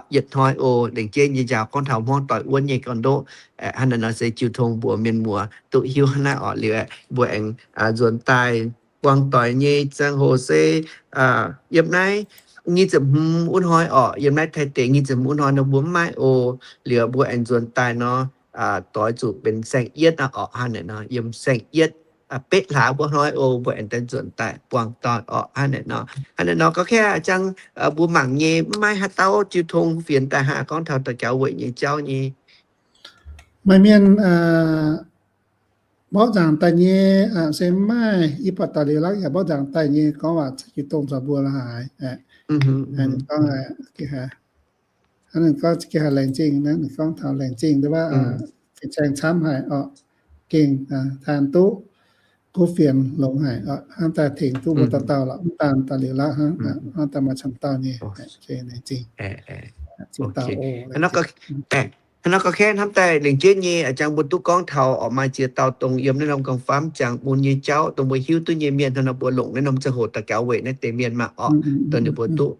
yietc hnoi oc. Lengc jeiv nyei njaaux gorngv taux hmuangv doic wuonv nyei gorn-ndoqv. Hnangv naaiv nor se jiu tong mbuox mienh muoz duqv hiuv hnangv naaiv orqc. Liuz mbuo aengx nzuonx daaih buangh doic nyei ziangh hoc se yiem naaiv nyic ziepc hmz wuov hnoi orqc, yiem naaiv Taiv deic nyic ziepc hmz wuov hnoi nor mbuo mv maaih oc. Liuz mbuo aengx nzuonx daaih nor, doix zuqc benx saeng-yietv aqv orqc. Hnangv naaiv nor yiem saeng-yietv beqv hlaax wuov hnoi oc, mbuo aengx daaih nzuonx daaih buangh doic orqc. Hnangv naaiv nor, hnangv naaiv nor gorngv kaav jangv mbuo mangc nyei mv maaih haaix dauh jiu tong fienx daaih haah gorngv taux daux gaux weic nyei jauv nyei. Maaih mienh mborqv nzaangc daaih nyei se mv maaih, yie buatc daaih liuz lakv yaac mborqv nzaangc daaih nyei gorngv waac jiu tong caux mbuo la'haaix. Gorngv hnangv naaiv gorngv gengh haiz laengz zingh, ninh gorngv taux laengz zingh nduov, fin-saeng camv haic orqc, gengh taan duqv kuv fienx longx haic orqc, hnamv daaih tengx duqv mbuo dauh dauh lorqc, mv daan daaih liuz lakv hnangv, hnamv daaih maaih camv dauh nyei. Laengz zingh. Hnangv nor gorngv kaav hnamv daaih lengc jeiv nyei, a'jang mbuo duqv gorngv taux orqc, maaih ziex dauh dongh yiem naaiv norm gong-famv jangx mun nyei jauv dongh mbuo hiuv duqv nyei mienh, hnangv nor mbuo longc naaiv norm ziangh hoc daux gaux weic naaiv deix mienh maah orqc, dongh ninh mbuo duqv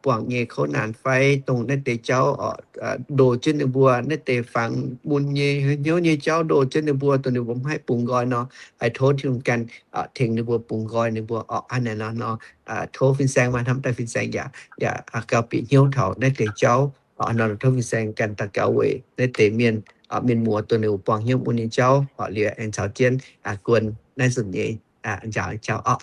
buangh nyei kouv naanc fai dongh naaiv deix jauv orqc, ndoh jienv ninh mbuo naaiv deix fangx mun nyei hnyouv nyei jauv, ndoh jienv ninh mbuo dongh ninh mbuo mv haih bungx nqoi nor, haih tov Tin-Hungh ganh tengx ninh mbuo bungx nqoi ninh mbuo orqc. Hnangv naaiv nor, tov fin-saeng maaih hnamv daaih fin-saeng yaac, yaac gauh bieqc hnyouv taux naaiv deix jauv. Nor tov fin-saeng ganh daux gaux weic naaiv deix mienh, mienh muoz dongh ninh mbuo buangh hnyouv mun nyei jauv orqc, liuz aengx caux jienv guon naaiv nzunc nyei njaaux jauv orqc.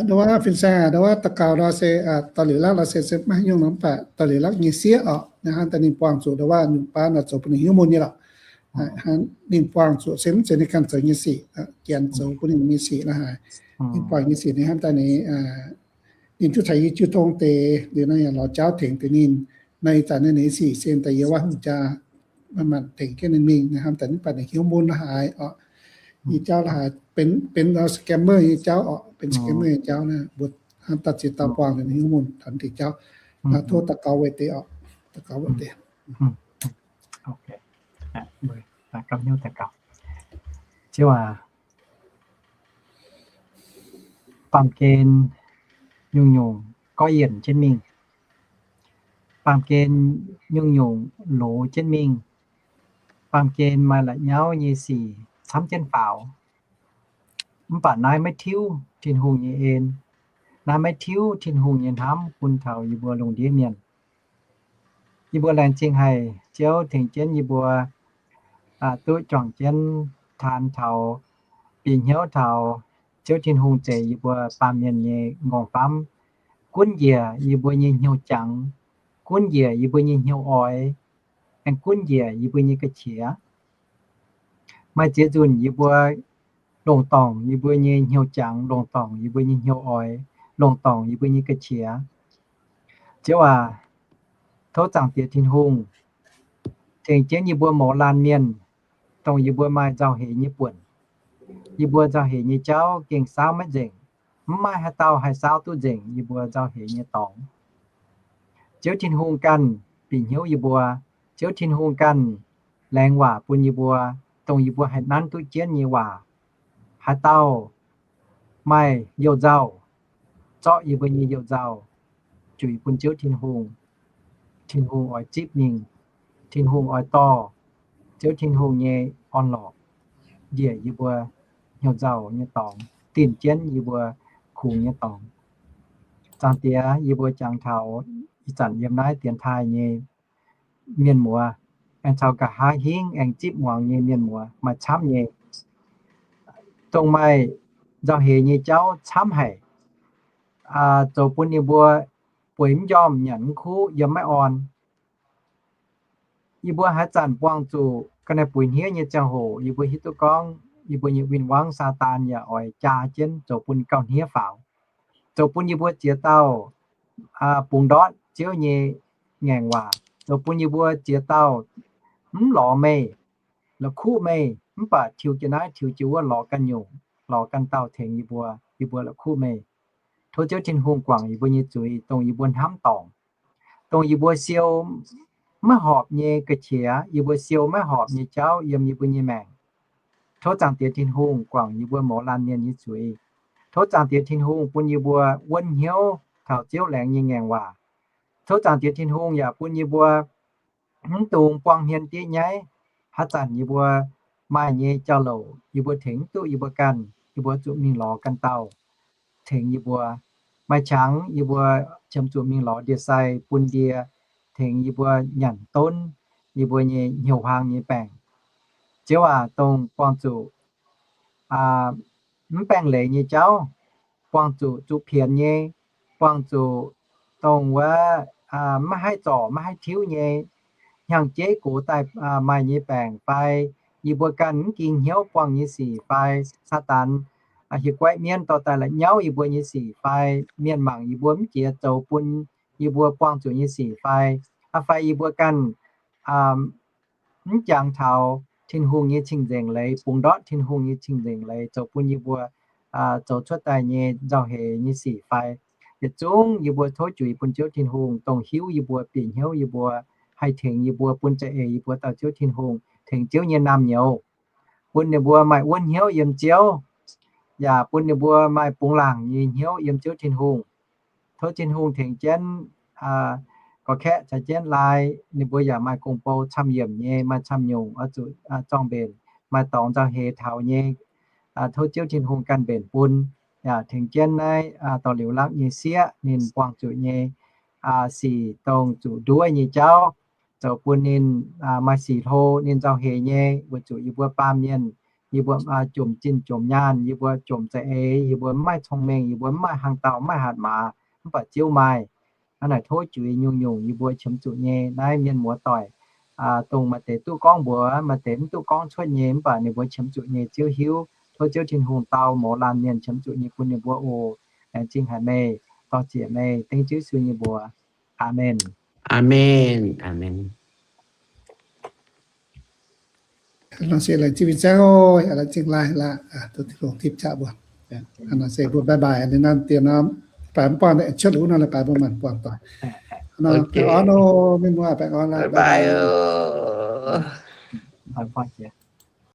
Nduov fin-saeng aac, nduov daux gaux nor se daaih liuz lakv nor se, se maiv nyungc nor mv baac daaih liuz lakv nyei sieqv orqc, naaiv hnangv daaih ninh buangh zuqc nduov nyungc baav nor zoux bun ninh hnyouv mun nyei lorqc. Ninh buangh zuqc se mv zeiz ninh ganh zoux nyei sic, Janx zoux bun ninh nyei sic la'haaix. Ninh buangh nyei sic ninh hnamv daaih ninh, ninh duqv caux yie jiu tong deix liuz nor yaac lorz jauv tengx deix ninh. Naaiv ih zanc naaiv ninh sic se daaih yie wav hungh jaa manc-manc tengx jienv ninh mingh, naaiv hnamv daaih ninh baac ninh hnyouv mun la'haaix orqc. Nyei jauv la'haaix benx, benx scammer nyei jauv orqc, benx scammer nyei jauv naaiv mbuo hnamv daaih ziex dauh buangh ninh hnyouv mun taux deix jauv. Tov daux gaux weic deix orqc, daux gaux weic deix. Ziouv aac, baamh gen nyungc-nyungc gorqv-yienc jienv mingh. Baamh gen nyungc-nyungc loz jienv mingh. Baamh gen maaih la'nyauv nyei sic camv jienv faaux. Mv baac naaiv maiv tiuv Tin-Hungh nyei en. Naaiv maiv tiuv Tin-Hungh nyei hnamv bun taux yie mbuo lungh ndiev mienh. Yie mbuo laengz zingh haic Ziouv tengx jienv yie mbuo duqv juangc jienv taan taux, bieqc hnyouv taux Ziouv Tin-Hungh zeix yie mbuo baamh mienh nyei nqorngv-famv, gunv njiec yie mbuo nyei hnyouv jangx, gunv njiec yie mbuo nyei hnyouv oix, aengx gunv njiec yie mbuo nyei ga'qiex. Maaih ziex nzunc yie mbuo longc dorngc yie mbuo nyei hnyouv jangx, longc dorngc yie mbuo nyei hnyouv oix, longc dorngc yie mbuo nyei ga'qiex. Ziouv aac, tov Zaangc Diex Tin-Hungh tengx jienv yie mbuo mouz laanh mienh, dongh yie mbuo maaih nzauh heix nyei buonc. Yie mbuo nzauh heix nyei jauv gengh saauv maiv nzengc. Mv maaih haaix dauh haih saauv duqv nzengc yie mbuo nzauh heix nyei dorngx. Ziouv Tin-Hungh ganh bieqc hnyouv yie mbuo. Ziouv Tin-Hungh ganh laengz waac bun yie mbuo, dongh yie mbuo haih nanv duqv jienv nyei waac. Haaix dauh maaih youh nzauh, zorqv yie mbuo nyei youh nzauh juix bun Ziouv Tin-Hungh. Tin-Hungh oix zipv mingh. Tin-Hungh oix dorh Ziouv Tin-Hungh nyei orn-lorqc njiec yie mbuo hnyouv nzauh nyei dorngx, dinh jienv yie mbuo kungx nyei dorngx. Zaangc Diex, yie mbuo jangx taux ih zanc yiem naaiv dienx taaih nyei mienh muoz, aengx caux nqa'haav hingv aengx zipv muangx nyei mienh muoz maaih camv nyei, dongh maaih nzauh heix nyei jauv camv haic, zoux bun yie mbuo bueix mv njormh, nyanc mv kuv, yiem maiv orn. Yie mbuo haaix zanc buangh zuqc ga'naaiv buix hniev nyei ziangh hoc, yie mbuo hiuv duqv gorngv yie mbuo nyei win-wangv Saadaan yaac oix jaa jienv zoux bun gauh hniev faaux, zoux bun yie mbuo ziex dauh bungx ndortv Ziouv nyei ngaengc waac, zoux bun yie mbuo ziex dauh mv lorz meih, la'kuqv meih, mv baac tiux jiex naaiv tiux jiex wuov lorz ganh nyungc, lorz ganh dauh tengx yie mbuo, yie mbuo la'kuqv meih. Tov Ziouv Tin-Hungh guangc yie mbuo nyei zuiz, dongh yie mbuo hnamv dorngc, dongh yie mbuo siou maiv horpc nyei ga'qiex, yie mbuo siou maiv horpc nyei jauv yiem yie mbuo nyei maengc. Tov Zaangc Diex Tin-Hungh guangc yie mbuo mouz laanh mienh nyei zuiz. Tov Zaangc Diex Tin-Hungh bun yie mbuo wuonv hnyouv taux Ziouv laengz nyei ngaengc waac. Tov Zaangc Diex Tin-Hungh yaac bun yie mbuo mv dungx buang hmien diev nyaiv. Haaix zanc yie mbuo maaih nyei jauv-louc yie mbuo tengx mv duqv yie mbuo ganh, yie mbuo zuqc mingh lorz ganh dauh tengx yie mbuo. Maaih qangx yie mbuo qiemx zuqc mingh lorz ndie-sai bun ndie tengx yie mbuo nyanc donv yie mbuo nyei hnyouv huaang nyei baengc. Ziouv aac, dongh buangh zuqc mv baengh leiz nyei jauv, buangh zuqc zuqc pienx nyei, buangh zuqc dongh wuov maiv haih zorc maiv haih tiuv nyei, hnyangx-jeiv gox daaih maaih nyei baengc fai yie mbuo ganh mv ging hnyouv buangh nyei sic fai Saadaan hieh guaiv mienv dorh daaih la'nyauv yie mbuo nyei sic fai mienh mangc yie mbuo mv jiex zoux bun yie mbuo buangh zuqc nyei sic fai, fai yie mbuo ganh mv jangx taux Tin-Hungh nyei cing-nzengc leiz, bungx ndortv Tin-Hungh nyei cing-nzengc leiz zoux bun yie mbuo zoux cuotv daaih nyei nzauh heix nyei sic fai. Yietc zungv yie mbuo tov juix bun Ziouv Tin-Hungh, dongh hiuv yie mbuo, bieqc hnyouv yie mbuo, haih tengx yie mbuo, bun za'eix yie mbuo dauh Ziouv Tin-Hungh, tengx Ziouv nyei naamh nyouz, bun ninh mbuo maaih wuonv hnyouv yiem Ziouv, yaac bun ninh mbuo maaih bungx laangc nyei hnyouv yiem Ziouv Tin-Hungh. Tov Tin-Hungh tengx jienv gorx-kaeqv caux jienv laai, ninh mbuo yaac maaih gong-bou camv-yiemc nyei, maaih camv-nyungc oix zuqc zorng-mbenc, maaih dorngx nzauh heix taux nyei. Tov Ziouv Tin-Hungh ganh mbenc bun, yaac tengx jienv naaiv dorh liuz lakv nyei sieqv ninh buangh zuqc nyei sic, dongh zuqc nduov nyei jauv, zoux bun ninh maaih sic hlo, ninh nzauh heix nyei, weic zuqc yie mbuo baamh mienh, yie mbuo jomc zinh jomc nyaanh, yie mbuo jomc za'eix, yie mbuo mv maaih cong-mengh, yie mbuo mv maaih hnaangx dauh, mv maaih hatc maaz, mv baac Ziouv maaih. Hnangv naaic tov juix nyungc-nyungc yie mbuo qiemx zuqc nyei naaiv mienh muoz-doic, dongh maaih deix duqv gorngv mbuox, maaih deix mv duqv gorngv cuotv nyei, mv baac ninh mbuo qiemx zuqc nyei Ziouv hiuv. Tov Ziouv Tin-Hungh dau mouz laanh mienh qiemx zuqc nyei bun ninh mbuo oc. Laengz zingh haic meih, dorh ziec meih, dengv Ziouv Yesu nyei mbuox. Aamen. Aamen. Aamen. Nor se laengz zingh fin-saeng oc, laengz zingh laai laqv, tov Tin-Hungh tipv qaqv mbuo. Nor se mbuo bye bye ninh naaiv dien nor, baaix mv buangh cuotv liuz nor, baaix mbuo maanc buangh doic. Nor baengh orn oc, mienh muoz baengh orn laqv.